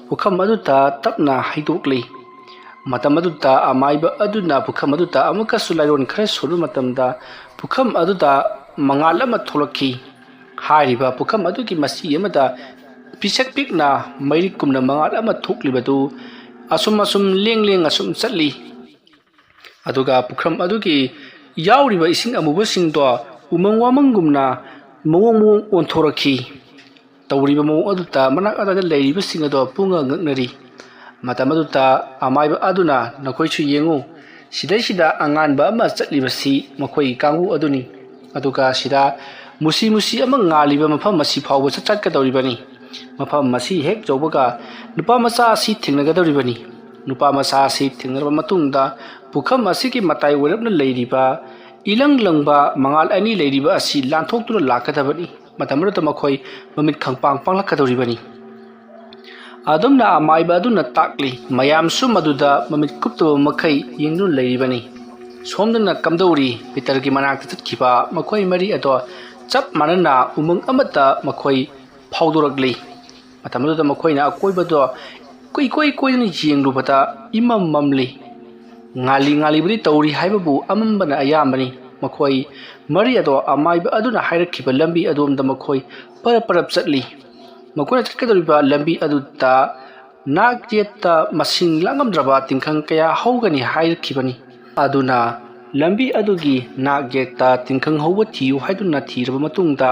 ꯄꯨꯈꯝ ꯑꯗꯨꯗ ꯇꯞꯅ ꯍꯩꯗꯣꯛꯂꯤ꯫ ꯃꯇꯝ ꯑꯗꯨꯗ ꯑꯃꯥꯏꯕ ꯑꯗꯨꯅ ꯄꯨꯈꯝ ꯑꯗꯨꯗ ꯑꯃꯨꯛꯀꯁꯨ ꯂꯥꯏꯔꯣꯟ ꯈꯔ ꯁꯣꯟꯕ ꯃꯇꯝꯗ ꯄꯨꯈꯝ ꯑꯗꯨꯗ ꯃꯉꯥꯜ ꯑꯃ ꯊꯣꯛꯂꯛꯈꯤ꯫ ꯍꯥꯏꯔꯤꯕ ꯄꯨꯈꯝ ꯑꯗꯨꯒꯤ ꯃꯆꯤ ꯑꯃꯗ ꯄꯤꯁꯛ ꯄꯤꯛꯅ ꯃꯩꯔꯤꯛꯀꯨꯝꯅ ꯃꯉꯥꯜ ꯑꯃ ꯊꯣꯛꯂꯤꯕꯗꯨ ꯑꯁꯨꯝ ꯑꯁꯨꯝ ꯂꯦꯡ ꯂꯦꯡ ꯑꯁꯨꯝ ꯆꯠꯂꯤ꯫ ꯑꯗꯨꯒ ꯄꯨꯈ꯭ꯔꯝ ꯑꯗꯨꯒꯤ ꯌꯥꯎꯔꯤꯕ ꯏꯁꯤꯡ ꯑꯃꯨꯕꯁꯤꯡꯗꯣ ꯎꯃꯪ ꯋꯥꯃꯪꯒꯨꯝꯅ ꯃꯑꯣꯡ ꯃꯑꯣꯡ ꯑꯣꯟꯊꯣꯔꯛꯈꯤ꯫ ꯇꯧꯔꯤꯕ ꯃꯑꯣꯡ ꯑꯗꯨꯗ ꯃꯅꯥꯛ ꯑꯗꯥꯏꯗ ꯂꯩꯔꯤꯕꯁꯤꯡ ꯑꯗꯣ ꯄꯨꯡꯉꯛ ꯉꯛꯅꯔꯤ꯫ ꯃꯇꯝ ꯑꯗꯨꯗ ꯑꯃꯥꯏꯕ ꯑꯗꯨꯅ, "ꯅꯈꯣꯏꯁꯨ ꯌꯦꯡꯉꯨ, ꯁꯤꯗꯩꯁꯤꯗ ꯑꯉꯥꯟꯕ ꯑꯃ ꯆꯠꯂꯤꯕꯁꯤ ꯃꯈꯣꯏꯒꯤ ꯀꯥꯡꯕꯨ ꯑꯗꯨꯅꯤ꯫ ꯑꯗꯨꯒ ꯁꯤꯗ ꯃꯨꯁꯤ ꯃꯨꯁꯤ ꯑꯃ ꯉꯥꯜꯂꯤꯕ ꯃꯐꯝ ꯑꯁꯤ ꯐꯥꯎꯕ ꯆꯠꯀꯗꯧꯔꯤꯕꯅꯤ꯫ ꯃꯐꯝ ꯑꯁꯤ ꯍꯦꯛ ꯌꯧꯕꯒ ꯅꯨꯄꯥ ꯃꯆꯥ ꯑꯁꯤ ꯊꯦꯡꯅꯒꯗꯧꯔꯤꯕꯅꯤ꯫ ꯅꯨꯄꯥ ꯃꯆꯥ ꯑꯁꯤ ꯊꯦꯡꯅꯔꯕ ꯃꯇꯨꯡꯗ ꯄꯨꯈꯝ ꯑꯁꯤꯒꯤ ꯃꯇꯥꯏ ꯑꯣꯏꯔꯞꯅ ꯂꯩꯔꯤꯕ ꯏꯂꯪ ꯂꯪꯕ ꯃꯉꯥꯜ ꯑꯅꯤ ꯂꯩꯔꯤꯕ ꯑꯁꯤ ꯂꯥꯟꯊꯣꯛꯇꯨꯅ ꯂꯥꯛꯀꯗꯕꯅꯤ꯫ ꯃꯇꯝ ꯑꯗꯨꯗ ꯃꯈꯣꯏ ꯃꯃꯤꯠ ꯈꯪꯄꯥꯡ ꯄꯥꯡꯂꯛꯀꯗꯧꯔꯤꯕꯅꯤ"꯫ ꯑꯗꯨꯝꯅ ꯑꯃꯥꯏꯕ ꯑꯗꯨꯅ ꯇꯥꯛꯂꯤ꯫ ꯃꯌꯥꯝꯁꯨ ꯃꯗꯨꯗ ꯃꯃꯤꯠ ꯀꯨꯞꯇꯕ ꯃꯈꯩ ꯌꯦꯡꯗꯨꯅ ꯂꯩꯔꯤꯕꯅꯤ꯫ ꯁꯣꯝꯗꯅ ꯀꯝꯗꯧꯔꯤ ꯄꯤꯇꯔꯒꯤ ꯃꯅꯥꯛꯇ ꯆꯠꯈꯤꯕ ꯃꯈꯣꯏ ꯃꯔꯤ ꯑꯗꯣ ꯆꯞ ꯃꯥꯟꯅꯅ ꯎꯃꯪ ꯑꯃꯠꯇ ꯃꯈꯣꯏ ꯐꯥꯎꯗꯣꯔꯛꯂꯤ꯫ ꯃꯇꯝ ꯑꯗꯨꯗ ꯃꯈꯣꯏꯅ ꯑꯀꯣꯏꯕꯗꯣ ꯀꯣꯏꯀꯣꯏ ꯀꯣꯏꯗꯨꯅ ꯌꯦꯡꯂꯨꯕꯗ ꯏꯃꯝ ꯃꯝꯂꯤ꯫ ꯉꯥꯜꯂꯤ ꯉꯥꯜꯂꯤꯕꯨꯗꯤ ꯇꯧꯔꯤ ꯍꯥꯏꯕꯕꯨ ꯑꯃꯝꯕꯅ ꯑꯌꯥꯝꯕꯅꯤ꯫ ꯃꯈꯣꯏ ꯃꯔꯤ ꯑꯗꯣ ꯑꯃꯥꯏꯕ ꯑꯗꯨꯅ ꯍꯥꯏꯔꯛꯈꯤꯕ ꯂꯝꯕꯤ ꯑꯗꯣꯝꯗ ꯃꯈꯣꯏ ꯄꯔꯞ ꯄꯔꯞ ꯆꯠꯂꯤ꯫ ꯃꯈꯣꯏꯅ ꯆꯠꯀꯗꯧꯔꯤꯕ ꯂꯝꯕꯤ ꯑꯗꯨꯗ ꯅꯥꯛ ꯌꯦꯠꯇ ꯃꯁꯤꯡ ꯂꯥꯡꯉꯝꯗ꯭ꯔꯕ ꯇꯤꯡꯈꯪ ꯀꯌꯥ ꯍꯧꯒꯅꯤ ꯍꯥꯏꯔꯛꯈꯤꯕꯅꯤ꯫ ꯑꯗꯨꯅ ꯂꯝꯕꯤ ꯑꯗꯨꯒꯤ ꯅꯥꯛ ꯌꯦꯠꯇ ꯇꯤꯡꯈꯪ ꯍꯧꯕ ꯊꯤꯌꯨ ꯍꯥꯏꯗꯨꯅ ꯊꯤꯔꯕ ꯃꯇꯨꯡꯗ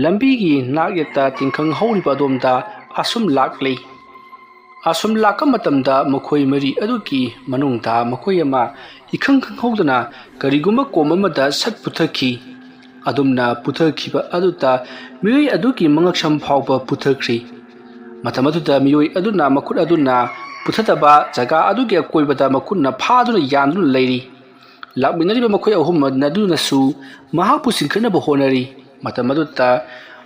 ꯂꯝꯕꯤꯒꯤ ꯅꯥꯛ ꯌꯦꯠꯇ ꯇꯤꯡꯈꯪ ꯍꯧꯔꯤꯕ ꯑꯗꯣꯝꯗ ꯑꯁꯨꯝ ꯂꯥꯛꯂꯤ꯫ ꯑꯁꯨꯝ ꯂꯥꯛꯄ ꯃꯇꯝꯗ ꯃꯈꯣꯏ ꯃꯔꯤ ꯑꯗꯨꯒꯤ ꯃꯅꯨꯡꯗ ꯃꯈꯣꯏ ꯑꯃ ꯏꯈꯪ ꯈꯪꯍꯧꯗꯅ ꯀꯔꯤꯒꯨꯝꯕ ꯀꯣꯝ ꯑꯃꯗ ꯁꯠ ꯄꯨꯊꯈꯤ꯫ ꯑꯗꯨꯝꯅ ꯄꯨꯊꯈꯤꯕ ꯑꯗꯨꯗ ꯃꯤꯑꯣꯏ ꯑꯗꯨꯒꯤ ꯃꯉꯛꯁꯝ ꯐꯥꯎꯕ ꯄꯨꯊꯈ꯭ꯔꯤ꯫ ꯃꯇꯝ ꯑꯗꯨꯗ ꯃꯤꯑꯣꯏ ꯑꯗꯨꯅ ꯃꯈꯨꯠ ꯑꯗꯨꯅ ꯄꯨꯊꯗꯕ ꯖꯒꯥ ꯑꯗꯨꯒꯤ ꯑꯀꯣꯏꯕꯗ ꯃꯈꯨꯠꯅ ꯐꯥꯗꯨꯅ ꯌꯥꯟꯗꯨꯅ ꯂꯩꯔꯤ꯫ ꯂꯥꯛꯃꯤꯟꯅꯔꯤꯕ ꯃꯈꯣꯏ ꯑꯍꯨꯝ ꯑꯗꯨꯅꯁꯨ ꯃꯍꯥꯛꯄꯨ ꯆꯤꯡꯈꯠꯅꯕ ꯍꯣꯠꯅꯔꯤ꯫ ꯃꯇꯝ ꯑꯗꯨꯗ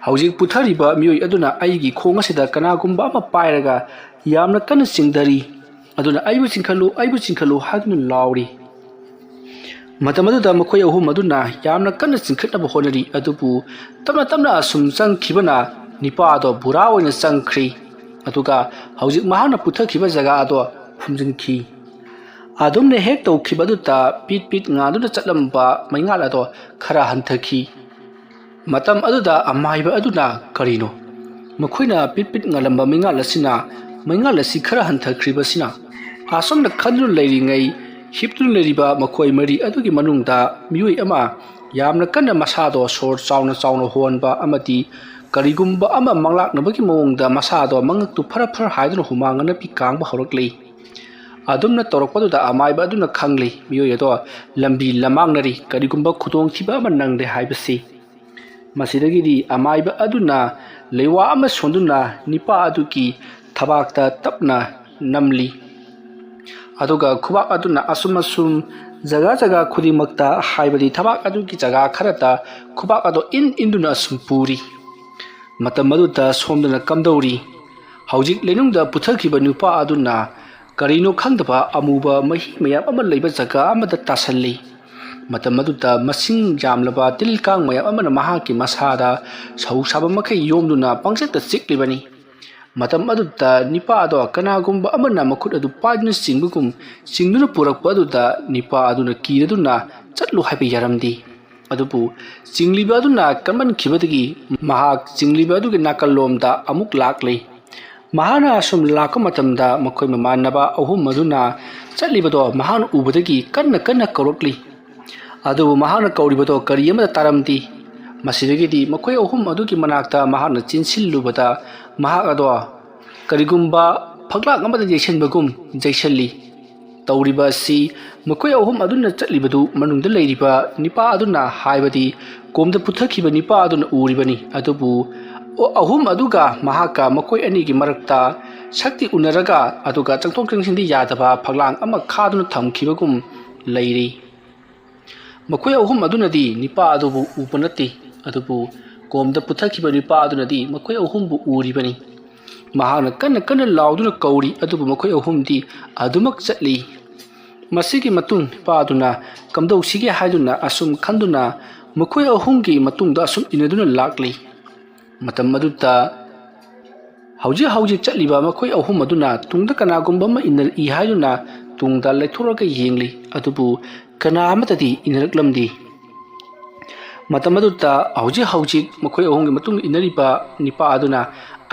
ꯍꯧꯖꯤꯛ ꯄꯨꯊꯔꯤꯕ ꯃꯤꯑꯣꯏ ꯑꯗꯨꯅ ꯑꯩꯒꯤ ꯈꯣꯡ ꯑꯁꯤꯗ ꯀꯅꯥꯒꯨꯝꯕ ꯑꯃ ꯄꯥꯏꯔꯒ ꯌꯥꯝꯅ ꯀꯟꯅ ꯆꯤꯡꯊꯔꯤ꯫ ꯑꯗꯨꯅ "ꯑꯩꯕꯨ ꯆꯤꯡꯈꯠꯂꯨ, ꯑꯩꯕꯨ ꯆꯤꯡꯈꯠꯂꯨ" ꯍꯥꯏꯗꯨꯅ ꯂꯥꯎꯔꯤ꯫ ꯃꯇꯝ ꯑꯗꯨꯗ ꯃꯈꯣꯏ ꯑꯍꯨꯝ ꯑꯗꯨꯅ ꯌꯥꯝꯅ ꯀꯟꯅ ꯆꯤꯡꯈꯠꯅꯕ ꯍꯣꯠꯅꯔꯤ, ꯑꯗꯨꯕꯨ ꯇꯞꯅ ꯇꯞꯅ ꯑꯁꯨꯝ ꯆꯪꯈꯤꯕꯅ ꯅꯤꯄꯥ ꯑꯗꯣ ꯕꯣꯔꯥ ꯑꯣꯏꯅ ꯆꯪꯈ꯭ꯔꯤ꯫ ꯑꯗꯨꯒ ꯍꯧꯖꯤꯛ ꯃꯍꯥꯛꯅ ꯄꯨꯊꯈꯤꯕ ꯖꯒꯥ ꯑꯗꯣ ꯐꯨꯝꯖꯤꯟꯈꯤ꯫ ꯑꯗꯨꯝꯅ ꯍꯦꯛ ꯇꯧꯈꯤꯕ ꯑꯗꯨꯗ ꯄꯤꯠ ꯄꯤꯠ ꯉꯥꯟꯗꯨꯅ ꯆꯠꯂꯝꯕ ꯃꯩꯉꯥꯜ ꯑꯗꯣ ꯈꯔ ꯍꯟꯊꯈꯤ꯫ ꯃꯇꯝ ꯑꯗꯨꯗ ꯑꯃꯥꯏꯕ ꯑꯗꯨꯅ "ꯀꯔꯤꯅꯣ? ꯃꯈꯣꯏꯅ ꯄꯤꯠ ꯄꯤꯠ ꯉꯥꯜꯂꯝꯕ ꯃꯩꯉꯥꯜ ꯑꯁꯤꯅ, ꯃꯩꯉꯥꯜ ꯑꯁꯤ ꯈꯔ ꯍꯟꯊꯈ꯭ꯔꯤꯕꯁꯤꯅ?" ꯑꯁꯨꯝꯅ ꯈꯟꯗꯨꯅ ꯂꯩꯔꯤꯉꯩ, ꯍꯤꯞꯇꯨꯅ ꯂꯩꯔꯤꯕ ꯃꯈꯣꯏ ꯃꯔꯤ ꯑꯗꯨꯒꯤ ꯃꯅꯨꯡꯗ ꯃꯤꯑꯣꯏ ꯑꯃ ꯌꯥꯝꯅ ꯀꯟꯅ ꯃꯁꯥꯗꯣ ꯁꯣꯔ ꯆꯥꯎꯅ ꯆꯥꯎꯅ ꯍꯣꯟꯕ ꯑꯃꯗꯤ ꯀꯔꯤꯒꯨꯝꯕ ꯑꯃ ꯃꯪꯂꯥꯛꯅꯕꯒꯤ ꯃꯑꯣꯡꯗ ꯃꯁꯥꯗꯣ ꯃꯉꯛꯇꯨ ꯐꯔ ꯐꯔ ꯍꯥꯏꯗꯨꯅ ꯍꯨꯃꯥꯡ ꯑꯅꯞꯄꯤ ꯀꯥꯡꯕ ꯍꯧꯔꯛꯂꯤ꯫ ꯑꯗꯨꯝꯅ ꯇꯧꯔꯛꯄꯗꯨꯗ ꯑꯃꯥꯏꯕ ꯑꯗꯨꯅ ꯈꯪꯂꯤ, ꯃꯤꯑꯣꯏ ꯑꯗꯣ ꯂꯝꯕꯤ ꯂꯃꯥꯡꯅꯔꯤ, ꯀꯔꯤꯒꯨꯝꯕ ꯈꯨꯗꯣꯡꯊꯤꯕ ꯑꯃ ꯅꯪꯂꯦ ꯍꯥꯏꯕꯁꯤ꯫ ꯃꯁꯤꯗꯒꯤꯗꯤ ꯑꯃꯥꯏꯕ ꯑꯗꯨꯅ ꯂꯩꯋꯥ ꯑꯃ ꯁꯣꯟꯗꯨꯅ ꯅꯤꯄꯥ ꯑꯗꯨꯒꯤ ꯊꯕꯥꯛꯇ ꯇꯞꯅ ꯅꯝꯂꯤ꯫ ꯑꯗꯨꯒ ꯈꯨꯕꯥꯛ ꯑꯗꯨꯅ ꯑꯁꯨꯝ ꯑꯁꯨꯝ ꯖꯒꯥ ꯖꯒꯥ ꯈꯨꯗꯤꯡꯃꯛꯇ, ꯍꯥꯏꯕꯗꯤ ꯊꯕꯥꯛ ꯑꯗꯨꯒꯤ ꯖꯒꯥ ꯈꯔꯗ ꯈꯨꯕꯥꯛ ꯑꯗꯨ ꯏꯟ ꯏꯟꯗꯨꯅ ꯑꯁꯨꯝ ꯄꯨꯔꯤ꯫ ꯃꯇꯝ ꯑꯗꯨꯗ ꯁꯣꯝꯗꯅ ꯀꯝꯗꯧꯔꯤ? ꯍꯧꯖꯤꯛ ꯂꯩꯅꯨꯡꯗ ꯄꯨꯊꯈꯤꯕ ꯅꯨꯄꯥ ꯑꯗꯨꯅ ꯀꯔꯤꯅꯣ ꯈꯪꯗꯕ ꯑꯃꯨꯕ ꯃꯍꯤ ꯃꯌꯥꯝ ꯑꯃ ꯂꯩꯕ ꯖꯒꯥ ꯑꯃꯗ ꯇꯥꯁꯜꯂꯤ꯫ ꯃꯇꯝ ꯑꯗꯨꯗ ꯃꯁꯤꯡ ꯌꯥꯝꯂꯕ ꯇꯤꯜ ꯀꯥꯡ ꯃꯌꯥꯝ ꯑꯃꯅ ꯃꯍꯥꯛꯀꯤ ꯃꯁꯥꯗ ꯁꯧ ꯁꯥꯕ ꯃꯈꯩ ꯌꯣꯝꯗꯨꯅ ꯄꯪꯆꯤꯛꯇ ꯆꯤꯛꯂꯤꯕꯅꯤ꯫ ꯃꯇꯝ ꯑꯗꯨꯗ ꯅꯤꯄꯥ ꯑꯗꯣ ꯀꯅꯥꯒꯨꯝꯕ ꯑꯃꯅ ꯃꯈꯨꯠ ꯑꯗꯨ ꯄꯥꯏꯗꯨꯅ ꯆꯤꯡꯕꯒꯨꯝ ꯆꯤꯡꯗꯨꯅ ꯄꯨꯔꯛꯄ ꯑꯗꯨꯗ ꯅꯤꯄꯥ ꯑꯗꯨꯅ ꯀꯤꯔꯗꯨꯅ ꯆꯠꯂꯨ ꯍꯥꯏꯕ ꯌꯥꯔꯝꯗꯦ꯫ ꯑꯗꯨꯕꯨ ꯆꯤꯡꯂꯤꯕ ꯑꯗꯨꯅ ꯀꯟꯃꯟꯈꯤꯕꯗꯒꯤ ꯃꯍꯥꯛ ꯆꯤꯡꯂꯤꯕ ꯑꯗꯨꯒꯤ ꯅꯥꯀꯜꯂꯣꯝꯗ ꯑꯃꯨꯛ ꯂꯥꯛꯂꯤ꯫ ꯃꯍꯥꯛꯅ ꯑꯁꯨꯝ ꯂꯥꯛꯄ ꯃꯇꯝꯗ ꯃꯈꯣꯏ ꯃꯃꯥꯟꯅꯕ ꯑꯍꯨꯝ ꯑꯗꯨꯅ ꯆꯠꯂꯤꯕꯗꯣ ꯃꯍꯥꯛꯅ ꯎꯕꯗꯒꯤ ꯀꯟꯅ ꯀꯟꯅ ꯀꯧꯔꯛꯂꯤ꯫ ꯑꯗꯨꯕꯨ ꯃꯍꯥꯛꯅ ꯀꯧꯔꯤꯕꯗꯣ ꯀꯔꯤ ꯑꯃꯠꯇ ꯇꯥꯔꯝꯗꯦ꯫ ꯃꯁꯤꯗꯒꯤꯗꯤ ꯃꯈꯣꯏ ꯑꯍꯨꯝ ꯑꯗꯨꯒꯤ ꯃꯅꯥꯛꯇ ꯃꯍꯥꯛꯅ ꯆꯦꯟꯁꯤꯜꯂꯨꯕꯗ ꯃꯍꯥꯛ ꯑꯗꯣ ꯀꯔꯤꯒꯨꯝꯕ ꯐꯛꯂꯥꯡ ꯑꯃꯗ ꯌꯩꯁꯟꯕꯒꯨꯝ ꯌꯩꯁꯜꯂꯤ꯫ ꯇꯧꯔꯤꯕ ꯑꯁꯤ ꯃꯈꯣꯏ ꯑꯍꯨꯝ ꯑꯗꯨꯅ ꯆꯠꯂꯤꯕꯗꯨ ꯃꯅꯨꯡꯗ ꯂꯩꯔꯤꯕ ꯅꯤꯄꯥ ꯑꯗꯨꯅ, ꯍꯥꯏꯕꯗꯤ ꯀꯣꯝꯗ ꯄꯨꯊꯈꯤꯕ ꯅꯤꯄꯥ ꯑꯗꯨꯅ ꯎꯔꯤꯕꯅꯤ꯫ ꯑꯗꯨꯕꯨ ꯑꯍꯨꯝ ꯑꯗꯨꯒ ꯃꯍꯥꯛꯀ ꯃꯈꯣꯏ ꯑꯅꯤꯒꯤ ꯃꯔꯛꯇ ꯁꯛꯇꯤ ꯎꯅꯔꯒ ꯑꯗꯨꯒ ꯆꯪꯊꯣꯛ ꯆꯪꯁꯤꯟꯗꯤ ꯌꯥꯗꯕ ꯐꯛꯂꯥꯡ ꯑꯃ ꯈꯥꯗꯨꯅ ꯊꯝꯈꯤꯕꯒꯨꯝ ꯂꯩꯔꯤ꯫ ꯃꯈꯣꯏ ꯑꯍꯨꯝ ꯑꯗꯨꯅꯗꯤ ꯅꯤꯄꯥ ꯑꯗꯨꯕꯨ ꯎꯕ ꯅꯠꯇꯦ, ꯑꯗꯨꯕꯨ ꯀꯣꯝꯗ ꯄꯨꯊꯈꯤꯕ ꯅꯤꯄꯥ ꯑꯗꯨꯅꯗꯤ ꯃꯈꯣꯏ ꯑꯍꯨꯝꯕꯨ ꯎꯔꯤꯕꯅꯤ꯫ ꯃꯍꯥꯛꯅ ꯀꯟꯅ ꯀꯟꯅ ꯂꯥꯎꯗꯨꯅ ꯀꯧꯔꯤ, ꯑꯗꯨꯕꯨ ꯃꯈꯣꯏ ꯑꯍꯨꯝꯗꯤ ꯑꯗꯨꯃꯛ ꯆꯠꯂꯤ꯫ ꯃꯁꯤꯒꯤ ꯃꯇꯨꯡ ꯅꯤꯄꯥ ꯑꯗꯨꯅ ꯀꯝꯗꯧꯁꯤꯒꯦ ꯍꯥꯏꯗꯨꯅ ꯑꯁꯨꯝ ꯈꯟꯗꯨꯅ ꯃꯈꯣꯏ ꯑꯍꯨꯝꯒꯤ ꯃꯇꯨꯡꯗ ꯑꯁꯨꯝ ꯏꯟꯅꯗꯨꯅ ꯂꯥꯛꯂꯤ꯫ ꯃꯇꯝ ꯑꯗꯨꯗ ꯍꯧꯖꯤꯛ ꯍꯧꯖꯤꯛ ꯆꯠꯂꯤꯕ ꯃꯈꯣꯏ ꯑꯍꯨꯝ ꯑꯗꯨꯅ ꯇꯨꯡꯗ ꯀꯅꯥꯒꯨꯝꯕ ꯑꯃ ꯏꯟꯅꯔꯛꯏ ꯍꯥꯏꯗꯨꯅ ꯇꯨꯡꯗ ꯂꯩꯊꯣꯔꯛꯑꯒ ꯌꯦꯡꯂꯤ, ꯑꯗꯨꯕꯨ ꯀꯅꯥ ꯑꯃꯠꯇꯗꯤ ꯏꯟꯅꯔꯛꯂꯝꯗꯦ꯫ ꯃꯇꯝ ꯑꯗꯨꯗ ꯍꯧꯖꯤꯛ ꯍꯧꯖꯤꯛ ꯃꯈꯣꯏ ꯑꯍꯨꯝꯒꯤ ꯃꯇꯨꯡ ꯏꯟꯅꯔꯤꯕ ꯅꯤꯄꯥ ꯑꯗꯨꯅ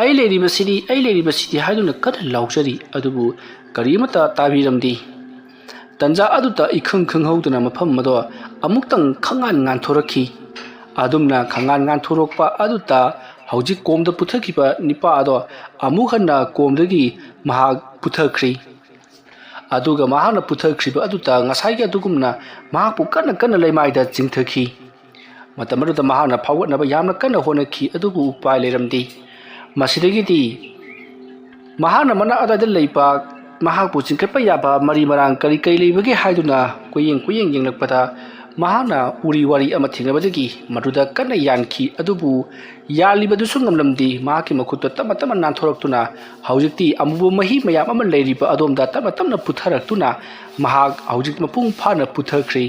"ꯑꯩ ꯂꯩꯔꯤꯕꯁꯤꯗꯤ, ꯑꯩ ꯂꯩꯔꯤꯕꯁꯤꯗꯤ" ꯍꯥꯏꯗꯨꯅ ꯀꯟꯅ ꯂꯥꯎꯖꯔꯤ, ꯑꯗꯨꯕꯨ ꯀꯔꯤꯃꯠꯇ ꯇꯥꯕꯤꯔꯝꯗꯦ꯫ ꯇꯟꯖꯥ ꯑꯗꯨꯗ ꯏꯈꯪ ꯈꯪꯍꯧꯗꯅ ꯃꯐꯝ ꯑꯗꯣ ꯑꯃꯨꯛꯇꯪ ꯈꯪꯉꯥꯟ ꯉꯥꯟꯊꯣꯔꯛꯈꯤ꯫ ꯑꯗꯨꯝꯅ ꯈꯪꯉꯥꯟ ꯉꯥꯟꯊꯣꯔꯛꯄ ꯑꯗꯨꯗ ꯍꯧꯖꯤꯛ ꯀꯣꯝꯗ ꯄꯨꯊꯈꯤꯕ ꯅꯤꯄꯥ ꯑꯗꯣ ꯑꯃꯨꯛ ꯍꯟꯅ ꯀꯣꯝꯗꯒꯤ ꯃꯍꯥꯛ ꯄꯨꯊꯈ꯭ꯔꯤ꯫ ꯑꯗꯨꯒ ꯃꯍꯥꯛꯅ ꯄꯨꯊꯈ꯭ꯔꯤꯕ ꯑꯗꯨꯗ ꯉꯁꯥꯏꯒꯤ ꯑꯗꯨꯒꯨꯝꯅ ꯃꯍꯥꯛꯄꯨ ꯀꯟꯅ ꯀꯟꯅ ꯂꯩꯃꯥꯏꯗ ꯆꯤꯡꯊꯈꯤ꯫ ꯃꯇꯝ ꯑꯗꯨꯗ ꯃꯍꯥꯛꯅ ꯐꯥꯎꯒꯠꯅꯕ ꯌꯥꯝꯅ ꯀꯟꯅ ꯍꯣꯠꯅꯈꯤ, ꯑꯗꯨꯕꯨ ꯎꯄꯥꯏ ꯂꯩꯔꯝꯗꯦ꯫ ꯃꯁꯤꯗꯒꯤꯗꯤ ꯃꯍꯥꯛꯅ ꯃꯅꯥꯛ ꯑꯗꯨꯋꯥꯏꯗ ꯂꯩꯕ ꯃꯍꯥꯛꯄꯨ ꯆꯤꯡꯈꯠꯄ ꯌꯥꯕ ꯃꯔꯤ ꯃꯔꯥꯡ ꯀꯔꯤ ꯀꯔꯤ ꯂꯩꯕꯒꯦ ꯍꯥꯏꯗꯨꯅ ꯀꯣꯏꯌꯦꯡ ꯀꯣꯏꯌꯦꯡ ꯌꯦꯡꯂꯛꯄꯗ ꯃꯍꯥꯛꯅ ꯎꯔꯤ ꯋꯥꯔꯤ ꯑꯃ ꯊꯦꯡꯅꯕꯗꯒꯤ ꯃꯗꯨꯗ ꯀꯟꯅ ꯌꯥꯟꯈꯤ, ꯑꯗꯨꯕꯨ ꯌꯥꯜꯂꯤꯕꯗꯨꯁꯨ ꯉꯝꯂꯝꯗꯦ꯫ ꯃꯍꯥꯛꯀꯤ ꯃꯈꯨꯠꯇꯣ ꯇꯞꯅ ꯇꯞꯅ ꯅꯥꯟꯊꯣꯔꯛꯇꯨꯅ ꯍꯧꯖꯤꯛꯇꯤ ꯑꯃꯨꯕ ꯃꯍꯤ ꯃꯌꯥꯝ ꯑꯃ ꯂꯩꯔꯤꯕ ꯑꯗꯣꯝꯗ ꯇꯞꯅ ꯇꯞꯅ ꯄꯨꯊꯔꯛꯇꯨꯅ ꯃꯍꯥꯛ ꯍꯧꯖꯤꯛ ꯃꯄꯨꯡ ꯐꯥꯅ ꯄꯨꯊꯈ꯭ꯔꯦ꯫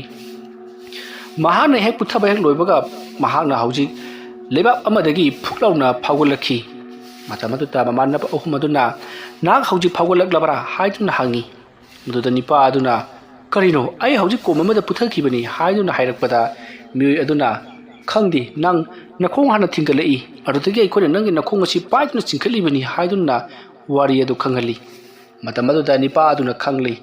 ꯃꯍꯥꯛꯅ ꯍꯦꯛ ꯄꯨꯊꯕ ꯍꯦꯛ ꯂꯣꯏꯕꯒ ꯃꯍꯥꯛꯅ ꯍꯧꯖꯤꯛ ꯂꯩꯕꯥꯛ ꯑꯃꯗꯒꯤ ꯐꯨꯛ ꯂꯥꯎꯅ ꯐꯥꯎꯒꯠꯂꯛꯈꯤ꯫ ꯃꯇꯝ ꯑꯗꯨꯗ ꯃꯃꯥꯟꯅꯕ ꯑꯍꯨꯝ ꯑꯗꯨꯅ, "ꯅꯍꯥꯛ ꯍꯧꯖꯤꯛ ꯐꯥꯎꯒꯠꯂꯛꯂꯕ꯭ꯔꯥ?" ꯍꯥꯏꯗꯨꯅ ꯍꯪꯉꯤ꯫ ꯃꯗꯨꯗ ꯅꯤꯄꯥ ꯑꯗꯨꯅ, "ꯀꯔꯤꯅꯣ? ꯑꯩ ꯍꯧꯖꯤꯛ ꯀꯣꯝ ꯑꯃꯗ ꯄꯨꯊꯈꯤꯕꯅꯤ" ꯍꯥꯏꯗꯨꯅ ꯍꯥꯏꯔꯛꯄꯗ, ꯃꯤꯑꯣꯏ ꯑꯗꯨꯅ, "ꯈꯪꯗꯦ, ꯅꯪ ꯅꯈꯣꯡ ꯍꯥꯟꯅ ꯊꯤꯡꯒꯠꯂꯛꯏ, ꯑꯗꯨꯗꯒꯤ ꯑꯩꯈꯣꯏꯅ ꯅꯪꯒꯤ ꯅꯈꯣꯡ ꯑꯁꯤ ꯄꯥꯏꯗꯨꯅ ꯆꯤꯡꯈꯠꯂꯤꯕꯅꯤ" ꯍꯥꯏꯗꯨꯅ ꯋꯥꯔꯤ ꯑꯗꯨ ꯈꯪꯍꯜꯂꯤ꯫ ꯃꯇꯝ ꯑꯗꯨꯗ ꯅꯤꯄꯥ ꯑꯗꯨꯅ ꯈꯪꯂꯤ,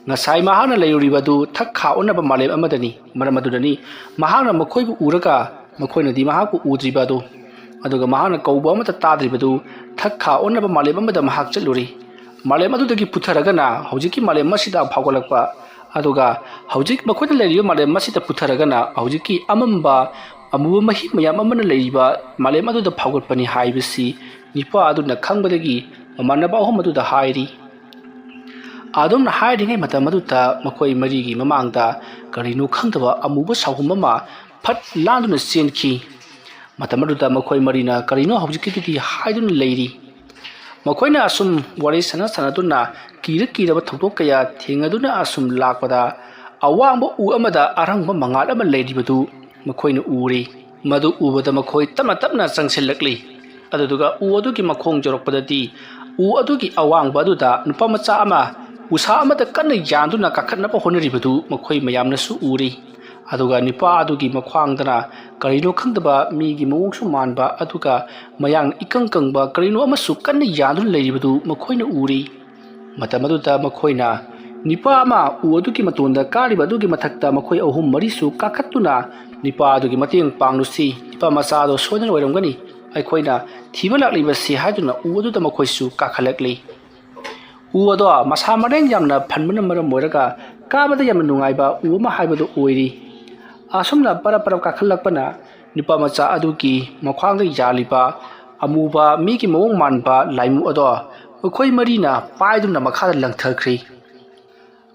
ꯉꯁꯥꯏ ꯃꯍꯥꯛꯅ ꯂꯩꯔꯨꯔꯤꯕ ꯑꯗꯨ ꯊꯛ ꯈꯥ ꯑꯣꯟꯅꯕ ꯃꯥꯂꯦꯝ ꯑꯃꯗꯅꯤ꯫ ꯃꯔꯝ ꯑꯗꯨꯅꯅꯤ ꯃꯍꯥꯛꯅ ꯃꯈꯣꯏꯕꯨ ꯎꯔꯒ ꯃꯈꯣꯏꯅꯗꯤ ꯃꯍꯥꯛꯄꯨ ꯎꯗ꯭ꯔꯤꯕ ꯑꯗꯨ꯫ ꯑꯗꯨꯒ ꯃꯍꯥꯛꯅ ꯀꯧꯕ ꯑꯃꯠꯇ ꯇꯥꯗ꯭ꯔꯤꯕꯗꯨ ꯊꯛ ꯈꯥ ꯑꯣꯟꯅꯕ ꯃꯥꯂꯦꯝ ꯑꯃꯗ ꯃꯍꯥꯛ ꯆꯠꯂꯨꯔꯤ꯫ ꯃꯥꯂꯦꯝ ꯑꯗꯨꯗꯒꯤ ꯄꯨꯊꯔꯒꯅ ꯍꯧꯖꯤꯛꯀꯤ ꯃꯥꯂꯦꯝ ꯑꯁꯤꯗ ꯐꯥꯎꯒꯠꯂꯛꯄ, ꯑꯗꯨꯒ ꯍꯧꯖꯤꯛ ꯃꯈꯣꯏꯅ ꯂꯩꯔꯤꯕ ꯃꯥꯂꯦꯝ ꯑꯁꯤꯗ ꯄꯨꯊꯔꯒꯅ ꯍꯧꯖꯤꯛꯀꯤ ꯑꯃꯝꯕ ꯑꯃꯨꯕ ꯃꯍꯤ ꯃꯌꯥꯝ ꯑꯃꯅ ꯂꯩꯔꯤꯕ ꯃꯥꯂꯦꯝ ꯑꯗꯨꯗ ꯐꯥꯎꯒꯠꯄꯅꯤ ꯍꯥꯏꯕꯁꯤ ꯅꯤꯄꯥ ꯑꯗꯨꯅ ꯈꯪꯕꯗꯒꯤ ꯃꯃꯥꯟꯅꯕ ꯑꯍꯨꯝ ꯑꯗꯨꯗ ꯍꯥꯏꯔꯤ꯫ ꯑꯗꯨꯝꯅ ꯍꯥꯏꯔꯤꯉꯩ ꯃꯇꯝ ꯑꯗꯨꯗ ꯃꯈꯣꯏ ꯃꯔꯤꯒꯤ ꯃꯃꯥꯡꯗ ꯀꯔꯤꯅꯣ ꯈꯪꯗꯕ ꯑꯃꯨꯕ ꯁꯥꯎꯍꯨꯝ ꯑꯃ ꯐꯠ ꯂꯥꯟꯗꯨꯅ ꯆꯦꯟꯈꯤ꯫ ꯃꯇꯝ ꯑꯗꯨꯗ ꯃꯈꯣꯏ ꯃꯔꯤꯅ ꯀꯔꯤꯅꯣ ꯍꯧꯖꯤꯛꯀꯤꯗꯨꯗꯤ ꯍꯥꯏꯗꯨꯅ ꯂꯩꯔꯤ꯫ ꯃꯈꯣꯏꯅ ꯑꯁꯨꯝ ꯋꯥꯔꯤ ꯁꯥꯟꯅ ꯁꯥꯟꯅꯗꯨꯅ ꯀꯤꯔ ꯀꯤꯔꯕ ꯊꯧꯗꯣꯛ ꯀꯌꯥ ꯊꯦꯡꯅꯗꯨꯅ ꯑꯁꯨꯝ ꯂꯥꯛꯄꯗ ꯑꯋꯥꯡꯕ ꯎ ꯑꯃꯗ ꯑꯔꯪꯕ ꯃꯉꯥꯜ ꯑꯃ ꯂꯩꯔꯤꯕꯗꯨ ꯃꯈꯣꯏꯅ ꯎꯔꯦ꯫ ꯃꯗꯨ ꯎꯕꯗ ꯃꯈꯣꯏ ꯇꯞꯅ ꯇꯞꯅ ꯆꯪꯁꯤꯜꯂꯛꯂꯤ꯫ ꯑꯗꯨꯗꯨꯒ ꯎ ꯑꯗꯨꯒꯤ ꯃꯈꯣꯡ ꯌꯧꯔꯛꯄꯗꯗꯤ ꯎ ꯑꯗꯨꯒꯤ ꯑꯋꯥꯡꯕ ꯑꯗꯨꯗ ꯅꯨꯄꯥ ꯃꯆꯥ ꯑꯃ ꯎꯁꯥ ꯑꯃꯗ ꯀꯟꯅ ꯌꯥꯟꯗꯨꯅ ꯀꯥꯈꯠꯅꯕ ꯍꯣꯠꯅꯔꯤꯕꯗꯨ ꯃꯈꯣꯏ ꯃꯌꯥꯝꯅꯁꯨ ꯎꯔꯤ꯫ ꯑꯗꯨꯒ ꯅꯨꯄꯥ ꯑꯗꯨꯒꯤ ꯃꯈ꯭ꯋꯥꯡꯗꯅ ꯀꯔꯤꯅꯣ ꯈꯪꯗꯕ ꯃꯤꯒꯤ ꯃꯑꯣꯡꯁꯨ ꯃꯥꯟꯕ, ꯑꯗꯨꯒ ꯃꯌꯥꯡ ꯏꯀꯪ ꯀꯪꯕ ꯀꯔꯤꯅꯣ ꯑꯃꯁꯨ ꯀꯟꯅ ꯌꯥꯟꯗꯨꯅ ꯂꯩꯔꯤꯕꯗꯨ ꯃꯈꯣꯏꯅ ꯎꯔꯤ꯫ ꯃꯇꯝ ꯑꯗꯨꯗ ꯃꯈꯣꯏꯅ ꯅꯨꯄꯥ ꯑꯃ ꯎ ꯑꯗꯨꯒꯤ ꯃꯇꯣꯟꯗ ꯀꯥꯔꯤꯕ ꯑꯗꯨꯒꯤ ꯃꯊꯛꯇ ꯃꯈꯣꯏ ꯑꯍꯨꯝ ꯃꯔꯤꯁꯨ ꯀꯥꯈꯠꯇꯨꯅ ꯅꯨꯄꯥ ꯑꯗꯨꯒꯤ ꯃꯇꯦꯡ ꯄꯥꯡꯂꯨꯁꯤ, ꯅꯨꯄꯥ ꯃꯆꯥ ꯑꯗꯣ ꯁꯣꯏꯗꯅ ꯑꯣꯏꯔꯝꯒꯅꯤ, ꯑꯩꯈꯣꯏꯅ ꯊꯤꯕ ꯂꯥꯛꯂꯤꯕꯁꯤ ꯍꯥꯏꯗꯨꯅ ꯎ ꯑꯗꯨꯗ ꯃꯈꯣꯏꯁꯨ ꯀꯥꯈꯠꯂꯛꯂꯤ꯫ ꯎ ꯑꯗꯣ ꯃꯁꯥ ꯃꯔꯦꯡ ꯌꯥꯝꯅ ꯐꯟꯕꯅ ꯃꯔꯝ ꯑꯣꯏꯔꯒ ꯀꯥꯕꯗ ꯌꯥꯝꯅ ꯅꯨꯡꯉꯥꯏꯕ ꯎ ꯑꯃ ꯍꯥꯏꯕꯗꯨ ꯑꯣꯏꯔꯤ꯫ ꯑꯁꯨꯝꯅ ꯄꯔꯞ ꯄꯔꯞ ꯀꯥꯈꯠꯂꯛꯄꯅ ꯅꯨꯄꯥ ꯃꯆꯥ ꯑꯗꯨꯒꯤ ꯃꯈ꯭ꯋꯥꯡꯗ ꯌꯥꯜꯂꯤꯕ ꯑꯃꯨꯕ ꯃꯤꯒꯤ ꯃꯑꯣꯡ ꯃꯥꯟꯕ ꯂꯥꯏꯃꯨ ꯑꯗꯣ ꯃꯈꯣꯏ ꯃꯔꯤꯅ ꯄꯥꯏꯗꯨꯅ ꯃꯈꯥꯗ ꯂꯪꯊꯈ꯭ꯔꯤ꯫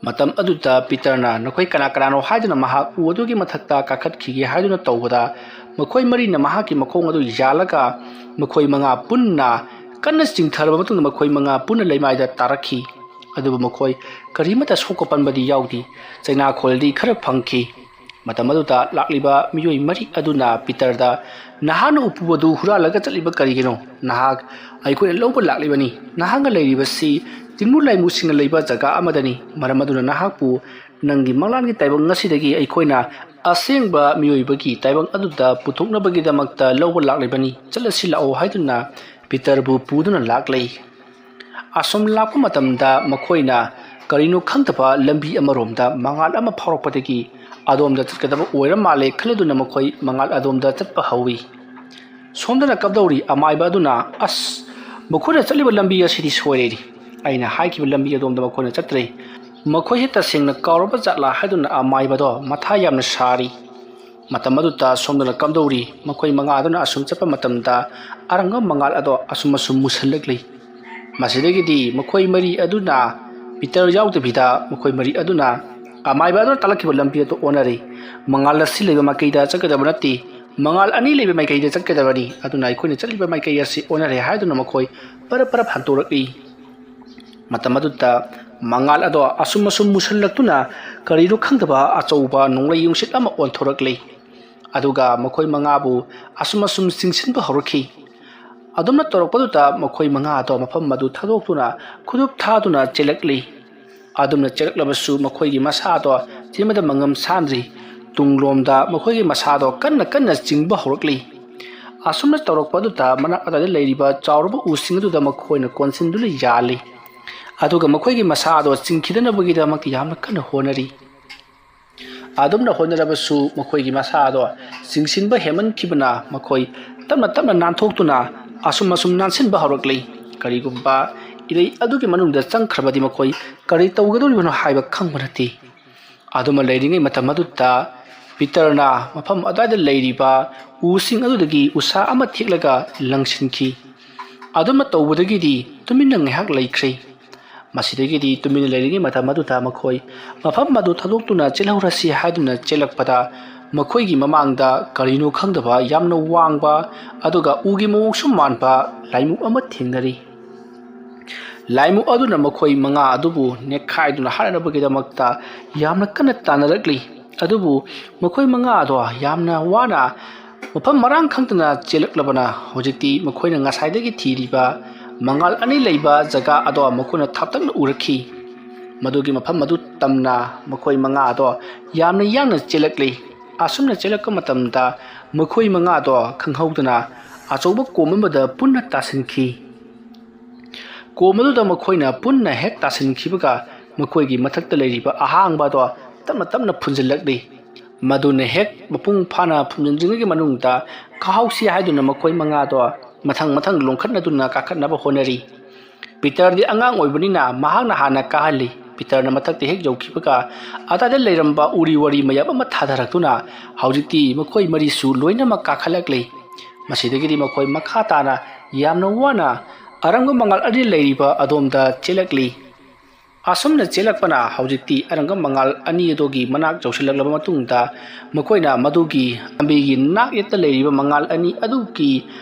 ꯃꯇꯝ ꯑꯗꯨꯗ ꯄꯤꯇꯔꯅ ꯅꯈꯣꯏ ꯀꯅꯥ ꯀꯅꯥꯅꯣ ꯍꯥꯏꯗꯨꯅ ꯃꯍꯥꯛ ꯎ ꯑꯗꯨꯒꯤ ꯃꯊꯛꯇ ꯀꯥꯈꯠꯈꯤꯒꯦ ꯍꯥꯏꯗꯨꯅ ꯇꯧꯕꯗ, ꯃꯈꯣꯏ ꯃꯔꯤꯅ ꯃꯍꯥꯛꯀꯤ ꯃꯈꯣꯡ ꯑꯗꯨ ꯌꯥꯜꯂꯒ ꯃꯈꯣꯏ ꯃꯉꯥ ꯄꯨꯟꯅ ꯀꯟꯅ ꯆꯤꯡꯊꯔꯕ ꯃꯇꯨꯡꯗ ꯃꯈꯣꯏ ꯃꯉꯥ ꯄꯨꯟꯅ ꯂꯩꯃꯥꯏꯗ ꯇꯥꯔꯛꯈꯤ꯫ ꯑꯗꯨꯕꯨ ꯃꯈꯣꯏ ꯀꯔꯤꯃꯠꯇ ꯁꯣꯛꯄ ꯄꯟꯕꯗꯤ ꯌꯥꯎꯗꯦ꯫ ꯆꯩꯅꯥꯈꯣꯜꯗꯤ ꯈꯔ ꯐꯪꯈꯤ꯫ ꯃꯇꯝ ꯑꯗꯨꯗ ꯂꯥꯛꯂꯤꯕ ꯃꯤꯑꯣꯏ ꯃꯔꯤ ꯑꯗꯨꯅ ꯄꯤꯇꯔꯗ, "ꯅꯍꯥꯛꯅ ꯎꯄꯨ ꯑꯗꯨ ꯍꯨꯔꯥꯜꯂꯒ ꯆꯠꯂꯤꯕ ꯀꯔꯤꯒꯤꯅꯣ? ꯅꯍꯥꯛ ꯑꯩꯈꯣꯏꯅ ꯂꯧꯕ ꯂꯥꯛꯂꯤꯕꯅꯤ꯫ ꯅꯍꯥꯛꯅ ꯂꯩꯔꯤꯕꯁꯤ ꯇꯤꯟꯃꯨ ꯂꯥꯏꯃꯨꯁꯤꯡꯅ ꯂꯩꯕ ꯖꯒꯥ ꯑꯃꯗꯅꯤ꯫ ꯃꯔꯝ ꯑꯗꯨꯅ ꯅꯍꯥꯛꯄꯨ ꯅꯪꯒꯤ ꯃꯪꯂꯥꯟꯒꯤ ꯇꯥꯏꯕꯪ ꯑꯁꯤꯗꯒꯤ ꯑꯩꯈꯣꯏꯅ ꯑꯁꯦꯡꯕ ꯃꯤꯑꯣꯏꯕꯒꯤ ꯇꯥꯏꯕꯪ ꯑꯗꯨꯗ ꯄꯨꯊꯣꯛꯅꯕꯒꯤꯗꯃꯛꯇ ꯂꯧꯕ ꯂꯥꯛꯂꯤꯕꯅꯤ꯫ ꯆꯠꯂꯁꯤ ꯂꯥꯛꯑꯣ" ꯍꯥꯏꯗꯨꯅ ꯄꯤꯇꯔꯕꯨ ꯄꯨꯗꯨꯅ ꯂꯥꯛꯂꯦ꯫ ꯑꯁꯨꯝ ꯂꯥꯛꯄ ꯃꯇꯝꯗ ꯃꯈꯣꯏꯅ ꯀꯔꯤꯅꯣ ꯈꯪꯗꯕ ꯂꯝꯕꯤ ꯑꯃꯔꯣꯝꯗ ꯃꯉꯥꯜ ꯑꯃ ꯐꯥꯎꯔꯛꯄꯗꯒꯤ ꯑꯗꯣꯝꯗ ꯆꯠꯀꯗꯕ ꯑꯣꯏꯔ ꯃꯥꯜꯂꯦ ꯈꯜꯂꯗꯨꯅ ꯃꯈꯣꯏ ꯃꯉꯥꯜ ꯑꯗꯣꯝꯗ ꯆꯠꯄ ꯍꯧꯏ꯫ ꯁꯣꯝꯗꯅ ꯀꯝꯗꯧꯔꯤ? ꯑꯃꯥꯏꯕ ꯑꯗꯨꯅ, "ꯑꯁ, ꯃꯈꯣꯏꯅ ꯆꯠꯂꯤꯕ ꯂꯝꯕꯤ ꯑꯁꯤꯗꯤ ꯁꯣꯏꯔꯦꯅꯦ꯫ ꯑꯩꯅ ꯍꯥꯏꯈꯤꯕ ꯂꯝꯕꯤ ꯑꯗꯣꯝꯗ ꯃꯈꯣꯏꯅ ꯆꯠꯇ꯭ꯔꯦ꯫ ꯃꯈꯣꯏꯁꯦ ꯇꯁꯦꯡꯅ ꯀꯥꯎꯔꯕ ꯖꯥꯠꯂꯥ?" ꯍꯥꯏꯗꯨꯅ ꯑꯃꯥꯏꯕꯗꯣ ꯃꯊꯥ ꯌꯥꯝꯅ ꯁꯥꯔꯤ꯫ ꯃꯇꯝ ꯑꯗꯨꯗ ꯁꯣꯝꯗꯅ ꯀꯝꯗꯧꯔꯤ? ꯃꯈꯣꯏ ꯃꯉꯥ ꯑꯗꯨꯅ ꯑꯁꯨꯝ ꯆꯠꯄ ꯃꯇꯝꯗ ꯑꯔꯪꯕ ꯃꯉꯥꯜ ꯑꯗꯣ ꯑꯁꯨꯝ ꯑꯁꯨꯝ ꯃꯨꯁꯜꯂꯛꯂꯤ꯫ ꯃꯁꯤꯗꯒꯤꯗꯤ ꯃꯈꯣꯏ ꯃꯔꯤ ꯑꯗꯨꯅ ꯄꯤꯇꯔ ꯌꯥꯎꯗꯕꯤꯗ ꯃꯈꯣꯏ ꯃꯔꯤ ꯑꯗꯨꯅ ꯑꯃꯥꯏꯕ ꯑꯗꯨꯅ ꯇꯥꯛꯂꯛꯈꯤꯕ ꯂꯝꯕꯤ ꯑꯗꯨ ꯑꯣꯟꯅꯔꯦ꯫ ꯃꯉꯥꯜ ꯑꯁꯤ ꯂꯩꯕ ꯃꯥꯏꯀꯩꯗ ꯆꯠꯀꯗꯕ ꯅꯠꯇꯦ, ꯃꯉꯥꯜ ꯑꯅꯤ ꯂꯩꯕ ꯃꯥꯏꯀꯩꯗ ꯆꯠꯀꯗꯕꯅꯤ꯫ ꯑꯗꯨꯅ ꯑꯩꯈꯣꯏꯅ ꯆꯠꯂꯤꯕ ꯃꯥꯏꯀꯩ ꯑꯁꯤ ꯑꯣꯟꯅꯔꯦ ꯍꯥꯏꯗꯨꯅ ꯃꯈꯣꯏ ꯄꯔꯞ ꯄꯔꯞ ꯍꯟꯇꯣꯔꯛꯏ꯫ ꯃꯇꯝ ꯑꯗꯨꯗ ꯃꯉꯥꯜ ꯑꯗꯣ ꯑꯁꯨꯝ ꯑꯁꯨꯝ ꯃꯨꯁꯜꯂꯛꯇꯨꯅ ꯀꯔꯤꯅꯣ ꯈꯪꯗꯕ ꯑꯆꯧꯕ ꯅꯣꯡꯂꯩ ꯅꯨꯡꯁꯤꯠ ꯑꯃ ꯑꯣꯟꯊꯣꯔꯛꯂꯤ꯫ ꯑꯗꯨꯒ ꯃꯈꯣꯏ ꯃꯉꯥꯕꯨ ꯑꯁꯨꯝ ꯑꯁꯨꯝ ꯆꯤꯡꯁꯤꯟꯕ ꯍꯧꯔꯛꯈꯤ꯫ ꯑꯗꯨꯝꯅ ꯇꯧꯔꯛꯄꯗꯨꯗ ꯃꯈꯣꯏ ꯃꯉꯥ ꯑꯗꯣ ꯃꯐꯝ ꯑꯗꯨ ꯊꯥꯗꯣꯛꯇꯨꯅ ꯈꯨꯗꯨꯞ ꯊꯥꯗꯨꯅ ꯆꯦꯜꯂꯛꯂꯤ꯫ ꯑꯗꯨꯝꯅ ꯆꯦꯜꯂꯛꯂꯕꯁꯨ ꯃꯈꯣꯏꯒꯤ ꯃꯁꯥꯗꯣ ꯆꯦꯟꯕꯗ ꯃꯉꯝ ꯁꯥꯟꯗ꯭ꯔꯤ꯫ ꯇꯨꯡꯂꯣꯝꯗ ꯃꯈꯣꯏꯒꯤ ꯃꯁꯥꯗꯣ ꯀꯟꯅ ꯀꯟꯅ ꯆꯤꯡꯕ ꯍꯧꯔꯛꯂꯤ꯫ ꯑꯁꯨꯝꯅ ꯇꯧꯔꯛꯄ ꯑꯗꯨꯗ ꯃꯅꯥꯛ ꯑꯗꯨꯋꯥꯏꯗ ꯂꯩꯔꯤꯕ ꯆꯥꯎꯔꯕ ꯎꯁꯤꯡ ꯑꯗꯨꯗ ꯃꯈꯣꯏꯅ ꯀꯣꯟꯁꯤꯟꯗꯨꯅ ꯌꯥꯜꯂꯤ꯫ ꯑꯗꯨꯒ ꯃꯈꯣꯏꯒꯤ ꯃꯁꯥꯗꯣ ꯆꯤꯡꯈꯤꯗꯅꯕꯒꯤꯗꯃꯛ ꯌꯥꯝꯅ ꯀꯟꯅ ꯍꯣꯠꯅꯔꯤ꯫ ꯑꯗꯨꯝꯅ ꯍꯣꯠꯅꯔꯕꯁꯨ ꯃꯈꯣꯏꯒꯤ ꯃꯁꯥꯗꯣ ꯆꯤꯡꯁꯤꯟꯕ ꯍꯦꯟꯃꯟꯈꯤꯕꯅ ꯃꯈꯣꯏ ꯇꯞꯅ ꯇꯞꯅ ꯅꯥꯟꯊꯣꯛꯇꯨꯅ ꯑꯁꯨꯝ ꯑꯁꯨꯝ ꯅꯥꯟꯁꯤꯟꯕ ꯍꯧꯔꯛꯂꯤ꯫ ꯀꯔꯤꯒꯨꯝꯕ ꯏꯔꯩ ꯑꯗꯨꯒꯤ ꯃꯅꯨꯡꯗ ꯆꯪꯈ꯭ꯔꯕꯗꯤ ꯃꯈꯣꯏ ꯀꯔꯤ ꯇꯧꯒꯗꯧꯔꯤꯕꯅꯣ ꯍꯥꯏꯕ ꯈꯪꯕ ꯅꯠꯇꯦ꯫ ꯑꯗꯨꯃ ꯂꯩꯔꯤꯉꯩ ꯃꯇꯝ ꯑꯗꯨꯗ ꯄꯤꯇꯔꯅ ꯃꯐꯝ ꯑꯗꯨꯋꯥꯏꯗ ꯂꯩꯔꯤꯕ ꯎꯁꯤꯡ ꯑꯗꯨꯗꯒꯤ ꯎꯁꯥ ꯑꯃ ꯊꯦꯛꯂꯒ ꯂꯪꯁꯤꯟꯈꯤ꯫ ꯑꯗꯨꯃ ꯇꯧꯕꯗꯒꯤꯗꯤ ꯇꯨꯃꯤꯟꯅ ꯉꯥꯏꯍꯥꯛ ꯂꯩꯈ꯭ꯔꯦ꯫ ꯃꯁꯤꯗꯒꯤꯗꯤ ꯇꯨꯃꯤꯟꯅ ꯂꯩꯔꯤꯉꯩ ꯃꯇꯝ ꯑꯗꯨꯗ ꯃꯈꯣꯏ ꯃꯐꯝ ꯑꯗꯨ ꯊꯥꯗꯣꯛꯇꯨꯅ ꯆꯦꯜꯍꯧꯔꯁꯤ ꯍꯥꯏꯗꯨꯅ ꯆꯦꯜꯂꯛꯄꯗ, ꯃꯈꯣꯏꯒꯤ ꯃꯃꯥꯡꯗ ꯀꯔꯤꯅꯣ ꯈꯪꯗꯕ ꯌꯥꯝꯅ ꯋꯥꯡꯕ ꯑꯗꯨꯒ ꯎꯒꯤ ꯃꯑꯣꯡꯁꯨ ꯃꯥꯟꯕ ꯂꯥꯏꯃꯨꯛ ꯑꯃ ꯊꯦꯡꯅꯔꯤ꯫ ꯂꯥꯏꯃꯨꯛ ꯑꯗꯨꯅ ꯃꯈꯣꯏ ꯃꯉꯥ ꯑꯗꯨꯕꯨ ꯅꯦꯛꯈꯥꯏꯗꯨꯅ ꯍꯥꯠꯅꯅꯕꯒꯤꯗꯃꯛꯇ ꯌꯥꯝꯅ ꯀꯟꯅ ꯇꯥꯟꯅꯔꯛꯂꯤ꯫ ꯑꯗꯨꯕꯨ ꯃꯈꯣꯏ ꯃꯉꯥ ꯑꯗꯣ ꯌꯥꯝꯅ ꯋꯥꯅ ꯃꯐꯝ ꯃꯔꯥꯡ ꯈꯪꯗꯅ ꯆꯦꯜꯂꯛꯂꯕꯅ, ꯍꯧꯖꯤꯛꯇꯤ ꯃꯈꯣꯏꯅ ꯉꯁꯥꯏꯗꯒꯤ ꯊꯤꯔꯤꯕ ꯃꯉꯥꯜ ꯑꯅꯤ ꯂꯩꯕ ꯖꯒꯥ ꯑꯗꯣ ꯃꯈꯣꯏꯅ ꯊꯥꯞꯇꯛꯅ ꯎꯔꯛꯈꯤ꯫ ꯃꯗꯨꯒꯤ ꯃꯐꯝ ꯑꯗꯨ ꯇꯝꯅ ꯃꯈꯣꯏ ꯃꯉꯥ ꯑꯗꯣ ꯌꯥꯝꯅ ꯌꯥꯡꯅ ꯆꯦꯜꯂꯛꯂꯤ꯫ ꯑꯁꯨꯝꯅ ꯆꯦꯜꯂꯛꯄ ꯃꯇꯝꯗ ꯃꯈꯣꯏ ꯃꯉꯥ ꯑꯗꯣ ꯈꯪꯍꯧꯗꯅ ꯑꯆꯧꯕ ꯀꯣꯝ ꯑꯃꯗ ꯄꯨꯟꯅ ꯇꯥꯁꯤꯟꯈꯤ꯫ ꯀꯣꯝ ꯑꯗꯨꯗ ꯃꯈꯣꯏꯅ ꯄꯨꯟꯅ ꯍꯦꯛ ꯇꯥꯁꯤꯟꯈꯤꯕꯒ, ꯃꯈꯣꯏꯒꯤ ꯃꯊꯛꯇ ꯂꯩꯔꯤꯕ ꯑꯍꯥꯡꯕ ꯑꯗꯣ ꯇꯞꯅ ꯇꯞꯅ ꯐꯨꯟꯖꯤꯜꯂꯛꯂꯤ꯫ ꯃꯗꯨꯅ ꯍꯦꯛ ꯃꯄꯨꯡ ꯐꯥꯅ ꯐꯨꯝꯖꯤꯟꯗ꯭ꯔꯤꯉꯩꯒꯤ ꯃꯅꯨꯡꯗ ꯀꯥꯍꯧꯁꯤ ꯍꯥꯏꯗꯨꯅ ꯃꯈꯣꯏ ꯃꯉꯥꯗꯣ ꯃꯊꯪ ꯃꯊꯪ ꯂꯣꯡꯈꯠꯅꯗꯨꯅ ꯀꯥꯈꯠꯅꯕ ꯍꯣꯠꯅꯔꯤ꯫ ꯄꯤꯇꯔꯗꯤ ꯑꯉꯥꯡ ꯑꯣꯏꯕꯅꯤꯅ ꯃꯍꯥꯛꯅ ꯍꯥꯟꯅ ꯀꯥꯍꯜꯂꯤ꯫ ꯄꯤꯇꯔꯅ ꯃꯊꯛꯇ ꯍꯦꯛ ꯌꯧꯈꯤꯕꯒ, ꯑꯗꯥꯏꯗ ꯂꯩꯔꯝꯕ ꯎꯔꯤ ꯋꯥꯔꯤ ꯃꯌꯥꯝ ꯑꯃ ꯊꯥꯗꯔꯛꯇꯨꯅ ꯍꯧꯖꯤꯛꯇꯤ ꯃꯈꯣꯏ ꯃꯔꯤꯁꯨ ꯂꯣꯏꯅꯃꯛ ꯀꯥꯈꯠꯂꯛꯂꯤ꯫ ꯃꯁꯤꯗꯒꯤꯗꯤ ꯃꯈꯣꯏ ꯃꯈꯥ ꯇꯥꯅ ꯌꯥꯝꯅ ꯋꯥꯅ ꯑꯔꯪꯕ ꯃꯉꯥꯜ ꯑꯅꯤ ꯂꯩꯔꯤꯕ ꯑꯗꯣꯝꯗ ꯆꯦꯜꯂꯛꯂꯤ꯫ ꯑꯁꯨꯝꯅ ꯆꯦꯜꯂꯛꯄꯅ ꯍꯧꯖꯤꯛꯇꯤ ꯑꯔꯪꯕ ꯃꯉꯥꯜ ꯑꯅꯤ ꯑꯗꯨꯒꯤ ꯃꯅꯥꯛ ꯌꯧꯁꯤꯜꯂꯛꯂꯕ ꯃꯇꯨꯡꯗ, ꯃꯈꯣꯏꯅ ꯃꯗꯨꯒꯤ ꯄꯥꯝꯕꯤꯒꯤ ꯅꯥꯛ ꯌꯦꯠꯇ ꯂꯩꯔꯤꯕ ꯃꯉꯥꯜ ꯑꯅꯤ ꯑꯗꯨꯒꯤ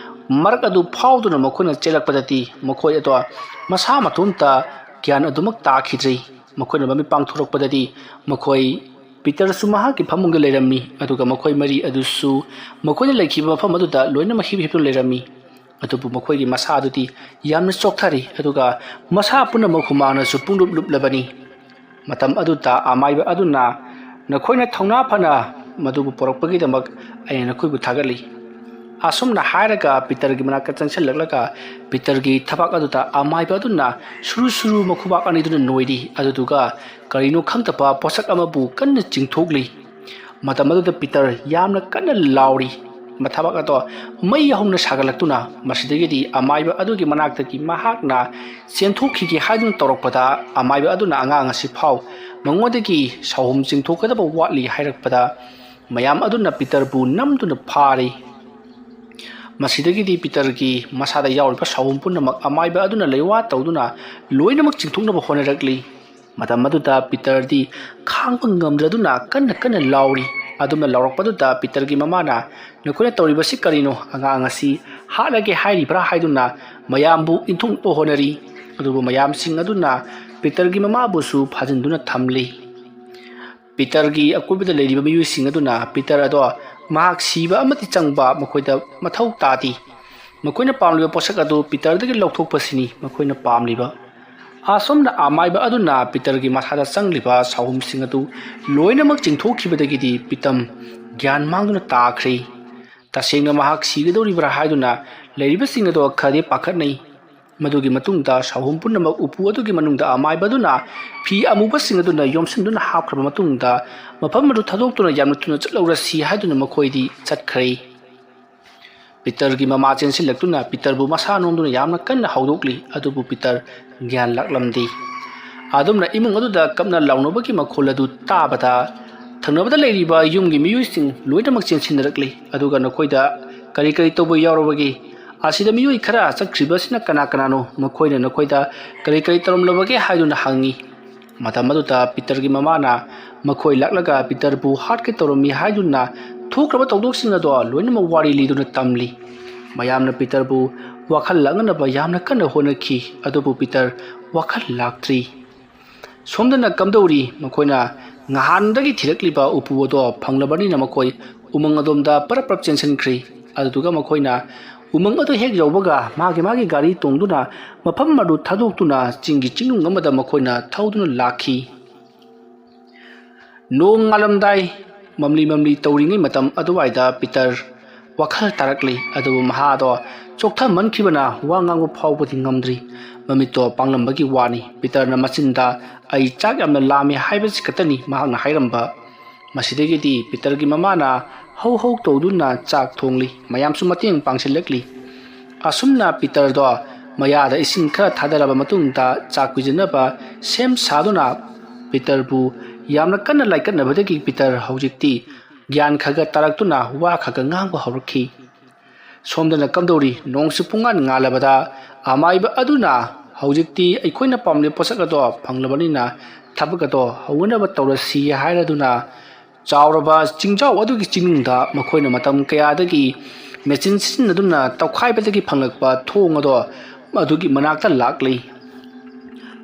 ꯃꯔꯛ ꯑꯗꯨ ꯐꯥꯎꯗꯨꯅ ꯃꯈꯣꯏꯅ ꯆꯦꯜꯂꯛꯄꯗꯗꯤ, ꯃꯈꯣꯏ ꯑꯗꯣ ꯃꯁꯥ ꯃꯇꯣꯝꯇ ꯒ꯭ꯌꯥꯟ ꯑꯗꯨꯃꯛ ꯇꯥꯈꯤꯗ꯭ꯔꯤ꯫ ꯃꯈꯣꯏꯅ ꯃꯃꯤꯠ ꯄꯥꯡꯊꯣꯔꯛꯄꯗꯗꯤ, ꯃꯈꯣꯏ ꯄꯤꯇꯔꯁꯨ ꯃꯍꯥꯛꯀꯤ ꯐꯃꯨꯡꯗ ꯂꯩꯔꯝꯃꯤ, ꯑꯗꯨꯒ ꯃꯈꯣꯏ ꯃꯔꯤ ꯑꯗꯨꯁꯨ ꯃꯈꯣꯏꯅ ꯂꯩꯈꯤꯕ ꯃꯐꯝ ꯑꯗꯨꯗ ꯂꯣꯏꯅꯃꯛ ꯍꯤꯞ ꯍꯤꯞꯇꯨꯅ ꯂꯩꯔꯝꯃꯤ꯫ ꯑꯗꯨꯕꯨ ꯃꯈꯣꯏꯒꯤ ꯃꯁꯥ ꯑꯗꯨꯗꯤ ꯌꯥꯝꯅ ꯆꯣꯛꯊꯔꯤ, ꯑꯗꯨꯒ ꯃꯁꯥ ꯄꯨꯝꯅꯃꯛ ꯍꯨꯃꯥꯡꯅꯁꯨ ꯄꯨꯡꯂꯨꯞ ꯂꯨꯞꯂꯕꯅꯤ꯫ ꯃꯇꯝ ꯑꯗꯨꯗ ꯑꯃꯥꯏꯕ ꯑꯗꯨꯅ, "ꯅꯈꯣꯏꯅ ꯊꯧꯅꯥ ꯐꯅ ꯃꯗꯨꯕꯨ ꯄꯨꯔꯛꯄꯒꯤꯗꯃꯛ ꯑꯩꯅ ꯅꯈꯣꯏꯕꯨ ꯊꯥꯒꯠꯂꯤ꯫" ꯑꯁꯨꯝꯅ ꯍꯥꯏꯔꯒ ꯄꯤꯇꯔꯒꯤ ꯃꯅꯥꯛꯇ ꯆꯪꯁꯤꯜꯂꯛꯂꯒ, ꯄꯤꯇꯔꯒꯤ ꯊꯕꯥꯛ ꯑꯗꯨꯗ ꯑꯃꯥꯏꯕ ꯑꯗꯨꯅ ꯁꯨꯔꯨ ꯁꯨꯔꯨ ꯃꯈꯨꯕꯥꯛ ꯑꯅꯤꯗꯨꯅ ꯅꯣꯏꯔꯤ, ꯑꯗꯨꯗꯨꯒ ꯀꯔꯤꯅꯣ ꯈꯪꯗꯕ ꯄꯣꯠꯁꯛ ꯑꯃꯕꯨ ꯀꯟꯅ ꯆꯤꯡꯊꯣꯛꯂꯤ꯫ ꯃꯇꯝ ꯑꯗꯨꯗ ꯄꯤꯇꯔ ꯌꯥꯝꯅ ꯀꯟꯅ ꯂꯥꯎꯔꯤ꯫ ꯃꯊꯕꯥꯛ ꯑꯗꯣ ꯃꯩ ꯍꯧꯅ ꯁꯥꯒꯠꯂꯛꯇꯨꯅ, ꯃꯁꯤꯗꯒꯤꯗꯤ ꯑꯃꯥꯏꯕ ꯑꯗꯨꯒꯤ ꯃꯅꯥꯛꯇꯒꯤ ꯃꯍꯥꯛꯅ ꯆꯦꯟꯊꯣꯛꯈꯤꯒꯦ ꯍꯥꯏꯗꯨꯅ ꯇꯧꯔꯛꯄꯗ, ꯑꯃꯥꯏꯕ ꯑꯗꯨꯅ ꯑꯉꯥꯡ ꯑꯁꯤ ꯐꯥꯎ ꯃꯉꯣꯟꯗꯒꯤ ꯁꯥꯎꯍꯨꯝ ꯆꯤꯡꯊꯣꯛꯀꯗꯕ ꯋꯥꯠꯂꯤ ꯍꯥꯏꯔꯛꯄꯗ, ꯃꯌꯥꯝ ꯑꯗꯨꯅ ꯄꯤꯇꯔꯕꯨ ꯅꯝꯗꯨꯅ ꯐꯥꯔꯤ꯫ ꯃꯁꯤꯗꯒꯤꯗꯤ ꯄꯤꯇꯔꯒꯤ ꯃꯁꯥꯗ ꯌꯥꯎꯔꯤꯕ ꯁꯥꯎꯍꯨꯝ ꯄꯨꯝꯅꯃꯛ ꯑꯃꯥꯏꯕ ꯑꯗꯨꯅ ꯂꯩꯋꯥ ꯇꯧꯗꯨꯅ ꯂꯣꯏꯅꯃꯛ ꯆꯤꯡꯊꯣꯛꯅꯕ ꯍꯣꯠꯅꯔꯛꯂꯤ꯫ ꯃꯇꯝ ꯑꯗꯨꯗ ꯄꯤꯇꯔꯗꯤ ꯈꯥꯡꯕ ꯉꯝꯗ꯭ꯔꯗꯨꯅ ꯀꯟꯅ ꯀꯟꯅ ꯂꯥꯎꯔꯤ꯫ ꯑꯗꯨꯝꯅ ꯂꯥꯎꯔꯛꯄꯗꯨꯗ ꯄꯤꯇꯔꯒꯤ ꯃꯃꯥꯅ, "ꯅꯈꯣꯏꯅ ꯇꯧꯔꯤꯕꯁꯤ ꯀꯔꯤꯅꯣ? ꯑꯉꯥꯡ ꯑꯁꯤ ꯍꯥꯠꯂꯒꯦ ꯍꯥꯏꯔꯤꯕ꯭ꯔꯥ?" ꯍꯥꯏꯗꯨꯅ ꯃꯌꯥꯝꯕꯨ ꯏꯟꯊꯣꯛꯅꯕ ꯍꯣꯠꯅꯔꯤ꯫ ꯑꯗꯨꯕꯨ ꯃꯌꯥꯝꯁꯤꯡ ꯑꯗꯨꯅ ꯄꯤꯇꯔꯒꯤ ꯃꯃꯥꯕꯨꯁꯨ ꯐꯥꯖꯤꯟꯗꯨꯅ ꯊꯝꯂꯤ꯫ ꯄꯤꯇꯔꯒꯤ ꯑꯀꯣꯏꯕꯗ ꯂꯩꯔꯤꯕ ꯃꯤꯑꯣꯏꯁꯤꯡ ꯑꯗꯨꯅ ꯄꯤꯇꯔ ꯑꯗꯣ ꯃꯍꯥꯛ ꯁꯤꯕ ꯑꯃꯗꯤ ꯆꯪꯕ ꯃꯈꯣꯏꯗ ꯃꯊꯧ ꯇꯥꯗꯦ꯫ ꯃꯈꯣꯏꯅ ꯄꯥꯝꯂꯤꯕ ꯄꯣꯠꯁꯛ ꯑꯗꯨ ꯄꯤꯇꯔꯗꯒꯤ ꯂꯧꯊꯣꯛꯄꯁꯤꯅꯤ ꯃꯈꯣꯏꯅ ꯄꯥꯝꯂꯤꯕ꯫ ꯑꯁꯣꯝꯅ ꯑꯃꯥꯏꯕ ꯑꯗꯨꯅ ꯄꯤꯇꯔꯒꯤ ꯃꯁꯥꯗ ꯆꯪꯂꯤꯕ ꯁꯥꯍꯨꯝꯁꯤꯡ ꯑꯗꯨ ꯂꯣꯏꯅꯃꯛ ꯆꯤꯡꯊꯣꯛꯈꯤꯕꯗꯒꯤꯗꯤ ꯄꯤꯇꯝ ꯒ꯭ꯌꯥꯟ ꯃꯥꯡꯗꯨꯅ ꯇꯥꯈ꯭ꯔꯦ꯫ ꯇꯁꯦꯡꯅ ꯃꯍꯥꯛ ꯁꯤꯒꯗꯧꯔꯤꯕ꯭ꯔꯥ ꯍꯥꯏꯗꯨꯅ ꯂꯩꯔꯤꯕꯁꯤꯡ ꯑꯗꯣ ꯈꯔꯗꯤ ꯄꯥꯈꯠꯅꯩ꯫ ꯃꯗꯨꯒꯤ ꯃꯇꯨꯡꯗ ꯁꯥꯍꯨꯝ ꯄꯨꯝꯅꯃꯛ ꯎꯄꯨ ꯑꯗꯨꯒꯤ ꯃꯅꯨꯡꯗ ꯑꯃꯥꯏꯕ ꯑꯗꯨꯅ ꯐꯤ ꯑꯃꯨꯕꯁꯤꯡ ꯑꯗꯨꯅ ꯌꯣꯝꯁꯤꯟꯗꯨꯅ ꯍꯥꯞꯈ꯭ꯔꯕ ꯃꯇꯨꯡꯗ ꯃꯐꯝ ꯑꯗꯨ ꯊꯥꯗꯣꯛꯇꯨꯅ ꯌꯥꯝꯅ ꯊꯨꯅ ꯆꯠꯍꯧꯔꯁꯤ ꯍꯥꯏꯗꯨꯅ ꯃꯈꯣꯏꯗꯤ ꯆꯠꯈ꯭ꯔꯦ꯫ ꯄꯤꯇꯔꯒꯤ ꯃꯃꯥ ꯆꯦꯟꯁꯤꯜꯂꯛꯇꯨꯅ ꯄꯤꯇꯔꯕꯨ ꯃꯁꯥ ꯅꯣꯝꯗꯨꯅ ꯌꯥꯝꯅ ꯀꯟꯅ ꯍꯧꯗꯣꯛꯂꯤ, ꯑꯗꯨꯕꯨ ꯄꯤꯇꯔ ꯒ꯭ꯌꯥꯟ ꯂꯥꯛꯂꯝꯗꯦ꯫ ꯑꯗꯨꯝꯅ ꯏꯃꯨꯡ ꯑꯗꯨꯗ ꯀꯞꯅ ꯂꯥꯎꯅꯕꯒꯤ ꯃꯈꯣꯜ ꯑꯗꯨ ꯇꯥꯕꯗ ꯊꯪꯅꯕꯗ ꯂꯩꯔꯤꯕ ꯌꯨꯝꯒꯤ ꯃꯤꯑꯣꯏꯁꯤꯡ ꯂꯣꯏꯅꯃꯛ ꯆꯦꯟꯁꯤꯟꯅꯔꯛꯂꯤ꯫ ꯑꯗꯨꯒ ꯅꯈꯣꯏꯗ ꯀꯔꯤ ꯀꯔꯤ ꯇꯧꯕ ꯌꯥꯎꯔꯕꯒꯦ? ꯑꯁꯤꯗ ꯃꯤꯑꯣꯏ ꯈꯔ ꯆꯠꯈ꯭ꯔꯤꯕꯁꯤꯅ ꯀꯅꯥ ꯀꯅꯥꯅꯣ? ꯃꯈꯣꯏꯅ ꯅꯈꯣꯏꯗ ꯀꯔꯤ ꯀꯔꯤ ꯇꯧꯔꯝꯂꯕꯒꯦ ꯍꯥꯏꯗꯨꯅ ꯍꯪꯉꯤ꯫ ꯃꯇꯝ ꯑꯗꯨꯗ ꯄꯤꯇꯔꯒꯤ ꯃꯃꯥꯅ ꯃꯈꯣꯏ ꯂꯥꯛꯂꯒ ꯄꯤꯇꯔꯕꯨ ꯍꯥꯠꯀꯦ ꯇꯧꯔꯝꯃꯤ ꯍꯥꯏꯗꯨꯅ ꯊꯣꯛꯈ꯭ꯔꯕ ꯊꯧꯗꯣꯛꯁꯤꯡ ꯑꯗꯣ ꯂꯣꯏꯅꯃꯛ ꯋꯥꯔꯤ ꯂꯤꯗꯨꯅ ꯇꯝꯂꯤ꯫ ꯃꯌꯥꯝꯅ ꯄꯤꯇꯔꯕꯨ ꯋꯥꯈꯜ ꯂꯥꯡꯅꯅꯕ ꯌꯥꯝꯅ ꯀꯟꯅ ꯍꯣꯠꯅꯈꯤ, ꯑꯗꯨꯕꯨ ꯄꯤꯇꯔ ꯋꯥꯈꯜ ꯂꯥꯛꯇ꯭ꯔꯤ꯫ ꯁꯣꯝꯗꯅ ꯀꯝꯗꯧꯔꯤ? ꯃꯈꯣꯏꯅ ꯉꯍꯥꯟꯗꯒꯤ ꯊꯤꯔꯛꯂꯤꯕ ꯎꯄꯨ ꯑꯗꯣ ꯐꯪꯂꯕꯅꯤꯅ ꯃꯈꯣꯏ ꯎꯃꯪ ꯑꯗꯣꯝꯗ ꯄꯔꯞ ꯄꯔꯞ ꯆꯦꯟꯁꯤꯟꯈ꯭ꯔꯤ꯫ ꯑꯗꯨꯗꯨꯒ ꯃꯈꯣꯏꯅ ꯎꯃꯪ ꯑꯗꯨ ꯍꯦꯛ ꯌꯧꯕꯒ ꯃꯥꯒꯤ ꯃꯥꯒꯤ ꯒꯥꯔꯤ ꯇꯣꯡꯗꯨꯅ ꯃꯐꯝ ꯑꯗꯨ ꯊꯥꯗꯣꯛꯇꯨꯅ ꯆꯤꯡꯒꯤ ꯆꯤꯡꯅꯨꯡ ꯑꯃꯗ ꯃꯈꯣꯏꯅ ꯊꯧꯗꯨꯅ ꯂꯥꯛꯈꯤ꯫ ꯅꯣꯡ ꯉꯥꯜꯂꯝꯗꯥꯏ, ꯃꯝꯂꯤ ꯃꯝꯂꯤ ꯇꯧꯔꯤꯉꯩ ꯃꯇꯝ ꯑꯗꯨꯋꯥꯏꯗ ꯄꯤꯇꯔ ꯋꯥꯈꯜ ꯇꯥꯔꯛꯂꯤ꯫ ꯑꯗꯨꯕꯨ ꯃꯍꯥꯗꯣ ꯆꯣꯛꯊꯃꯟꯈꯤꯕꯅ ꯋꯥ ꯉꯥꯡꯕ ꯐꯥꯎꯕꯗꯤ ꯉꯝꯗ꯭ꯔꯤ꯫ ꯃꯃꯤꯠꯇꯣ ꯄꯥꯡꯂꯝꯕꯒꯤ ꯋꯥꯅꯤ꯫ ꯄꯤꯇꯔꯅ ꯃꯆꯤꯟꯗ, "ꯑꯩ ꯆꯥꯛ ꯌꯥꯝꯅ ꯂꯥꯝꯃꯤ" ꯍꯥꯏꯕꯁꯤ ꯈꯛꯇꯅꯤ ꯃꯍꯥꯛꯅ ꯍꯥꯏꯔꯝꯕ꯫ ꯃꯁꯤꯗꯒꯤꯗꯤ ꯄꯤꯇꯔꯒꯤ ꯃꯃꯥꯅ ꯍꯧ ꯍꯧ ꯇꯧꯗꯨꯅ ꯆꯥꯛ ꯊꯣꯡꯂꯤ꯫ ꯃꯌꯥꯝꯁꯨ ꯃꯇꯦꯡ ꯄꯥꯡꯁꯤꯜꯂꯛꯂꯤ꯫ ꯑꯁꯨꯝꯅ ꯄꯤꯇꯔꯗꯣ ꯃꯌꯥꯗ ꯏꯁꯤꯡ ꯈꯔ ꯊꯥꯗꯔꯕ ꯃꯇꯨꯡꯗ ꯆꯥꯛ ꯄꯤꯖꯅꯕ ꯁꯦꯝ ꯁꯥꯗꯨꯅ ꯄꯤꯇꯔꯕꯨ ꯌꯥꯝꯅ ꯀꯟꯅ ꯂꯥꯏꯀꯠꯅꯕꯗꯒꯤ ꯄꯤꯇꯔ ꯍꯧꯖꯤꯛꯇꯤ ꯒ꯭ꯌꯥꯟ ꯈꯔ ꯈꯔ ꯇꯥꯔꯛꯇꯨꯅ ꯋꯥ ꯈꯔ ꯈꯔ ꯉꯥꯡꯕ ꯍꯧꯔꯛꯈꯤ꯫ ꯁꯣꯝꯗꯅ ꯀꯝꯗꯧꯔꯤ? ꯅꯣꯡꯁꯨ ꯄꯨꯡꯉꯥꯟ ꯉꯥꯜꯂꯕꯗ ꯑꯃꯥꯏꯕ ꯑꯗꯨꯅ ꯍꯧꯖꯤꯛꯇꯤ ꯑꯩꯈꯣꯏꯅ ꯄꯥꯝꯂꯤꯕ ꯄꯣꯠꯁꯛ ꯑꯗꯣ ꯐꯪꯂꯕꯅꯤꯅ ꯊꯕꯛ ꯑꯗꯣ ꯍꯧꯅꯅꯕ ꯇꯧꯔꯁꯤ ꯍꯥꯏꯔꯗꯨꯅ ꯆꯥꯎꯔꯕ ꯆꯤꯡꯖꯥꯎ ꯑꯗꯨꯒꯤ ꯆꯤꯡꯅꯨꯡꯗ ꯃꯈꯣꯏꯅ ꯃꯇꯝ ꯀꯌꯥꯗꯒꯤ ꯃꯦꯆꯤꯟ ꯁꯤꯖꯤꯟꯅꯗꯨꯅ ꯇꯧꯈꯥꯏꯕꯗꯒꯤ ꯐꯪꯂꯛꯄ ꯊꯣꯡ ꯑꯗꯣ ꯑꯗꯨꯒꯤ ꯃꯅꯥꯛꯇ ꯂꯥꯛꯂꯤ꯫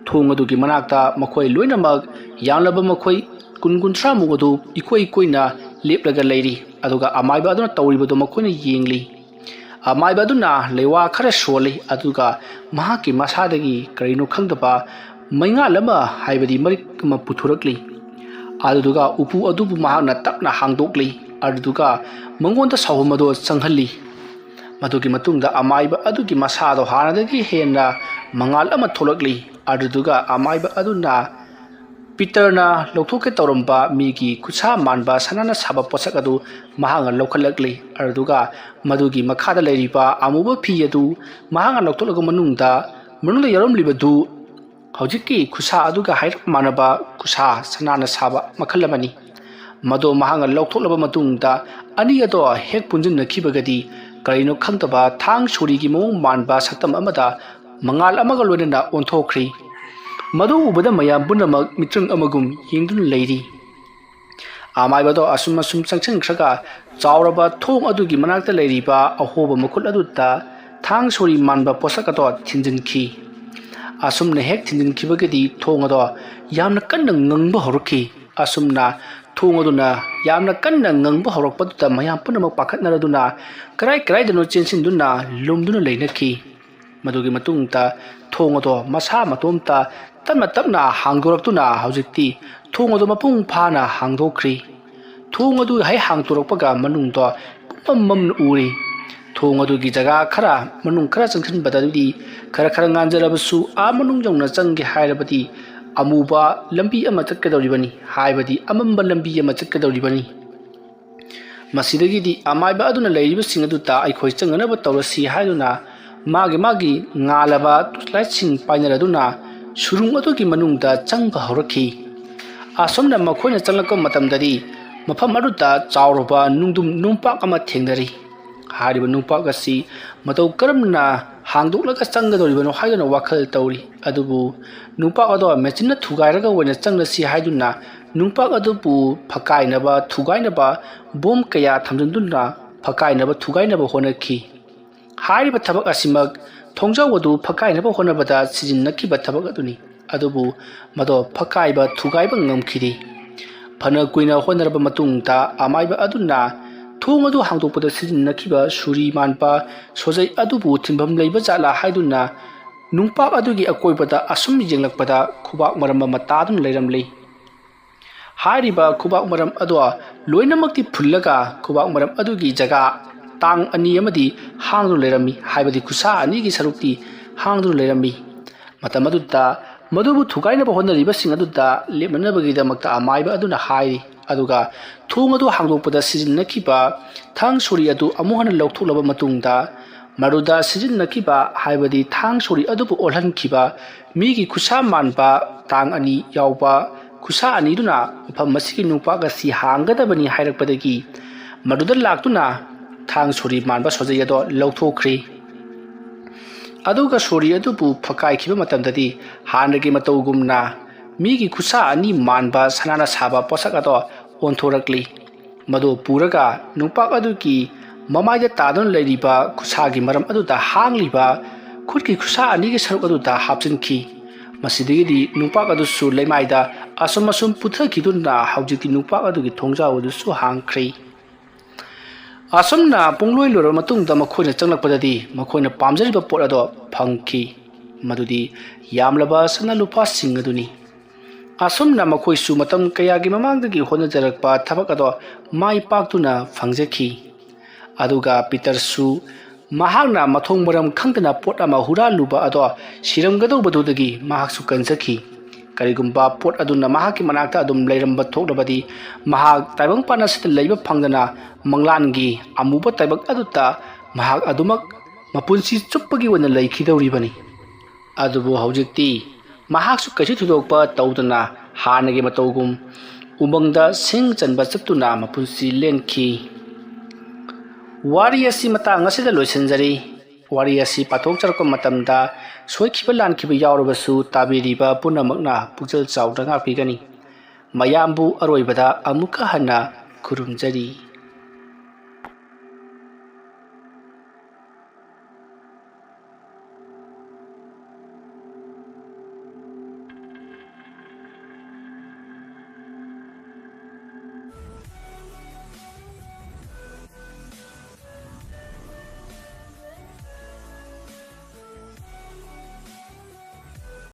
ꯊꯣꯡ ꯑꯗꯨꯒꯤ ꯃꯅꯥꯛꯇ ꯃꯈꯣꯏ ꯂꯣꯏꯅꯃꯛ ꯌꯥꯝꯂꯕ ꯃꯈꯣꯏ ꯀꯨꯟ ꯀꯨꯟꯊ꯭ꯔꯥꯃꯨꯛ ꯑꯗꯨ ꯏꯀꯣꯏ ꯀꯣꯏꯅ ꯂꯦꯞꯂꯒ ꯂꯩꯔꯤ꯫ ꯑꯗꯨꯒ ꯑꯃꯥꯏꯕ ꯑꯗꯨꯅ ꯇꯧꯔꯤꯕꯗꯨ ꯃꯈꯣꯏꯅ ꯌꯦꯡꯂꯤ꯫ ꯑꯃꯥꯏꯕ ꯑꯗꯨꯅ ꯂꯩꯋꯥ ꯈꯔ ꯁꯣꯜꯂꯤ, ꯑꯗꯨꯒ ꯃꯍꯥꯛꯀꯤ ꯃꯁꯥꯗꯒꯤ ꯀꯔꯤꯅꯣ ꯈꯪꯗꯕ ꯃꯩꯉꯥꯜ ꯑꯃ, ꯍꯥꯏꯕꯗꯤ ꯃꯔꯤꯛ ꯑꯃ ꯄꯨꯊꯣꯔꯛꯂꯤ꯫ ꯑꯗꯨꯗꯨꯒ ꯎꯄꯨ ꯑꯗꯨꯕꯨ ꯃꯍꯥꯛꯅ ꯇꯞꯅ ꯍꯥꯡꯗꯣꯛꯂꯤ, ꯑꯗꯨꯗꯨꯒ ꯃꯉꯣꯟꯗ ꯁꯥꯎꯍꯨꯝ ꯑꯗꯨ ꯆꯪꯍꯜꯂꯤ꯫ ꯃꯗꯨꯒꯤ ꯃꯇꯨꯡꯗ ꯑꯃꯥꯏꯕ ꯑꯗꯨꯒꯤ ꯃꯁꯥꯗꯣ ꯍꯥꯟꯅꯗꯒꯤ ꯍꯦꯟꯅ ꯃꯉꯥꯜ ꯑꯃ ꯊꯣꯛꯂꯛꯂꯤ꯫ ꯑꯗꯨꯗꯨꯒ ꯑꯃꯥꯏꯕ ꯑꯗꯨꯅ ꯄꯤꯇꯔꯅ ꯂꯧꯊꯣꯛꯀꯦ ꯇꯧꯔꯝꯕ ꯃꯤꯒꯤ ꯈꯨꯠꯁꯥ ꯃꯥꯟꯕ ꯁꯅꯥꯅ ꯁꯥꯕ ꯄꯣꯠꯁꯛ ꯑꯗꯨ ꯃꯍꯥꯛꯅ ꯂꯧꯈꯠꯂꯛꯂꯤ꯫ ꯑꯗꯨꯗꯨꯒ ꯃꯗꯨꯒꯤ ꯃꯈꯥꯗ ꯂꯩꯔꯤꯕ ꯑꯃꯨꯕ ꯐꯤ ꯑꯗꯨ ꯃꯍꯥꯛꯅ ꯂꯧꯊꯣꯛꯂꯕ ꯃꯅꯨꯡꯗ, ꯃꯅꯨꯡꯗ ꯌꯥꯎꯔꯝꯂꯤꯕꯗꯨ ꯍꯧꯖꯤꯛꯀꯤ ꯈꯨꯠꯁꯥ ꯑꯗꯨꯒ ꯍꯥꯏꯔꯞ ꯃꯥꯟꯅꯕ ꯈꯨꯠꯁꯥ ꯁꯅꯥꯅ ꯁꯥꯕ ꯃꯈꯜ ꯑꯃꯅꯤ꯫ ꯃꯗꯨ ꯃꯍꯥꯛꯅ ꯂꯧꯊꯣꯛꯂꯕ ꯃꯇꯨꯡꯗ ꯑꯅꯤ ꯑꯗꯣ ꯍꯦꯛ ꯄꯨꯟꯁꯤꯟꯅꯈꯤꯕꯒꯗꯤ ꯀꯔꯤꯅꯣ ꯈꯪꯗꯕ ꯊꯥꯡ ꯁꯣꯔꯤꯒꯤ ꯃꯑꯣꯡ ꯃꯥꯟꯕ ꯁꯛꯇꯝ ꯑꯃꯗ ꯃꯉꯥꯜ ꯑꯃꯒ ꯂꯣꯏꯅꯅ ꯑꯣꯟꯊꯣꯛꯈ꯭ꯔꯤ꯫ ꯃꯗꯨ ꯎꯕꯗ ꯃꯌꯥꯝ ꯄꯨꯝꯅꯃꯛ ꯃꯤꯇ꯭ꯔꯪ ꯑꯃꯒꯨꯝ ꯌꯦꯡꯗꯨꯅ ꯂꯩꯔꯤ꯫ ꯑꯃꯥꯏꯕꯗꯣ ꯑꯁꯨꯝ ꯑꯁꯨꯝ ꯆꯪꯁꯤꯟꯈ꯭ꯔꯒ ꯆꯥꯎꯔꯕ ꯊꯣꯡ ꯑꯗꯨꯒꯤ ꯃꯅꯥꯛꯇ ꯂꯩꯔꯤꯕ ꯑꯍꯣꯕ ꯃꯈꯨꯜ ꯑꯗꯨꯗ ꯊꯥꯡ ꯁꯣꯔꯤ ꯃꯥꯟꯕ ꯄꯣꯠꯁꯛ ꯑꯗꯣ ꯊꯤꯟꯖꯤꯟꯈꯤ꯫ ꯑꯁꯨꯝꯅ ꯍꯦꯛ ꯊꯤꯟꯖꯤꯟꯈꯤꯕꯒꯗꯤ ꯊꯣꯡ ꯑꯗꯣ ꯌꯥꯝꯅ ꯀꯟꯅ ꯉꯪꯕ ꯍꯧꯔꯛꯈꯤ꯫ ꯑꯁꯨꯝꯅ ꯊꯣꯡ ꯑꯗꯨꯅ ꯌꯥꯝꯅ ꯀꯟꯅ ꯉꯪꯕ ꯍꯧꯔꯛꯄꯗꯨꯗ ꯃꯌꯥꯝ ꯄꯨꯝꯅꯃꯛ ꯄꯥꯈꯠꯅꯔꯗꯨꯅ ꯀꯔꯥꯏ ꯀꯔꯥꯏꯗꯅꯣ ꯆꯦꯟꯁꯤꯟꯗꯨꯅ ꯂꯨꯝꯗꯨꯅ ꯂꯩꯅꯈꯤ꯫ ꯃꯗꯨꯒꯤ ꯃꯇꯨꯡꯗ ꯊꯣꯡ ꯑꯗꯣ ꯃꯁꯥ ꯃꯇꯣꯝꯇ ꯇꯞꯅ ꯇꯞꯅ ꯍꯥꯡꯗꯣꯔꯛꯇꯨꯅ ꯍꯧꯖꯤꯛꯇꯤ ꯊꯣꯡ ꯑꯗꯣ ꯃꯄꯨꯡ ꯐꯥꯅ ꯍꯥꯡꯗꯣꯛꯈ꯭ꯔꯤ꯫ ꯊꯣꯡ ꯑꯗꯨ ꯍꯦꯛ ꯍꯥꯡꯗꯣꯔꯛꯄꯒ ꯃꯅꯨꯡꯗꯣ ꯄꯨꯝꯃꯝ ꯃꯝꯅ ꯎꯔꯤ꯫ ꯊꯣꯡ ꯑꯗꯨꯒꯤ ꯖꯒꯥ ꯈꯔ ꯃꯅꯨꯡ ꯈꯔ ꯆꯪꯁꯤꯟꯕꯗꯗꯤ ꯈꯔ ꯈꯔ ꯉꯥꯟꯖꯔꯕꯁꯨ ꯑꯥ ꯃꯅꯨꯡ ꯌꯧꯅ ꯆꯪꯒꯦ ꯍꯥꯏꯔꯕꯗꯤ ꯑꯃꯨꯕ ꯂꯝꯕꯤ ꯑꯃ ꯆꯠꯀꯗꯧꯔꯤꯕꯅꯤ, ꯍꯥꯏꯕꯗꯤ ꯑꯃꯝꯕ ꯂꯝꯕꯤ ꯑꯃ ꯆꯠꯀꯗꯧꯔꯤꯕꯅꯤ꯫ ꯃꯁꯤꯗꯒꯤꯗꯤ ꯑꯃꯥꯏꯕ ꯑꯗꯨꯅ ꯂꯩꯔꯤꯕꯁꯤꯡ ꯑꯗꯨꯗ ꯑꯩꯈꯣꯏ ꯆꯪꯅꯅꯕ ꯇꯧꯔꯁꯤ ꯍꯥꯏꯗꯨꯅ ꯃꯥꯒꯤ ꯃꯥꯒꯤ ꯉꯥꯜꯂꯕ ꯇꯣꯔꯆ ꯂꯥꯏꯠꯁꯤꯡ ꯄꯥꯏꯅꯔꯗꯨꯅ ꯁꯨꯔꯨꯡ ꯑꯗꯨꯒꯤ ꯃꯅꯨꯡꯗ ꯆꯪꯕ ꯍꯧꯔꯛꯈꯤ꯫ ꯑꯁꯨꯝꯅ ꯃꯈꯣꯏꯅ ꯆꯪꯂꯛꯄ ꯃꯇꯝꯗꯗꯤ ꯃꯐꯝ ꯑꯗꯨꯗ ꯆꯥꯎꯔꯕ ꯅꯨꯡꯗꯨꯝ ꯅꯨꯡꯄꯥꯛ ꯑꯃ ꯊꯦꯡꯅꯔꯤ꯫ ꯍꯥꯏꯔꯤꯕ ꯅꯨꯡꯄꯥꯛ ꯑꯁꯤ ꯃꯇꯧ ꯀꯔꯝꯅ ꯍꯥꯡꯗꯣꯛꯂꯒ ꯆꯪꯒꯗꯧꯔꯤꯕꯅꯣ ꯍꯥꯏꯗꯨꯅ ꯋꯥꯈꯜ ꯇꯧꯔꯤ꯫ ꯑꯗꯨꯕꯨ ꯅꯨꯡꯄꯥꯛ ꯑꯗꯣ ꯃꯦꯆꯤꯟꯅ ꯊꯨꯒꯥꯏꯔꯒ ꯑꯣꯏꯅ ꯆꯪꯂꯁꯤ ꯍꯥꯏꯗꯨꯅ ꯅꯨꯡꯄꯥꯛ ꯑꯗꯨꯕꯨ ꯐꯛꯀꯥꯏꯅꯕ ꯊꯨꯒꯥꯏꯅꯕ ꯕꯣꯝ ꯀꯌꯥ ꯊꯝꯖꯤꯟꯗꯨꯅ ꯐꯛꯀꯥꯏꯅꯕ ꯊꯨꯒꯥꯏꯅꯕ ꯍꯣꯠꯅꯈꯤ꯫ ꯍꯥꯏꯔꯤꯕ ꯊꯕꯛ ꯑꯁꯤꯃꯛ ꯊꯣꯡꯖꯥꯎ ꯑꯗꯨ ꯐꯛꯀꯥꯏꯅꯕ ꯍꯣꯠꯅꯕꯗ ꯁꯤꯖꯤꯟꯅꯈꯤꯕ ꯊꯕꯛ ꯑꯗꯨꯅꯤ꯫ ꯑꯗꯨꯕꯨ ꯃꯗꯣ ꯐꯛꯀꯥꯏꯕ ꯊꯨꯒꯥꯏꯕ ꯉꯝꯈꯤꯗꯦ꯫ ꯐꯅ ꯀꯨꯏꯅ ꯍꯣꯠꯅꯔꯕ ꯃꯇꯨꯡꯗ ꯑꯃꯥꯏꯕ ꯑꯗꯨꯅ ꯊꯣꯡ ꯑꯗꯨ ꯍꯥꯡꯗꯣꯛꯄꯗ ꯁꯤꯖꯤꯟꯅꯈꯤꯕ ꯁꯨꯔꯤ ꯃꯥꯟꯕ ꯁꯣꯖꯩ ꯑꯗꯨꯕꯨ ꯊꯤꯟꯐꯝ ꯂꯩꯕ ꯖꯥꯠꯂꯥ ꯍꯥꯏꯗꯨꯅ ꯅꯨꯡꯄꯥꯛ ꯑꯗꯨꯒꯤ ꯑꯀꯣꯏꯕꯗ ꯑꯁꯨꯝ ꯌꯦꯡꯂꯛꯄꯗ ꯈꯨꯕꯥꯛ ꯃꯔꯝ ꯑꯃ ꯇꯥꯗꯨꯅ ꯂꯩꯔꯝꯂꯤ꯫ ꯍꯥꯏꯔꯤꯕ ꯈꯨꯕꯥꯛ ꯃꯔꯝ ꯑꯗꯣ ꯂꯣꯏꯅꯃꯛꯇꯤ ꯐꯨꯜꯂꯒ ꯈꯨꯕꯥꯛ ꯃꯔꯝ ꯑꯗꯨꯒꯤ ꯖꯒꯥ ꯇꯥꯡ ꯑꯅꯤ ꯑꯃꯗꯤ ꯍꯥꯡꯗꯨꯅ ꯂꯩꯔꯝꯃꯤ, ꯍꯥꯏꯕꯗꯤ ꯈꯨꯠꯁꯥ ꯑꯅꯤꯒꯤ ꯁꯔꯨꯛꯇꯤ ꯍꯥꯡꯗꯨꯅ ꯂꯩꯔꯝꯃꯤ꯫ ꯃꯇꯝ ꯑꯗꯨꯗ ꯃꯗꯨꯕꯨ ꯊꯨꯒꯥꯏꯅꯕ ꯍꯣꯠꯅꯔꯤꯕꯁꯤꯡ ꯑꯗꯨꯗ ꯂꯦꯞꯅꯅꯕꯒꯤꯗꯃꯛꯇ ꯑꯃꯥꯏꯕ ꯑꯗꯨꯅ ꯍꯥꯏꯔꯤ꯫ ꯑꯗꯨꯒ ꯊꯣꯡ ꯑꯗꯨ ꯍꯥꯡꯗꯣꯛꯄꯗ ꯁꯤꯖꯤꯟꯅꯈꯤꯕ ꯊꯥꯡ ꯁꯣꯔꯤ ꯑꯗꯨ ꯑꯃꯨꯛ ꯍꯟꯅ ꯂꯧꯊꯣꯛꯂꯕ ꯃꯇꯨꯡꯗ, ꯃꯗꯨꯗ ꯁꯤꯖꯤꯟꯅꯈꯤꯕ, ꯍꯥꯏꯕꯗꯤ ꯊꯥꯡ ꯁꯣꯔꯤ ꯑꯗꯨꯕꯨ ꯑꯣꯜꯍꯟꯈꯤꯕ ꯃꯤꯒꯤ ꯈꯨꯠꯁꯥ ꯃꯥꯟꯕ ꯇꯥꯡ ꯑꯅꯤ ꯌꯥꯎꯕ ꯈꯨꯠꯁꯥ ꯑꯅꯤꯗꯨꯅ ꯃꯐꯝ ꯑꯁꯤꯒꯤ ꯅꯨꯡꯄꯥꯛ ꯑꯁꯤ ꯍꯥꯡꯒꯗꯕꯅꯤ ꯍꯥꯏꯔꯛꯄꯗꯒꯤ, ꯃꯗꯨꯗ ꯂꯥꯛꯇꯨꯅ ꯊꯥꯡ ꯁꯣꯔꯤ ꯃꯥꯟꯕ ꯁꯣꯖꯩ ꯑꯗꯣ ꯂꯧꯊꯣꯛꯈ꯭ꯔꯦ꯫ ꯑꯗꯨꯒ ꯁꯣꯔꯤ ꯑꯗꯨꯕꯨ ꯐꯛꯀꯥꯏꯈꯤꯕ ꯃꯇꯝꯗꯗꯤ, ꯍꯥꯟꯅꯒꯤ ꯃꯇꯧꯒꯨꯝꯅ ꯃꯤꯒꯤ ꯈꯨꯠꯁꯥ ꯑꯅꯤ ꯃꯥꯟꯕ ꯁꯅꯥꯅ ꯁꯥꯕ ꯄꯣꯠꯁꯛ ꯑꯗꯣ ꯑꯣꯟꯊꯣꯔꯛꯂꯤ꯫ ꯃꯗꯨ ꯄꯨꯔꯒ ꯅꯨꯡꯄꯥꯛ ꯑꯗꯨꯒꯤ ꯃꯃꯥꯏꯗ ꯇꯥꯗꯨꯅ ꯂꯩꯔꯤꯕ ꯈꯨꯠꯁꯥꯒꯤ ꯃꯔꯝ ꯑꯗꯨꯗ ꯍꯥꯡꯂꯤꯕ ꯈꯨꯠꯀꯤ ꯈꯨꯠꯁꯥ ꯑꯅꯤꯒꯤ ꯁꯔꯨꯛ ꯑꯗꯨꯗ ꯍꯥꯞꯆꯤꯟꯈꯤ꯫ ꯃꯁꯤꯗꯒꯤꯗꯤ ꯅꯨꯡꯄꯥꯛ ꯑꯗꯨꯁꯨ ꯂꯩꯃꯥꯏꯗ ꯑꯁꯨꯝ ꯑꯁꯨꯝ ꯄꯨꯊꯈꯤꯗꯨꯅ ꯍꯧꯖꯤꯛꯇꯤ ꯅꯨꯡꯄꯥꯛ ꯑꯗꯨꯒꯤ ꯊꯣꯡꯖꯥꯎ ꯑꯗꯨꯁꯨ ꯍꯥꯡꯈ꯭ꯔꯦ꯫ ꯑꯁꯨꯝꯅ ꯄꯨꯡꯂꯣꯏ ꯂꯣꯏꯔꯕ ꯃꯇꯨꯡꯗ ꯃꯈꯣꯏꯅ ꯆꯪꯂꯛꯄꯗꯗꯤ ꯃꯈꯣꯏꯅ ꯄꯥꯝꯖꯔꯤꯕ ꯄꯣꯠ ꯑꯗꯣ ꯐꯪꯈꯤ꯫ ꯃꯗꯨꯗꯤ ꯌꯥꯝꯂꯕ ꯁꯅꯥ ꯂꯨꯄꯥꯁꯤꯡ ꯑꯗꯨꯅꯤ꯫ ꯑꯁꯨꯝꯅ ꯃꯈꯣꯏꯁꯨ ꯃꯇꯝ ꯀꯌꯥꯒꯤ ꯃꯃꯥꯡꯗꯒꯤ ꯍꯣꯠꯅꯖꯔꯛꯄ ꯊꯕꯛ ꯑꯗꯣ ꯃꯥꯏ ꯄꯥꯛꯇꯨꯅ ꯐꯪꯖꯈꯤ꯫ ꯑꯗꯨꯒ ꯄꯤꯇꯔꯁꯨ ꯃꯍꯥꯛꯅ ꯃꯊꯣꯡ ꯃꯔꯝ ꯈꯪꯗꯅ ꯄꯣꯠ ꯑꯃ ꯍꯨꯔꯥꯜꯂꯨꯕ ꯑꯗꯣ ꯁꯤꯔꯝꯒꯗꯧꯕꯗꯨꯗꯒꯤ ꯃꯍꯥꯛꯁꯨ ꯀꯟꯖꯈꯤ꯫ ꯀꯔꯤꯒꯨꯝꯕ ꯄꯣꯠ ꯑꯗꯨꯅ ꯃꯍꯥꯛꯀꯤ ꯃꯅꯥꯛꯇ ꯑꯗꯨꯝ ꯂꯩꯔꯝꯕ ꯊꯣꯛꯂꯕꯗꯤ, ꯃꯍꯥꯛ ꯇꯥꯏꯕꯪ ꯄꯥꯟ ꯑꯁꯤꯗ ꯂꯩꯕ ꯐꯪꯗꯅ ꯃꯪꯂꯥꯟꯒꯤ ꯑꯃꯨꯕ ꯇꯥꯏꯕꯪ ꯑꯗꯨꯗ ꯃꯍꯥꯛ ꯑꯗꯨꯃꯛ ꯃꯄꯨꯟꯁꯤ ꯆꯨꯞꯄꯒꯤ ꯑꯣꯏꯅ ꯂꯩꯈꯤꯗꯧꯔꯤꯕꯅꯤ꯫ ꯑꯗꯨꯕꯨ ꯍꯧꯖꯤꯛꯇꯤ ꯃꯍꯥꯛꯁꯨ ꯀꯩꯁꯨ ꯊꯣꯏꯗꯣꯛꯄ ꯇꯧꯗꯅ ꯍꯥꯟꯅꯒꯤ ꯃꯇꯧꯒꯨꯝ ꯎꯃꯪꯗ ꯁꯤꯡ ꯆꯟꯕ ꯆꯠꯇꯨꯅ ꯃꯄꯨꯟꯁꯤ ꯂꯦꯟꯈꯤ꯫ ꯋꯥꯔꯤ ꯑꯁꯤ ꯃꯇꯥꯡ ꯑꯁꯤꯗ ꯂꯣꯏꯁꯤꯟꯖꯔꯤ꯫ ꯋꯥꯔꯤ ꯑꯁꯤ ꯄꯥꯊꯣꯛꯆꯔꯛꯄ ꯃꯇꯝꯗ ꯁꯣꯏꯈꯤꯕ ꯂꯥꯟꯈꯤꯕ ꯌꯥꯎꯔꯕꯁꯨ ꯇꯥꯕꯤꯔꯤꯕ ꯄꯨꯝꯅꯃꯛꯅ ꯄꯨꯛꯆꯦꯜ ꯆꯥꯎꯅ ꯉꯥꯛꯄꯤꯒꯅꯤ꯫ ꯃꯌꯥꯝꯕꯨ ꯑꯔꯣꯏꯕꯗ ꯑꯃꯨꯛꯀ ꯍꯟꯅ ꯈꯨꯔꯨꯝꯖꯔꯤ꯫